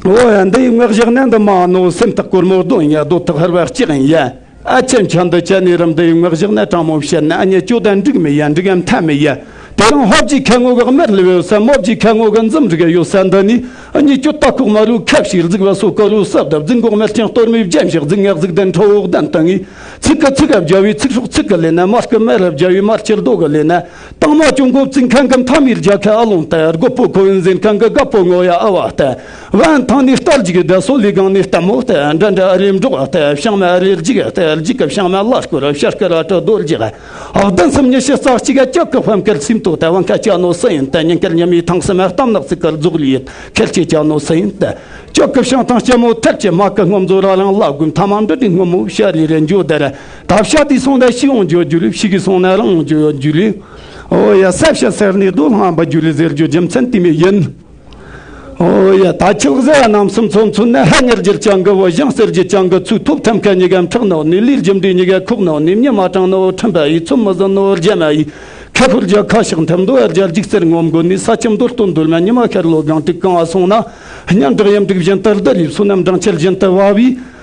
ཨོ་ཡ། འདི་ཡི་ངག་བཞག་ན་འདི་མ་ནོ། སེམས་ཐག་གོར་མོ་རྡོ་ཡིན་ཡ། རྡོ་ཐག་ཧར་བ་ལྕགས་ཡིན་ཡ། ཨ་ཆེན་ཆང་འདི་ཅན་ནི་རམ། འདི་ཡི་ངག་བཞག་ན་དྲང་མོ་བཤད་ན། ཨ་ཉེ་ཅོ་དང་འགྲིག་མི་ཡ། འགྲིག་ཡམ་ཐ་མི་ཡ། དེ་རིང་ཧོབ་ཀྱི་ཁ་ངོ་གི་དམར་ལི་བེ་ས། མོབ་ཀྱི་ཁ་ངོ་གི་འཛུམ་རིག་ཡོད་ས་འདི་ནི། ཨ་ཉེ་ཅོ་ད་ཁོག་མ་རུ་ཁབ་ཞིག་རྫིག་བ་སོ་ཀ་རུ་སབ་ད། རྫིག་འགོག་མེར་ཅན་གཏོར་མའི་རྒྱན་ཞིག་རྫིག་ངག་རྫིག་ལྡན་ཁྲོ་བོ་གདན་སྟེང་ངི། ཚིག་གི་ཚིག་ག་བརྒྱ་བའི་ཚིག་སྲོག་ཚིག་གི་ལེན་ན། མར་གི་མར་ར་བརྒྱ་བའི་མར་ཆུ་རྡོ་གི་ལེན་ན། དང་མ་ཅུང་གོ་བཙུན་མཁན་གི་མཐའ་མིའི་རྒྱལ་ཁ་ཨ་ལོང་ལྟ། རྒོད་པོ་ཁོ་བོའི་འཛིན་མཁན་གི་རྒད་པོ་ངོ་ཡ་ཨ་བ་ལྟ། བན་ཐང་ནས་རྟ་རྒྱུག་ལྟ། སོ་ལི་སྒང་ནས་རྟ་མོ་ལྟ། འདྲ་འདྲ་ཨ་རིའི་འབྲོག་ལྟ། བྱང་མ་ཨ་རིའི་རྒྱུག་ལྟ། རྒྱུག་གི་བྱང་མ་ལ་སྐོར། བྱ་སྐར་ཨ་ཏྲ་རྡོ་རྒྱག་ཨ་བདུན་གསུམ་ཉི་ཤུ་རྩ་གཅིག་ག་ཅག་གི་དཔལ་མཁར་སེམས་རྟོགས་ལྟ། བང་ཁ་ཅག་ནོ་སུ་ཡིན་ལྟ། ཉིན་དཀར་ཉི་མའི་ཐང་སེམས་གཏམ་ནག་ཚིག་གི་རྫོགས་ལུས་ཡིན། ཁལ་ཆེ་ཅག་ནོ་སུ་ཡིན་ལྟ། ཅག་གི་བྱང་ཐང་ལྕི་མོ་ཐལ་གྱི་མ་གི་སྔོན་མཛོ་ར་རང་ལ་དགོས། མཐའ་མ་འབྲི་དུས་སྔོན་མོ་བྱ་རི་རེ་འཇོ་དར། ད་བྱ་དུས་སོང་ན་ཤི་འོང་འཇོ་རྒྱུ་རེད། ཤི་གི་སོང་ན་རང་འོང་འཇོ་ཡོད་རྒྱུ་རེད། ཨོ་ཡ། ས་བྱ་སེར་ནས་རྡོ་ལྷང་བ་རྒྱུ་རེད་ཟེར་རྒྱུ་རྒྱུ་མཚན་དེ་མོ་ཡིན། ཨོ་ཡ། ད་ཁྱི་ལག་ཟ་བ་རྣམ་གསུམ་ཚོ་མཚོན་ན། ཧ་ཉར་རྒྱུ་ཅང་གི་བུ། ཞང་ཟེར་རྒྱུ་ཅང་གི་ཚུགས། ཐོབ་ཐམ་ཁ་གཉིས་ཀ་ཁྲག་ནོ་ནི། ལུས་རྒྱུ་འབྲས་གཉིས་ཀ་ཁོག་ནོ་ནི། མྱི་མ་དྲང་ནོ་ཁྲིམས་པ་ཡི། ཚོད་མི་ཟིན་ནོ་རྒྱ་མ་ཡི། ཁ་ཕོར་རྒྱ་ཁ་ཤག་འཐེམ་འདོ་བར་རྒྱ་རྒྱུག་རྩེར་ངོམ་དགོ་ནི། ས་ཁྱིམ་རྡོ་སྟོན་རྡོལ་མ། ཉི་མ་ཤར་ལོ་སྒང་དྲུག་གང་བ་སོང་ན། སྙན་གྲགས་ཡམ་དྲུག་བཞིན་དུ་ལྡི་རིབ། བསོད་ནམས་འབྲིང་ཆེན་བཞིན་དུ་བབ་བས།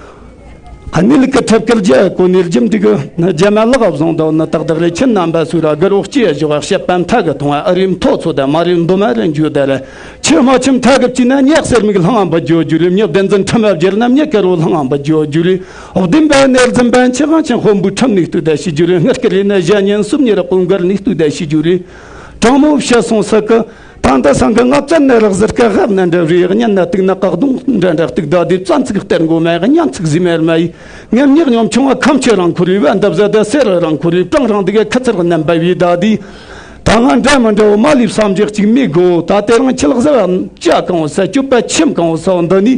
གནས་ལུགས་ཀྱི་ཁྲབ་སྐལ་རྒྱ་གོ་ནས་རྒྱུ་འབྲས་ཀྱི་རྒྱ་མ་ལག་བཟུང་དོ་ནི། ཏག་ཏག་རེ་ཆེན་རྣམ་པ་སུ་ར་གར་འོག་ཅི་ཡ་བཞོག་བཤད་པ་མཐའ་གི་མཐོང་བ། ཨ་རིམ་མཐོ་ཚོ་དང་མ་རིམ་མདོ་མ་རེ་འཇུ་དར། ཆེ་མ་ཆེ་མཐའ་གི་བཅུ་ན་ཉག་སེར་མིག་ལྷང་ངམ་པ་འཇོ་རྒྱུ་རེ། མྱི་བདེན་འཛིན་ཁྲིམས་མ་བརྒྱལ་ན། མྱི་དཀར་བོ་ལྷང་ངམ་པ་འཇོ་རྒྱུ་རེ། བདེན་པ་ནེར་འཛིན་པན་ཆེ་གང་ཆེན་དཔོན་པོའི་ཁྲིམས་ནུས་སྟོད་ད་ཤི་རྒྱུ་རེ། སྔར་སྐལ་ཡིན་ན་གཞན་ཉིན་སུམ་ཉེ་ར་ཀུན་དགར་ནུས་སྟོད་ད་ཤི་རྒྱུ་རེ། དྲང་མོ་བཤད་སོང་ས་གི། ད་ལྟ་སང་གི་ང་བཙན་ནས་རག་ཟེར་སྐད་ཧབ་ན་འདྲ་རེད། གཉན་ན་གཏུག་ན་བཀག་རྡུང་འདྲ་འདྲ་གཏུག་ད་དེ་བཙན་ཚིག་སྟེར་མགོ་མ་གཉན་ཚིག་ཟིག་མེར་མ་ཡི། ངས་ཉག་ཉོམ་ཆུང་བ་ཁམས་ཆེ་རང་ཁུར་ཡི། བ་འདབ་ཟ་ད་སེ་ར་རང་ཁུར་ཡི། བྲང་རང་འདི་ག་ཁ་ཚར་རྣམ་པ་བི་ད་དེ། ད་ང་འདྲ་མི་འདྲ་བོ་མ་ལུས་བསམ་འཇོག་ཅིག་མི་དགོ། ད་དེ་རང་ཁྱི་ལག་ཟ་བ་ཅག་གང་བོ་ས་སྐྱོབ་པ་ཁྱིམ་གང་བོ་ས་འདི་ནི།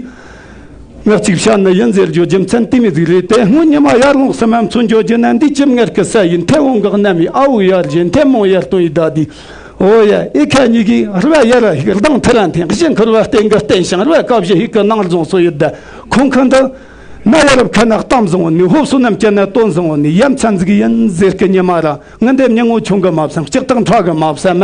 ངག་གཅིག་བཤད་ནི་ཡིན་ཟེར་རྒྱུ་རྒྱུ་མཚན་དེ་མི་ཟིག་རེད། དེ་སྔོན་ཉི་མ་ཡར་ལུང་སི་མ་མཚོན་འཇོག་རྒྱུ་ན། འདི་ཁྱིམ་ངར་གི་ས་ཡིན། ཐེ་བོང་གི་གནམ་ཡི། ཨ་བུ་ཡར་བཞིན་ཐེ་མོང་ཡར་སྟོན་ཡི་ད་དི། ཨོ་ཡ། ཨི་ཁ་གཉིས་ཀྱི་རུ་བ་ཡར་ལྡང་ཐི་ར་འཐེན། གཞི་འཁུར་བ་སྟེང་གི་བསྟན་ཞིང་། རུ་བ་ཀ་བཞི་ཧིག་གི་ནང་རྫོང་སོ་ཡི་ད། ཁོང་ཁ་འདི་ན་ཡ་རབ་ཁ་ན་གཏམ་བཟང་བོ་ནི། ཧོབ་སོ་ནམ་སྐྱ་ན་དོན་བཟང་བོ་ནི། ཡ་མཚན་ཟིག་ཡིན་ཟེར་གི་ཉི་མ་ར། ངི་འདེམ་ཉི་ངོ་ཆུང་གི་མ་བསམ། ལྕགས་ཐག་ཕྲ་གི་མ་བསམ་མ།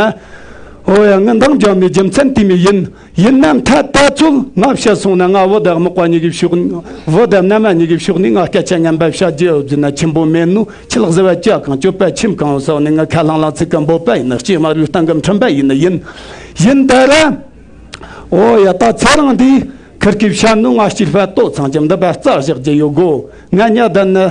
ཨོ་ཡ། ངི་འདང་རྒྱབ་ནི་རྒྱུ་མཚན་དེ་མི་ཡིན། ཡིན་ནམ་ཐ་ད་ཚོད་ང་བཤད་སོང་ན། ང་བུ་དང་མག་པ་གཉིས་ཀྱི་ཕྱོགས་ནི། བུ་དང་མནའ་མ་གཉིས་ཀྱི་ཕྱོགས་ནི། ང་སྐད་ཆ་ངན་པ་བཤད་རྒྱུ་ཡོད་ཟེར་ན་ཆེན་པོ་མེད་ནོ། ཁྱི་ལག་ཟ་བ་ཅག་གང་སྐྱོབ་པ་ཁྱིམ་གང་ས་ནི། ང་ཁ་ལང་ལང་ཚིག་གི་འབོད་པ་ཡིན་ན། སྐྱེས་མ་རུའི་སྟེང་གི་ཁྲིམས་པ་ཡིན་ནི་ཡིན། ཡིན་ད་ར། ཨོ་ཡ། ད་ཚེ་རིང་འདི་ཁིར་གི་བཤད་ནོ་ང་སྐྱིད་པ་ཏོ་ཚང་ཅམ་འདི་པ་རྩ་བཞག་རྒྱུ་ཡོད་གོ། ང་ཉ་ད་ནི་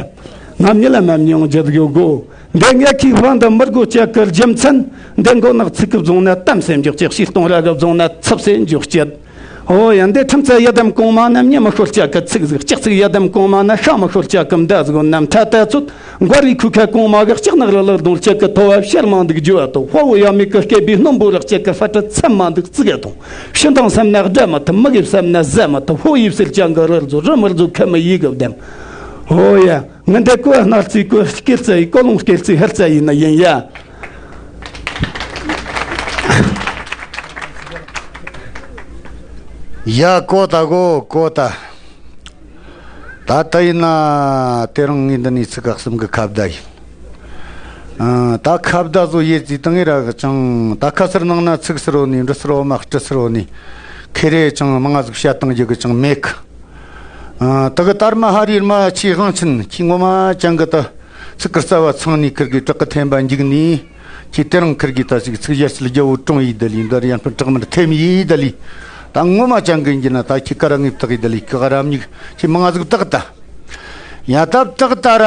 ང་མྱི་ལ་མ་མྱོང་རྒྱུ་ཡོད་གོ། འདི་ངས་ཁྱིའི་དབང་དུ་མི་དགོས་ཅག་གི་རྒྱུ་མཚན། འདི་མགོ་ནག་ཚིག་གི་བཟུང་ན་གཏམ་སེམས་འཇོག་ཅིག་ཤིག་གཏོང་ར་གི་བཟུང་ན་ཚབ་སེ་འཇོག་ཅིག་ཨོ་ཡ། འདི་ཁྲིམས་རྩ་ཡ་དམ་གོང་མ་ན་མྱི་མི་ཤོར་ཅག་གི་ཚིག་ཟིག་ལྕགས་ཚིག་ཡ་དམ་གོང་མ་ན་ཤ་མི་ཤོར་ཅག་གི་མདའ་ཟིག་ནམ་ཐ་ད་ཚོད། མགོ་རིའི་ཁུག་ཁ་གོང་མ་གི་ལྕགས་ནག་རི་ལག་རྡུང་ཅག་གི་ཐོ་བ་ཤར་མ་འདུག་རྒྱུ་བ་དང་། དཔའ་བོ་ཡ་མེད་གི་སྐད་པའི་སྣུམ་པོ་རག་ཅག་གི་ཕ་ཏྲ་ཚམ་མ་འདུག་ཙི་ག་དང་། ཕྱི་འདང་བསམ་ན་དགྲ་མི་ཐུབ། མི་གིས་བསམ་ན་ཟ་མི་ཐུབ། ཕོ་ཡིས་ཟེར་ཅང་གི་རི་རྫོ་རི་མི་རྫོ་ཁ་མི་ཡིས་གི་བདམ། ཨོ་ཡ། ངི་འདི་ཀོ་ནར་ཙི་ཀོ་སྐེལ་ཙི་ཡི་ཀོ་ལོང་སྐེལ་ཙི་ཧར་ཙི་ཡིན་ན་ཡིན་ཡ། ཡ་ཀོ་ད་གོ་ཀོ་ད། ད་ལྟ་ཡིན་ན་དེ་རིང་ངས་འདི་ནས་ཚིག་ཁ་གསུམ་གི་ཁ་བརྡ་ཡིན། ཨ། ད་ཁ་བརྡ་བཟོ་ཡེ་ཙི་ཏང་ཡེ་ར་གི་ཅང་ད་ཁ་སར་ནང་ན་ཚིག་སར་བོ་ནི་འབྲི་སར་བོ་མ་སྤྲི་སར་བོ་ནི་ཁེ་རེ་ཅང་མང་ང་ཟིག་བཤད་བཏང་རྒྱུ་གི་ཅང་མེད་གི། ཨ། ད་གི་དར་མ་ཧ་རིར་མ་ཆེ་དབང་ཆེན་ཁྱི་ངོ་མ་ཅང་གི་ད་ཚིག་གི་རྩ་བ་ཚང་ནི་ཁིར་གི་བྲག་གི་ཐེམ་པ་འཇིག་ནི། ཁྱི་དེ་རིང་ཁིར་གི་ད་ཅིག་ཚིག་ཡར་ཅིལ་རྒྱ་བོ་ཀྲུང་ཡི་ད་ལི་འདར་ཡན་ཕན་བྲག་མར་ཐེམ་ཡི་ད་ལི། ད་ངོ་མ་ཅང་གི་འགྱི་ན་ད་ཁྱི་ཀ་ར་ངིབ་བཏགས་ཡི་ད་ལི་ཀ་ར་མྱིག་ཁྱི་མང་ང་ཟིག་བཏགས་ད། ཡ། ད་ཏག་ཏག་ར་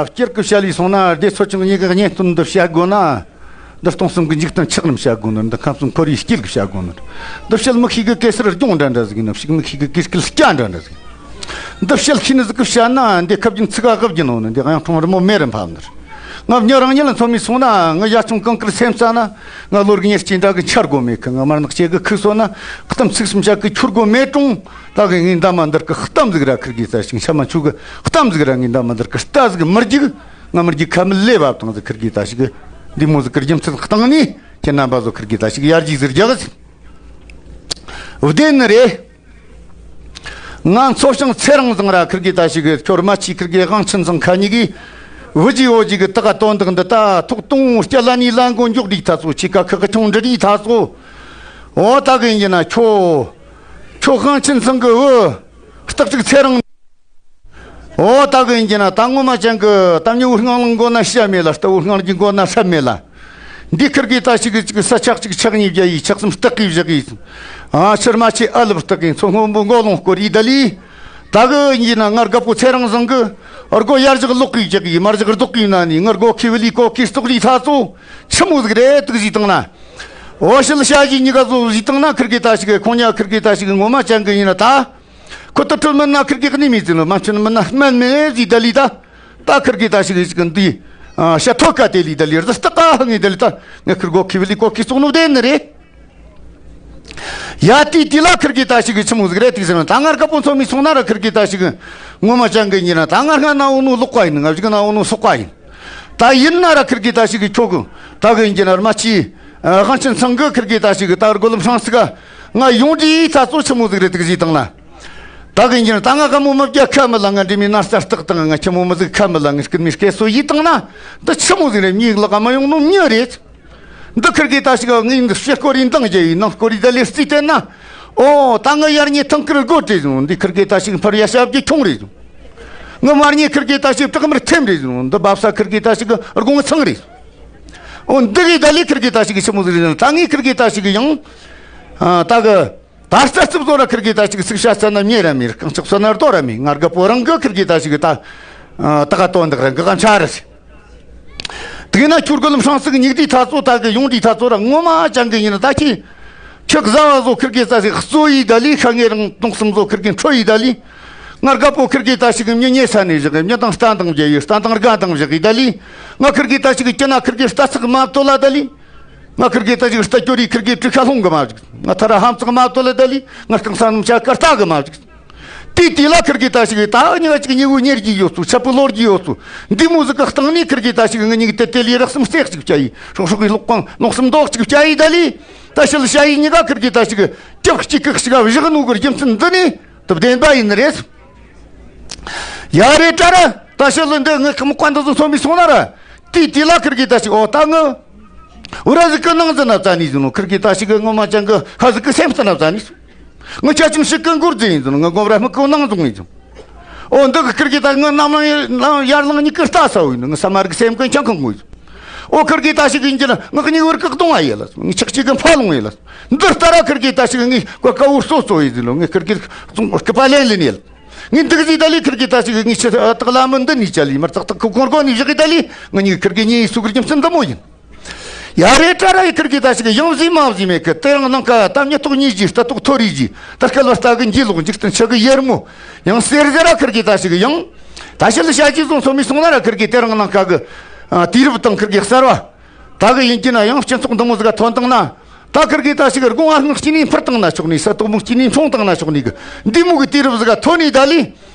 སྤྱིར་གི་བཤད་ལས་སོང་ན། སྡེ་ཚོ་ཆུང་གཉིས་ཀྱི་གཉེན་སྟོན་འདི་བཤད་དགོས་ན། འདི་སྟོང་གསུམ་གྱི་འཇིག་རྟེན་ཆགས་རིམ་བཤད་དགོས་ནི། འདི་ཁམས་གསུམ་འཁོར་བའི་དཀྱིལ་གྱི་བཤད་དགོས་ནི། འདི་བཤད་མི་ཤེས་གི་གེ་སར་སྒྲུང་འདྲ་འདྲ་ཟིག་ཡིན་ནོ། བཤད་མི་ཤེས་གི་གེ་སྐད་སྐྱ་འདྲ་འདྲ་ཟིག་འདི་བཤད་ཤེས་ནི་ཟིག་གི་བཤད་ན། འདི་ཁབ་ཀྱི་ཚིག་ག་གབ་ཀྱི་ནོ་ནི། འདི་གཡང་ཁྲོང་རི་མོ་མེ་རུ་འཕབ་ནི། ང་མྱི་རང་ཉིད་ལ་མཚོན་མི་སོང་ན། ང་ཡ་ཆུང་གང་དཀར་སེམས་ས་ན། ང་ལོ་གཉེར་སྐྱེས་འདྲ་གི་འཆར་སྒོ་མེད་གི། ང་དམར་ནག་སྐྱེ་གི་ཁུག་སོ་ན། གཏམ་ཚིག་གསུམ་བཤད་གི་འཁྱོར་སྒོ་མེད་གྲོང་། ད་གི་ངའི་འདབ་མ་འདིར་གི་གཏམ་ཟིག་ར་ཁིར་གི་ད་ཞིག་འཆམ་མ་ཆུ་གི་གཏམ་ཟིག་ར་ངའི་འདབ་མ་འདིར་གི་རྟ་ཟིག་མི་རྒྱུག་ང་མི་རྒྱུག་ཁ་མི་ལས་བབ་དང་ཟིག་ཁིར་གི་ད་ཞིག་འདི་མོ་ཟིག་གི་རྒྱུ་མཚན་བཏང་ནི། ཁྱེད་རྣམ་པ་ཚོ་ཁིར་གི་ད་ཞིག་ཡར་རྒྱས་ཟིག་རྒྱག་ཟིག་བདེན་ནི་རེད། ང་མཚོ་བྱང་ཚེ་རིང་བཟང་ར་ཁིར་གི་ད་ཞིག་གི་ཁྱོད་རྨ་ཆུ་ཁིར་གི་དབང་ཆེན་ཚང་ཁ་གཉིས་གི་བུ་ཇི་བོ་ཇི་གི་ཏི་ཀ་དོན་དག་འདི་ད་ཐོག་གཏོང་སྐྱ་ལ་ནི་ལ་མགོ་མགྱོགས་འདི་ཐ་ཚོ་ཆི་ཀ་ཁི་ཁི་ཆུང་འདྲི་འདི་ཐ་ཚོ། འོ་ད་གི་ཡིན་ན་ཁྱོད། ཁྱོད་དབང་ཆེན་ཚང་གི་བུ། སྟག་ཅིག་ཚེ་རིང་། འོ་ད་གི་ཡིན་གྱི་ན་ད་ངོ་མ་ཅན་གི་ད་མྱི་བོ་སྔང་ལང་མགོ་ན་ཤ་མེད་ལ། རྟ་བོ་སྔང་གི་མགོ་ན་ཧྲབ་མེད་ལ། འདི་ཁིར་གི་ད་ཞིག་གི་ཅིག་ས་ཆག་ཅིག་ཆག་གཉིས་བརྒྱ་ཡིས་ཆག་གསུམ་སྟག་གིས་བཞག་གིས། ཨ་ཕྱིར་མ་ཆེ་ཨ་ལབ་སྟག་གིས་མཚོ་སྔོན་པོ་མགོ་ལོང་སྐོར་ཡི་ད་ལི། ད་གི་ཡིན་གྱི་ན་ངར་རྒད་པོ་ཚེ་རིང་བཟང་གི་སྒོ་ཡར་བཞག་ལོག་གིས་བཞག་གིས། མར་བཞག་རྡོག་གིས་ན་ནི་ངར་སྒོ་ཁི་བི་ལི་ཀོ་ཁི་སྟོག་ལི་ཐ་ཚོ་ཆི་མོ་ཟིག་རེད་དུག་ཟིག་བཏང་ན། འོ་ཤི་ལ་ཤ་ཞིག་གཉིས་ཀ་བཟོ་ཟིག་བཏང་ན་ཁིར་གི་ད་ཞིག་གི་ཁོང་ཉ་ཁིར་གི་ད་ཞིག་གི་ངོ་མ་ཅན་གི་ཡིན་ན་ད། ཁོ་ད་ཁྲོད་མིན་ན་ཁིར་གི་གནས་མི་ཟིན་ལོ། མ་ཆུན་མིན་ན་སྨན་མེད་ཟིག་ད་ལི་ད། ད་ཁིར་གི་ད་ཞིག་གི་ཞིག་གི་འདི། ཤ་ཐོ་ཀ་དེ་ལི་ད་ལི་ར་སྟག་ཀ་ཧ་ངེ་ད་ལི་ད། ངས་ཁིར་གོ་ཁི་བི་ལི་ཀོ་ཁི་སོག་ནོ་དེ་ནི་རེད། ཡ་ཏི་ཏི་ལ་ཁིར་གི་ད་ཞིག་གི་ཆི་མོ་ཟིག་རེད་དུག་ཟེར་ན། ད་ངར་རྒད་པོ་མཚོ་མི་སོང་ན་ར་ཁིར་གི་ད་ཞིག་གི་ངོ་མ་ཅན་གི་ཡིན་ན། ད་ངར་སྔ་ན་འོ་ནོ་ལོག་པ་ཡིན། ང་བཞུགས་ན་འོ་ནོ་སོག་པ་ཡིན། ད་ཡིན་ན་ར་ཁིར་གི་ད་ཞིག་གི་ཁྱོ་གི་ད་གི་ཡིན་གྱི་ན་རྨ་ཆུ་དབང་ཆེན་ཚང་གི་ཁིར་གི་ད་ཞིག་གི་ད་རྒོལ་ལམ་ཧྲང་སི་ག་ང་ཡོང་དུས་ད་ཚོ་ཆི་མོ་ཟིག་རེད་དུག་ཟིག་བཏང་ན། ད་གི་ཡིན་གྱི་ན་ད་ང་ག་མོ་མ་བརྒྱ་ཁ་མི་ལ། ང་འདྲེ་མི་ན་རྩ་སྟག་དང་ང་ཆི་མོ་མི་ཟིག་ཁ་མི་ལ། ངས་སྐུ་མི་སྐད་སོ་ཡིས་བཏང་ན་ད་ཆི་མོ་ཟིག་རེད། མྱི་ལག་མ་ཡོང་ནོ་མྱི་རེད། འདི་ཁིར་གི་ད་ཞིག་ངའི་འདི་ཕྱི་སྐོར་རིན་ཐང་རྒྱ་ཡི་ནང་སྐོར་རི་ད་ལེར་རྩིས་བལྟས་ན། ཨོ་ད་ང་ཡར་ཉེ་ཐང་ཁིར་སྒོ་བྲེས་བྱུང་། འདི་ཁིར་གི་ད་ཞིག་ཕར་ཡ་ཞབས་ཀྱི་ཁྱུང་རེད་བྱུང་། ང་མར་ཉེ་ཁིར་གི་ད་ཞིག་བྲག་མར་ཐེམ་རེད་བྱུང་། འདི་བབ་ས་ཁིར་གི་ད་ཞིག་དགོང་ཚང་རེད། ཨོ་འདི་གི་ད་ལི་ཁིར་གི་ད་ཞིག་ཆི་མོ་ཟིག་རེད། ད་ངའི་ཁིར་གི་ད་ཞིག་ཡང་ད་གི་ད་རྩ་རྩིབ་བཟོ་ར་ཁིར་གི་ད་ཞིག་ཚིག་ཤ་ས་ན་མྱེ་ར་མེད། རྐང་ལྕགས་ས་ན་རྡོ་ར་མེད། ངར་རྒད་པོ་རང་གི་ཁིར་གི་ད་ཞིག་ད་ད་ག་དོན་དག་རང་གི་ག་འཆར་རེད། དེ་ན་ཁྱོད་རྒོལ་ལམ་ཧྲང་སིག་ཉིག་དུས་ཐ་ཚོ་ད་གི་ཡོང་དུས་ཐ་ཚོ་ར་ངོ་མ་ཅང་གི་ཡིན་ན། ད་ཁྱི་ཁྱི་གཟའ་བ་བཟོ་ཁིར་གི་ས་སི་གཙོ་ཡི་ད་ལི། ཤ་ངེ་རང་དུང་གསུམ་བཟོ་ཁིར་གི་འཕྲོ་ཡི་ད་ལི། ང་རྒད་པོ་ཁིར་གི་ད་ཞིག་མྱི་ཉེ་ས་ནས་བཞག་གི། མྱི་དང་རྟ་དང་བརྒྱ་ཡི་རྟ་དང་རྒན་དང་བཞག་གི་ད་ལི། ང་ཁིར་གི་ད་ཞིག་ཀྱི་ན་ཁིར་གི་རྟ་ཚག་མ་བཏོལ་ལ་ད་ལི། ང་ཁིར་གི་ད་ཞིག་རྟ་སྐྱོ་རི་ཁིར་གི་གྲི་ཁ་ལྷུང་གི་མ་བཞག་ང་ཐ་ར་ཧམ་ཚག་མ་བཏོལ་ལ་ད་ལི། ང་རྐང་ས་ནམ་ཆ་ཀ་རྟ་གི་མ་བཞག་དེ་དེ་ལ་ཁིར་གི་ད་ཞིག་ད་ཉི་མ་གཅིག་ཉི་འུ་ཉེར་གྱི་ཡོད་ཚུལ། ཆ་པུ་ལོར་གྱི་ཡོད་ཚུལ། འདི་མོ་ཟིག་གི་སྟེང་ནས་ཁིར་གི་ད་ཞིག་ང་གཉིས་ཀྱི་དེ་དེ་ལི་རག་སམ་སྟེག་ཅིག་བྱ་ཡི། སྲོག་སྲོག་གི་ལོག་ཀང་ལོག་སམ་མདོག་ཅིག་བྱ་ཡི་ད་ལི། ད་ཤི་ལ་ཤ་ཡི་གཉིས་ཀ་ཁིར་གི་ད་ཞིག་སྐྱབས་གཅིག་གི་ཞིག་བཞག་ནོ་གི་རྒྱུ་མཚན་འདི་ནི་དུ་བདེན་པ་ཡིན་རེད། ཡ་རེད་ད་ར། ད་ཤི་ལ་འདི་ངི་ཁི་མི་ཀ་འདི་ཚོ་ཚོ་མི་སོང་ན་ར། དེ་དེ་ལ་ཁིར་གི་ད་ཞིག་ཨོ་ད་ངི་འུ་ར་ཟིག་གི་ནང་ཟི་ན་བཙན་ནི་ཟིན་ནོ། ཁིར་གི་ད་ཞིག་གི་ངོ་མ་ཅང་གི་ཧ་ཟིག་གི་སེམས་ཟི་ན་བཙན་ནི། ངི་ཆ་ཆུང་ཞིག་གི་མགུར་རྫི་ཡིན་ཟིན་ནོ། ངི་མགོ་ར་མི་ཀོ་ནང་བཟུང་ཡིན་ཟིན། ཨོ་འདི་གི་ཁིར་གི་ད་ངི་ནམ་ལང་ཡར་ལང་གཉིས་ཀི་རྟ་ས་བོ་ཡིན་ནོ། ངི་ས་མར་གི་སེམས་ཀི་ཆང་ཁང་ངོ་ཡིན་ཟིན། ཨོ་ཁིར་གི་ད་ཞིག་ཡིན་གྱི་ན་ངི་གཉིས་བར་གི་གདོང་ཨ་ཡེ་ལ་ངི་ཆག་ཅིག་གི་ཕ་ལོང་ཡེ་ལ། འདི་ལྟ་ར་ཁིར་གི་ད་ཞིག་ངི་ཀ་ཀ་འུར་སོ་སོ་ཡིན་ཟིན་ནོ། ངི་ཁིར་གི་ཙུང་སྐི་པ་ལེན་ལེན་ཡེ་ལ། ངས་འདུག་ཟིག་ད་ལི་ཁིར་གི་ད་ཞིག་ངས་ཆི་ཐག་ལ་མི་འདི་ནས་ཅ་ལི་མར་ཙག་ཏག་ཁུ་ཁོང་སྒོ་ནས་བཞག་གི་ད་ལི། ང་གཉིས་ཁིར་གི་གཉིས་སུ་གི་རྒྱུ་མཚན་འདི་མོ་ཡིན། ཡ་རེ་ཏྲ་ར་ཡི་ཁིར་གི་ད་ཞིག་ཡང་བཟི་མ་བཟི་མེད་གི། དེ་རིང་ནང་ཀ་ད་མྱི་ཐོག་གཉིས་ཀྱི་རྟ་ཐོག་ཐོ་རི་གྱི་ད་སྐལ་བ་རྟ་གི་འཇི་ལོག་འཇིག་རྟེན་ཆག་གི་ཡེར་མོ་ཡང་གསེར་ཟེར་ར་ཁིར་གི་ད་ཞིག་ཡང་ད་ཤི་ལ་ཤ་ཅི་བཟུང་སོ་མི་སོང་ན་ར་ཁིར་གི་དེ་རིང་ནང་ཀ་གི་དུས་རབས་དང་ཁིར་གི་གསར་བ། ད་གི་ཡིན་གྱི་ན་ཡང་སྤྱི་ཚོགས་འདི་མོ་ཟིག་ག་ཐོན་བཏང་ན། ད་ཁིར་གི་ད་ཞིག་དགུང་ཨ་སྔགས་སྐྱིད་ནས་འཕུར་བཏང་ན་ཆོག་ནི། ས་དོག་མོ་སྐྱིད་ནས་འཕྲོང་བཏང་ན་ཆོག་ནི་གི། འདི་མོ་གི་དུས་རབས་ཟིག་ག་ཐོན་ནི་ད་ལི།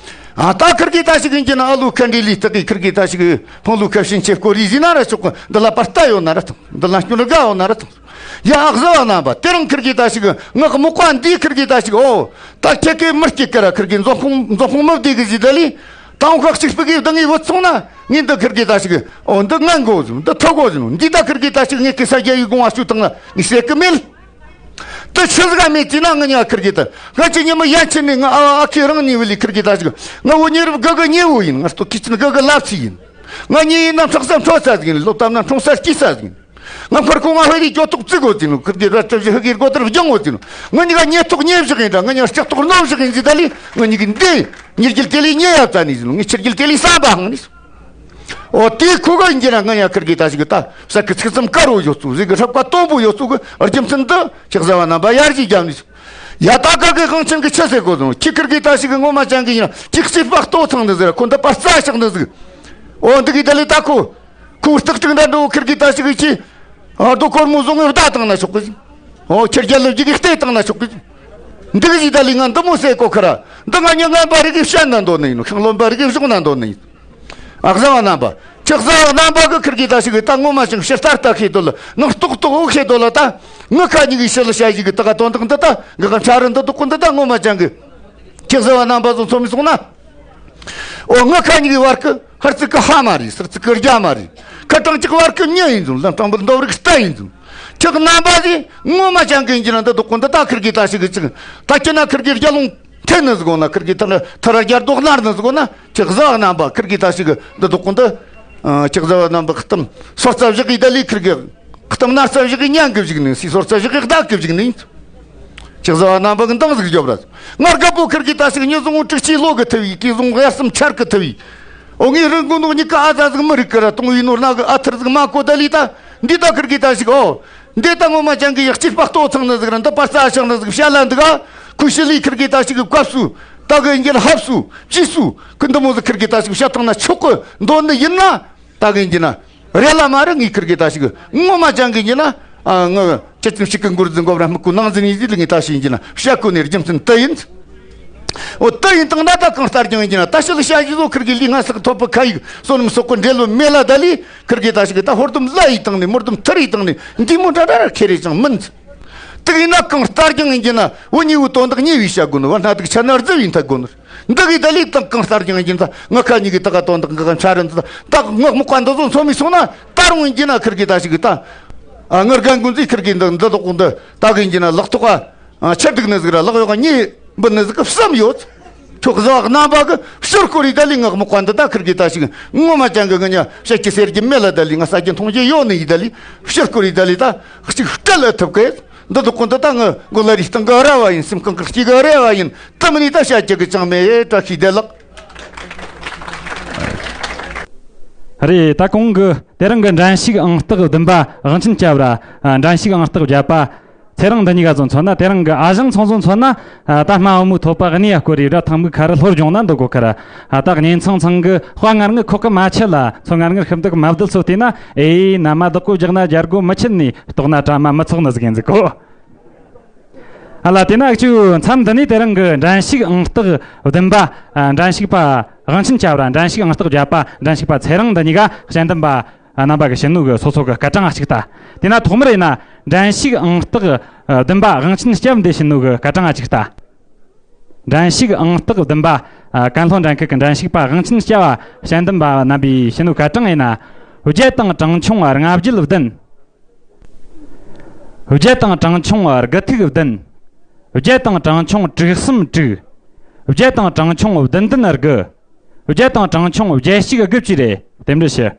ཨ་ད་ཁིར་གི་ད་ཞིག་ཡིན་གྱི་ན་ཨ་ལུ་ཁ་འདྲི་ལི་སྟག་གི་ཁིར་གི་ད་ཞིག་ཕང་ལུ་ཁ་ཤིན་ཆེ་སྐོར་རི་ཟིན་ན་ར་ཆོག་གི། འདི་ལ་པར་རྟ་ཡོད་ན་ར་ཐང་། འདི་ལ་སྐྱོན་ར་དགའ་ཡོད་ན་ར་ཐང་། ཡ་ཨ་གཟུ་བ་རྣམ་པ། དེ་རིང་ཁིར་གི་ད་ཞིག་ངག་མོ་ཀ་འདི་ཁིར་གི་ད་ཞིག་ཨོ། ད་ཁྱེད་ཀྱི་མི་སྐྱིད་ཀ་ར་ཁིར་གི་མཛོ་ཕུང་མཛོ་ཕུང་མི་བདེ་གི་ཟིག་ད་ལི། དང་ཁག་ཅིག་སྤུ་གི་བདག་ངའི་བུ་ཚོང་ན་ངས་འདི་ཁིར་གི་ད་ཞིག་ཨོ་འདི་ང་མགོ་ཟིན། འདི་ཐོ་གོ་ཟིན། འདི་ད་ཁིར་གི་ད་ཞིག་ངས་ཀི་ས་རྒྱ་ཡི་དགོང་བ་བཅུ་བཏང་ན་ངས་བཤད་གི་མེད། དེ་ཆི་ཟིག་ག་མེད་ཅི་ན་ང་གཉིས་ཁིར་གི་ད་ང་ཅི་ཉི་མ་ཡན་ཆད་ནས་ང་ཨ་ཨ་ཁི་རང་ནི་བི་ལི་ཁིར་གི་ད་ཞིག་ང་བོ་ཉེ་རབས་གི་གི་ཉེ་བོ་ཡིན། ང་སྟོ་ཁི་ཆིན་གི་གི་ལབ་ཚི་ཡིན། ང་གཉིས་ཡིན་ན་འཕྲོག་ས་འཕྲོག་ས་ཟིག་ཡིན། ལོ་ཏམ་ན་འཁྲུངས་ས་སྐྱིད་ས་ཟིག་ཡིན། ང་ཁར་ཁོ་ང་ཧོ་རི་ཀྱོ་ཐོག་བཙུགས་གོ་ཙི་ནུ་ཁུར་དེ་ར་ཏྲབ་ཞི་ཧི་གིར་གོ་ཏར་བྱང་གོ་ཙི་ནུ། ང་གཉིས་ཀ་ཉེ་ཐོག་ཉེ་བཞག་ཡིན་འདྲ། ང་གཉིས་ལྕགས་ཐོག་རྣོ་བཞག་ཡིན་ཟི་ད་ལི། ང་གཉིས་ཀྱི་འདི་ཉེར་རྒྱུད་ཀེ་ལི་ཉེ་ཡ་ཙ་ནི་ཟི་ནུ། ངའི་ཆེར་རྒྱུད་ཀེ་ལི་བསམ་པ་ཧང་ནི་སོ། འོ་དེ་ཁོ་ག་ཡིན་གྱི་ན་ང་ཡ་ཁུར་གི་ད་ཞིག་གི་ད་ས་གི་ཚིག་ཙམ་དཀར་བོ་ཡོད་ཚུགས་ཟི་གི་ཧྲབ་ཀ་སྟོང་པོ་ཡོད་ཚུགས་གི་རྒྱུ་མཚན་འདི་ཁྱེད་བཟའ་བ་རྣམ་པ་ཡར་ཞིག་རྒྱབ་ནི་སོ། ཡ་ད་ག་གི་དབང་ཆེན་གི་ཆི་ཟེར་གོ་ཟུང་ཁྱི་ཁུར་གི་ད་ཞིག་གི་ངོ་མ་ཅང་གི་ཡིན་ན་ཁྱི་གཅིག་པ་ལྟོ་ཚང་འདི་ཟེར་ཁོ་འདི་པར་རྩ་ཞག་འདི་ཟིག་འོ་འདི་གི་ད་ལི་ད་ཁོ། ཁོ་སྟག་ཅིག་འདྲ་འགྲོ་ཁུར་གི་ད་ཞིག་གི་ཁྱི། ཨ་རྡོ་གོར་མོ་བཟུང་ངས་བདའ་བཏང་ན་ཆོག་གི་ཟིག་འོ་ཁྱི་རྒྱལ་ལ་ཇི་གི་བལྟས་བཏང་ན་ཆོག་གི་ཟིག་འདི་གི་ཟིག་ད་ལི་ང་འདི་མོ་ཟེར་གོ་ཁ་ར། འདི་ང་ཉི་ང་འབའ་རི་གི་བཤད་ན་འདོད་ནི་ཡིན་ནོ། ཤིང་ལོ་འབའ་རི་གི་བཞོག་ན་འདོད་ནི་ཡིན། ཨ་གཟའ་བ་རྣམ་པ། ཁྱེད་གཟའ་བ་རྣམ་པ་གི་ཁུར་གི་ད་ཞིག་གི་ད་ངོ་མ་ཞིང་ཕྱི་ལྟར་ལྟ་ཁེ་དོ་ལ་ནག་ཏོག་ཏོག་འོ་ཁེ་དོ་ལ་ད། ངི་ཁ་ཉིག་གི་ཕྱི་ལ་བཤད་ཞིག་གི་ད་ག་དོན་དག་འདི་ད་ངི་ག་འཕྲ་རི་འདི་དོ་ཀུན་འདི་ད་ངོ་མ་ཅང་གི་ཁྱེད་གཟའ་བ་རྣམ་པ་ཚོ་ཚོ་མི་སོང་ན། འོ་ངི་ཁ་ཉིག་གི་བར་གི་ཧར་ཚིག་གི་ཧ་མ་རེད། སིར་ཚིག་གི་རྒྱ་མ་རེད། ཁ་གྲངས་གཅིག་བར་གི་མྱི་ཡིན་ཟུང་ལམ་སྤྲང་པོ་འདོབ་རིགས་རྟ་ཡིན་ཟུང་། ཁྱེད་རྣམ་པ་ཟིག་ངོ་མ་ཅང་གི་ཡིན་གྱི་ན་འདི་དོ་ཀུན་འདི་ད་ཁུར་གི་ད་ཞིག་གི་ཅིག་ད་ཁྱེད་ན་ཁུར་གི་རྒྱ་ལུང་ཐེ་ནི་ཟིག་འོ་ན་ཁིར་གི་ཐ་ན་ཐ་ར་རྒྱ་རྡོག་ནར་ནི་ཟིག་འོ་ན་ཁྱེད་གཟའ་རྣམ་པ་ཁིར་གི་ད་ཞིག་འདི་དོ་ཀུན་འདི། ཁྱེད་གཟའ་རྣམ་པ་ཁི་ཏམ་སོར་རྩ་བཞག་གི་ད་ལི་ཁིར་གི་ཁི་ཏམ་ནར་རྩ་བཞག་གི་ཉན་གི་བཞག་ནི་སི་སོར་རྩ་བཞག་གི་བདག་གི་བཞག་ནི། ཁྱེད་གཟའ་རྣམ་པ་གི་འདང་ཟིག་རྒྱོབ་ར། ང་རྒད་པོ་ཁིར་གི་ད་ཞིག་ཉི་ཟུང་དྲུག་ཅུའི་ལོ་གི་ཐུ་བའི་ཀི་ཟུང་གཡར་སེམས་ཆར་གི་ཐུ་བའི། འོ་ངའི་རི་མགོ་ནོག་གཉིས་ཀ་ཨ་ཙ་ཟིག་མི་རིག་གི་ར་གཏོང་བའི་ནོར་ན་གི་ཨ་ཐུར་ཟིག་མ་གོ་ད་ལི་ད། འདི་ད་ཁིར་གི་ད་ཞིག་འོ། འདི་ད་ངོ་མ་ཅང་གི་ཡག་གཅིག་པ་ལྟོ་ཚང་ནི་ཟིག་ར་འདི་པ་རྩ་ཞག་ནི་ཟིག་བཤད་ལ་འདི་ག་ཁུ་ཤི་ལི་ཁིར་གི་ད་ཞིག་གི་སྐབས་སུ་ད་གི་འགྱེལ་ཧབ་སུ་ཅི་སུ་ཁུ་འདི་མོ་ཟིག་ཁིར་གི་ད་ཞིག་བཤད་བཏང་ན་ཆོག་གི་འདོད་ནི་ཡིན་ན། ད་གི་འགྱེལ་ན་རེ་ལ་མ་རེ་ངའི་ཁིར་གི་ད་ཞིག་ངོ་མ་ཅང་གི་འགྱེལ་ན་ཨ་ངི་ཅི་ཙམ་ཞིག་གི་མགུར་འཛིན་གོ་ར་མི་ཀུ་ནང་འཛིན་ཡིན་ཟིག་ལི་ངི་ད་ཞིག་འགྱེལ་ན་བཤད་གོ་ནི་རྒྱུ་མཚན་དུ་ཡིན། འོ་ད་ཡིན་དང་ན་ད་གང་ལྟར་ཀྱང་ཡིན་གྱི་ན་ད་ཕྱི་ལ་བཤད་གཞི་བཟོ་ཁིར་གི་ལི་ང་སག་ཐོབ་པ་ཁ་ཡིག་བསོད་ནམས་སོགས་ཀྱི་འབྲེལ་བ་མེད་ལ་ད་ལི་ཁིར་གི་ད་ཞིག་ད་ཧོར་དུམ་ལ་ཡིས་བཏང་ནི་མོར་དུམ་ཐུར་ཡིས་བཏང་ནི་འདི་མོ་འདྲ་འདྲ་ར་ཁེ་རེ་ཅང་མིན། དེ་ཡིན་ན་གང་ལྟར་ཀྱང་ཡིན་གྱི་ན་འུ་གཉིས་བུ་དོན་དག་གཉིས་བའི་བཤད་དགོས་ནི་བ་སྣ་དུག་ཆ་ན་རྫི་བའི་འཐད་དགོས་ནི་འདི་གི་ད་ལི་ད་གང་ལྟར་ཀྱང་ཡིན་གྱི་ན་ང་ཁ་གཉིས་གི་ད་ག་དོན་དག་འགག་འཆར་རི་འདི་ད་ད་ངག་མོ་ཀ་འདི་བཟོ་ཚོ་མི་སོང་ན་ད་རུང་ཡིན་གྱི་ན་ཁིར་གི་ད་ཞིག་གི་ད་ཨ་ངར་གན་ཀུན་ཟིག་ཁིར་གི་འདི་འདི་ལོག་འདི་ད་གི་ཡིན་གྱི་ན་ལག་ཐོག་ཨ། ཨ་ཆེ་སྡུག་ནི་ཟིག་ར་ལག་གཡོག་གཉིས་འབུད་ནི་ཟིག་གི་བསམ་ཡོད། ཁྱོད་གཟའ་རྣམ་པ་གི་ཕྱིར་སྐོར་ཡི་ད་ལི་ངག་མོ་ཀ་འདི་ད་ཁིར་གི་ད་ཞིག་ངོ་མ་ཅང་གི་ང་ཉ་བཤད་ཀྱི་ཟེར་གྱི་མེད་ལ་ད་ལི་ང་ས་ཀྱི་མཐོང་རྒྱུ་ཡོད་ནི་ཡི་ད་ལི་ཕྱིར་སྐོར་ཡི་ད་ལི་ད་གཅིག་སྤྲད་ལ་ཐུབ་གི་འདི་དུ་ཀུན་འདི་ད་ང་མགོ་ལ་རི་སྟེང་གི་ར་བ་ཡིན། སེམས་ཁང་གི་དཀྱིལ་གི་ར་བ་ཡིན། ད་མི་ནི་ད་བཤད་ཀྱི་གི་ཅང་མེད། བཀྲ་ཤིས་བདེ་ལེགས། རེད། ད་གོང་གི་དེ་རིང་གི་འགྲན་ཞུགས་ཨང་རྟགས་བདུན་པ་དབང་ཆེན་སྐྱབས་ར་འགྲན་ཞུགས་ཨང་རྟགས་བརྒྱད་པ། ཚེ་རིང་འདི་གཉིས་ཀ་ཚོ་མཚོན་ན་དེ་རིང་གི་ཨ་ཞང་ཚང་ཚོ་མཚོན་ན། ད་སྨྲ་བ་མོའི་ཐོད་པ་གནས་ཡ་སྐོར་རེ་ར་ཐང་མིག་ཁ་རི་ལྷོར་སྦྱོང་ན་འདུག་གོ་ཁ་ར། ད་གཉེན་ཚང་ཚང་གི་དཔའ་ངར་ངི་ཁོག་གི་མ་ཆད་ལ་ཚོ་ངར་ངར་ཤིབ་འདུག་མ་བདལ་ཚོ་བལྟས་ན་ཨེ་ན་མ་བདག་གོ་རྒྱག་ན་རྒྱལ་སྒོ་མི་ཆད་ནས་ལྟོགས་ན་དྲ་མ་མི་ཚོགས་ནི་ཟིག་ཡིན་ཟིག་གོ། ཨ་ལ་དེ་ན་ཁྱོད་མཚམས་འདི་ནས་དེ་རིང་གི་འགྲན་ཞུགས་ཨང་རྟགས་བདུན་པ་འགྲན་ཞུགས་པ་དབང་ཆེན་སྐྱབས་ར་འགྲན་ཞུགས་ཨང་རྟགས་བརྒྱད་པ་འགྲན་ཞུགས་པ་ཚེ་རིང་འདི་གཉིས་ཀ་དཔྱད་འདེམས་པ། རྣམ་པ་གི་ཞུ་ནོ་གི་སོ་སོ་གི་སྐར་གྲངས་གཅིག་ལྟ། དེ་ན་ཐོག་མར་ཡིན་ན་འགྲན་ཞུགས་ཨང་རྟགས་བདུན་པ་དབང་ཆེན་སྐྱབས་འདི་ཞུ་ནོ་གི་སྐར་གྲངས་གཅིག་ལྟ། འགྲན་ཞུགས་ཨང་རྟགས་བདུན་པ་ཀན་ལྷོ་འགྲན་ཁུལ་གྱི་འགྲན་ཞུགས་པ་དབང་ཆེན་སྐྱབས་དཔྱད་འདེམས་པ་རྣམ་པས་ཞུ་ནོ་སྐར་གྲངས་ཡིན་ན། བརྒྱད་དང་གྲངས་ཆུང་ལྔ་བརྒྱད་བདུན། བརྒྱད་དང་གྲངས་ཆུང་དགུ་ཐིག་བདུན། བརྒྱད་དང་གྲངས་ཆུང་དྲུག་གསུམ་དྲུག། བརྒྱད་དང་གྲངས་ཆུང་བདུན་བདུན་དགུ། བརྒྱད་དང་གྲངས་ཆུང་བརྒྱད་གཅིག་དགུ་བཅས་རེད། རྟེན་འབྲེལ་ཞུ།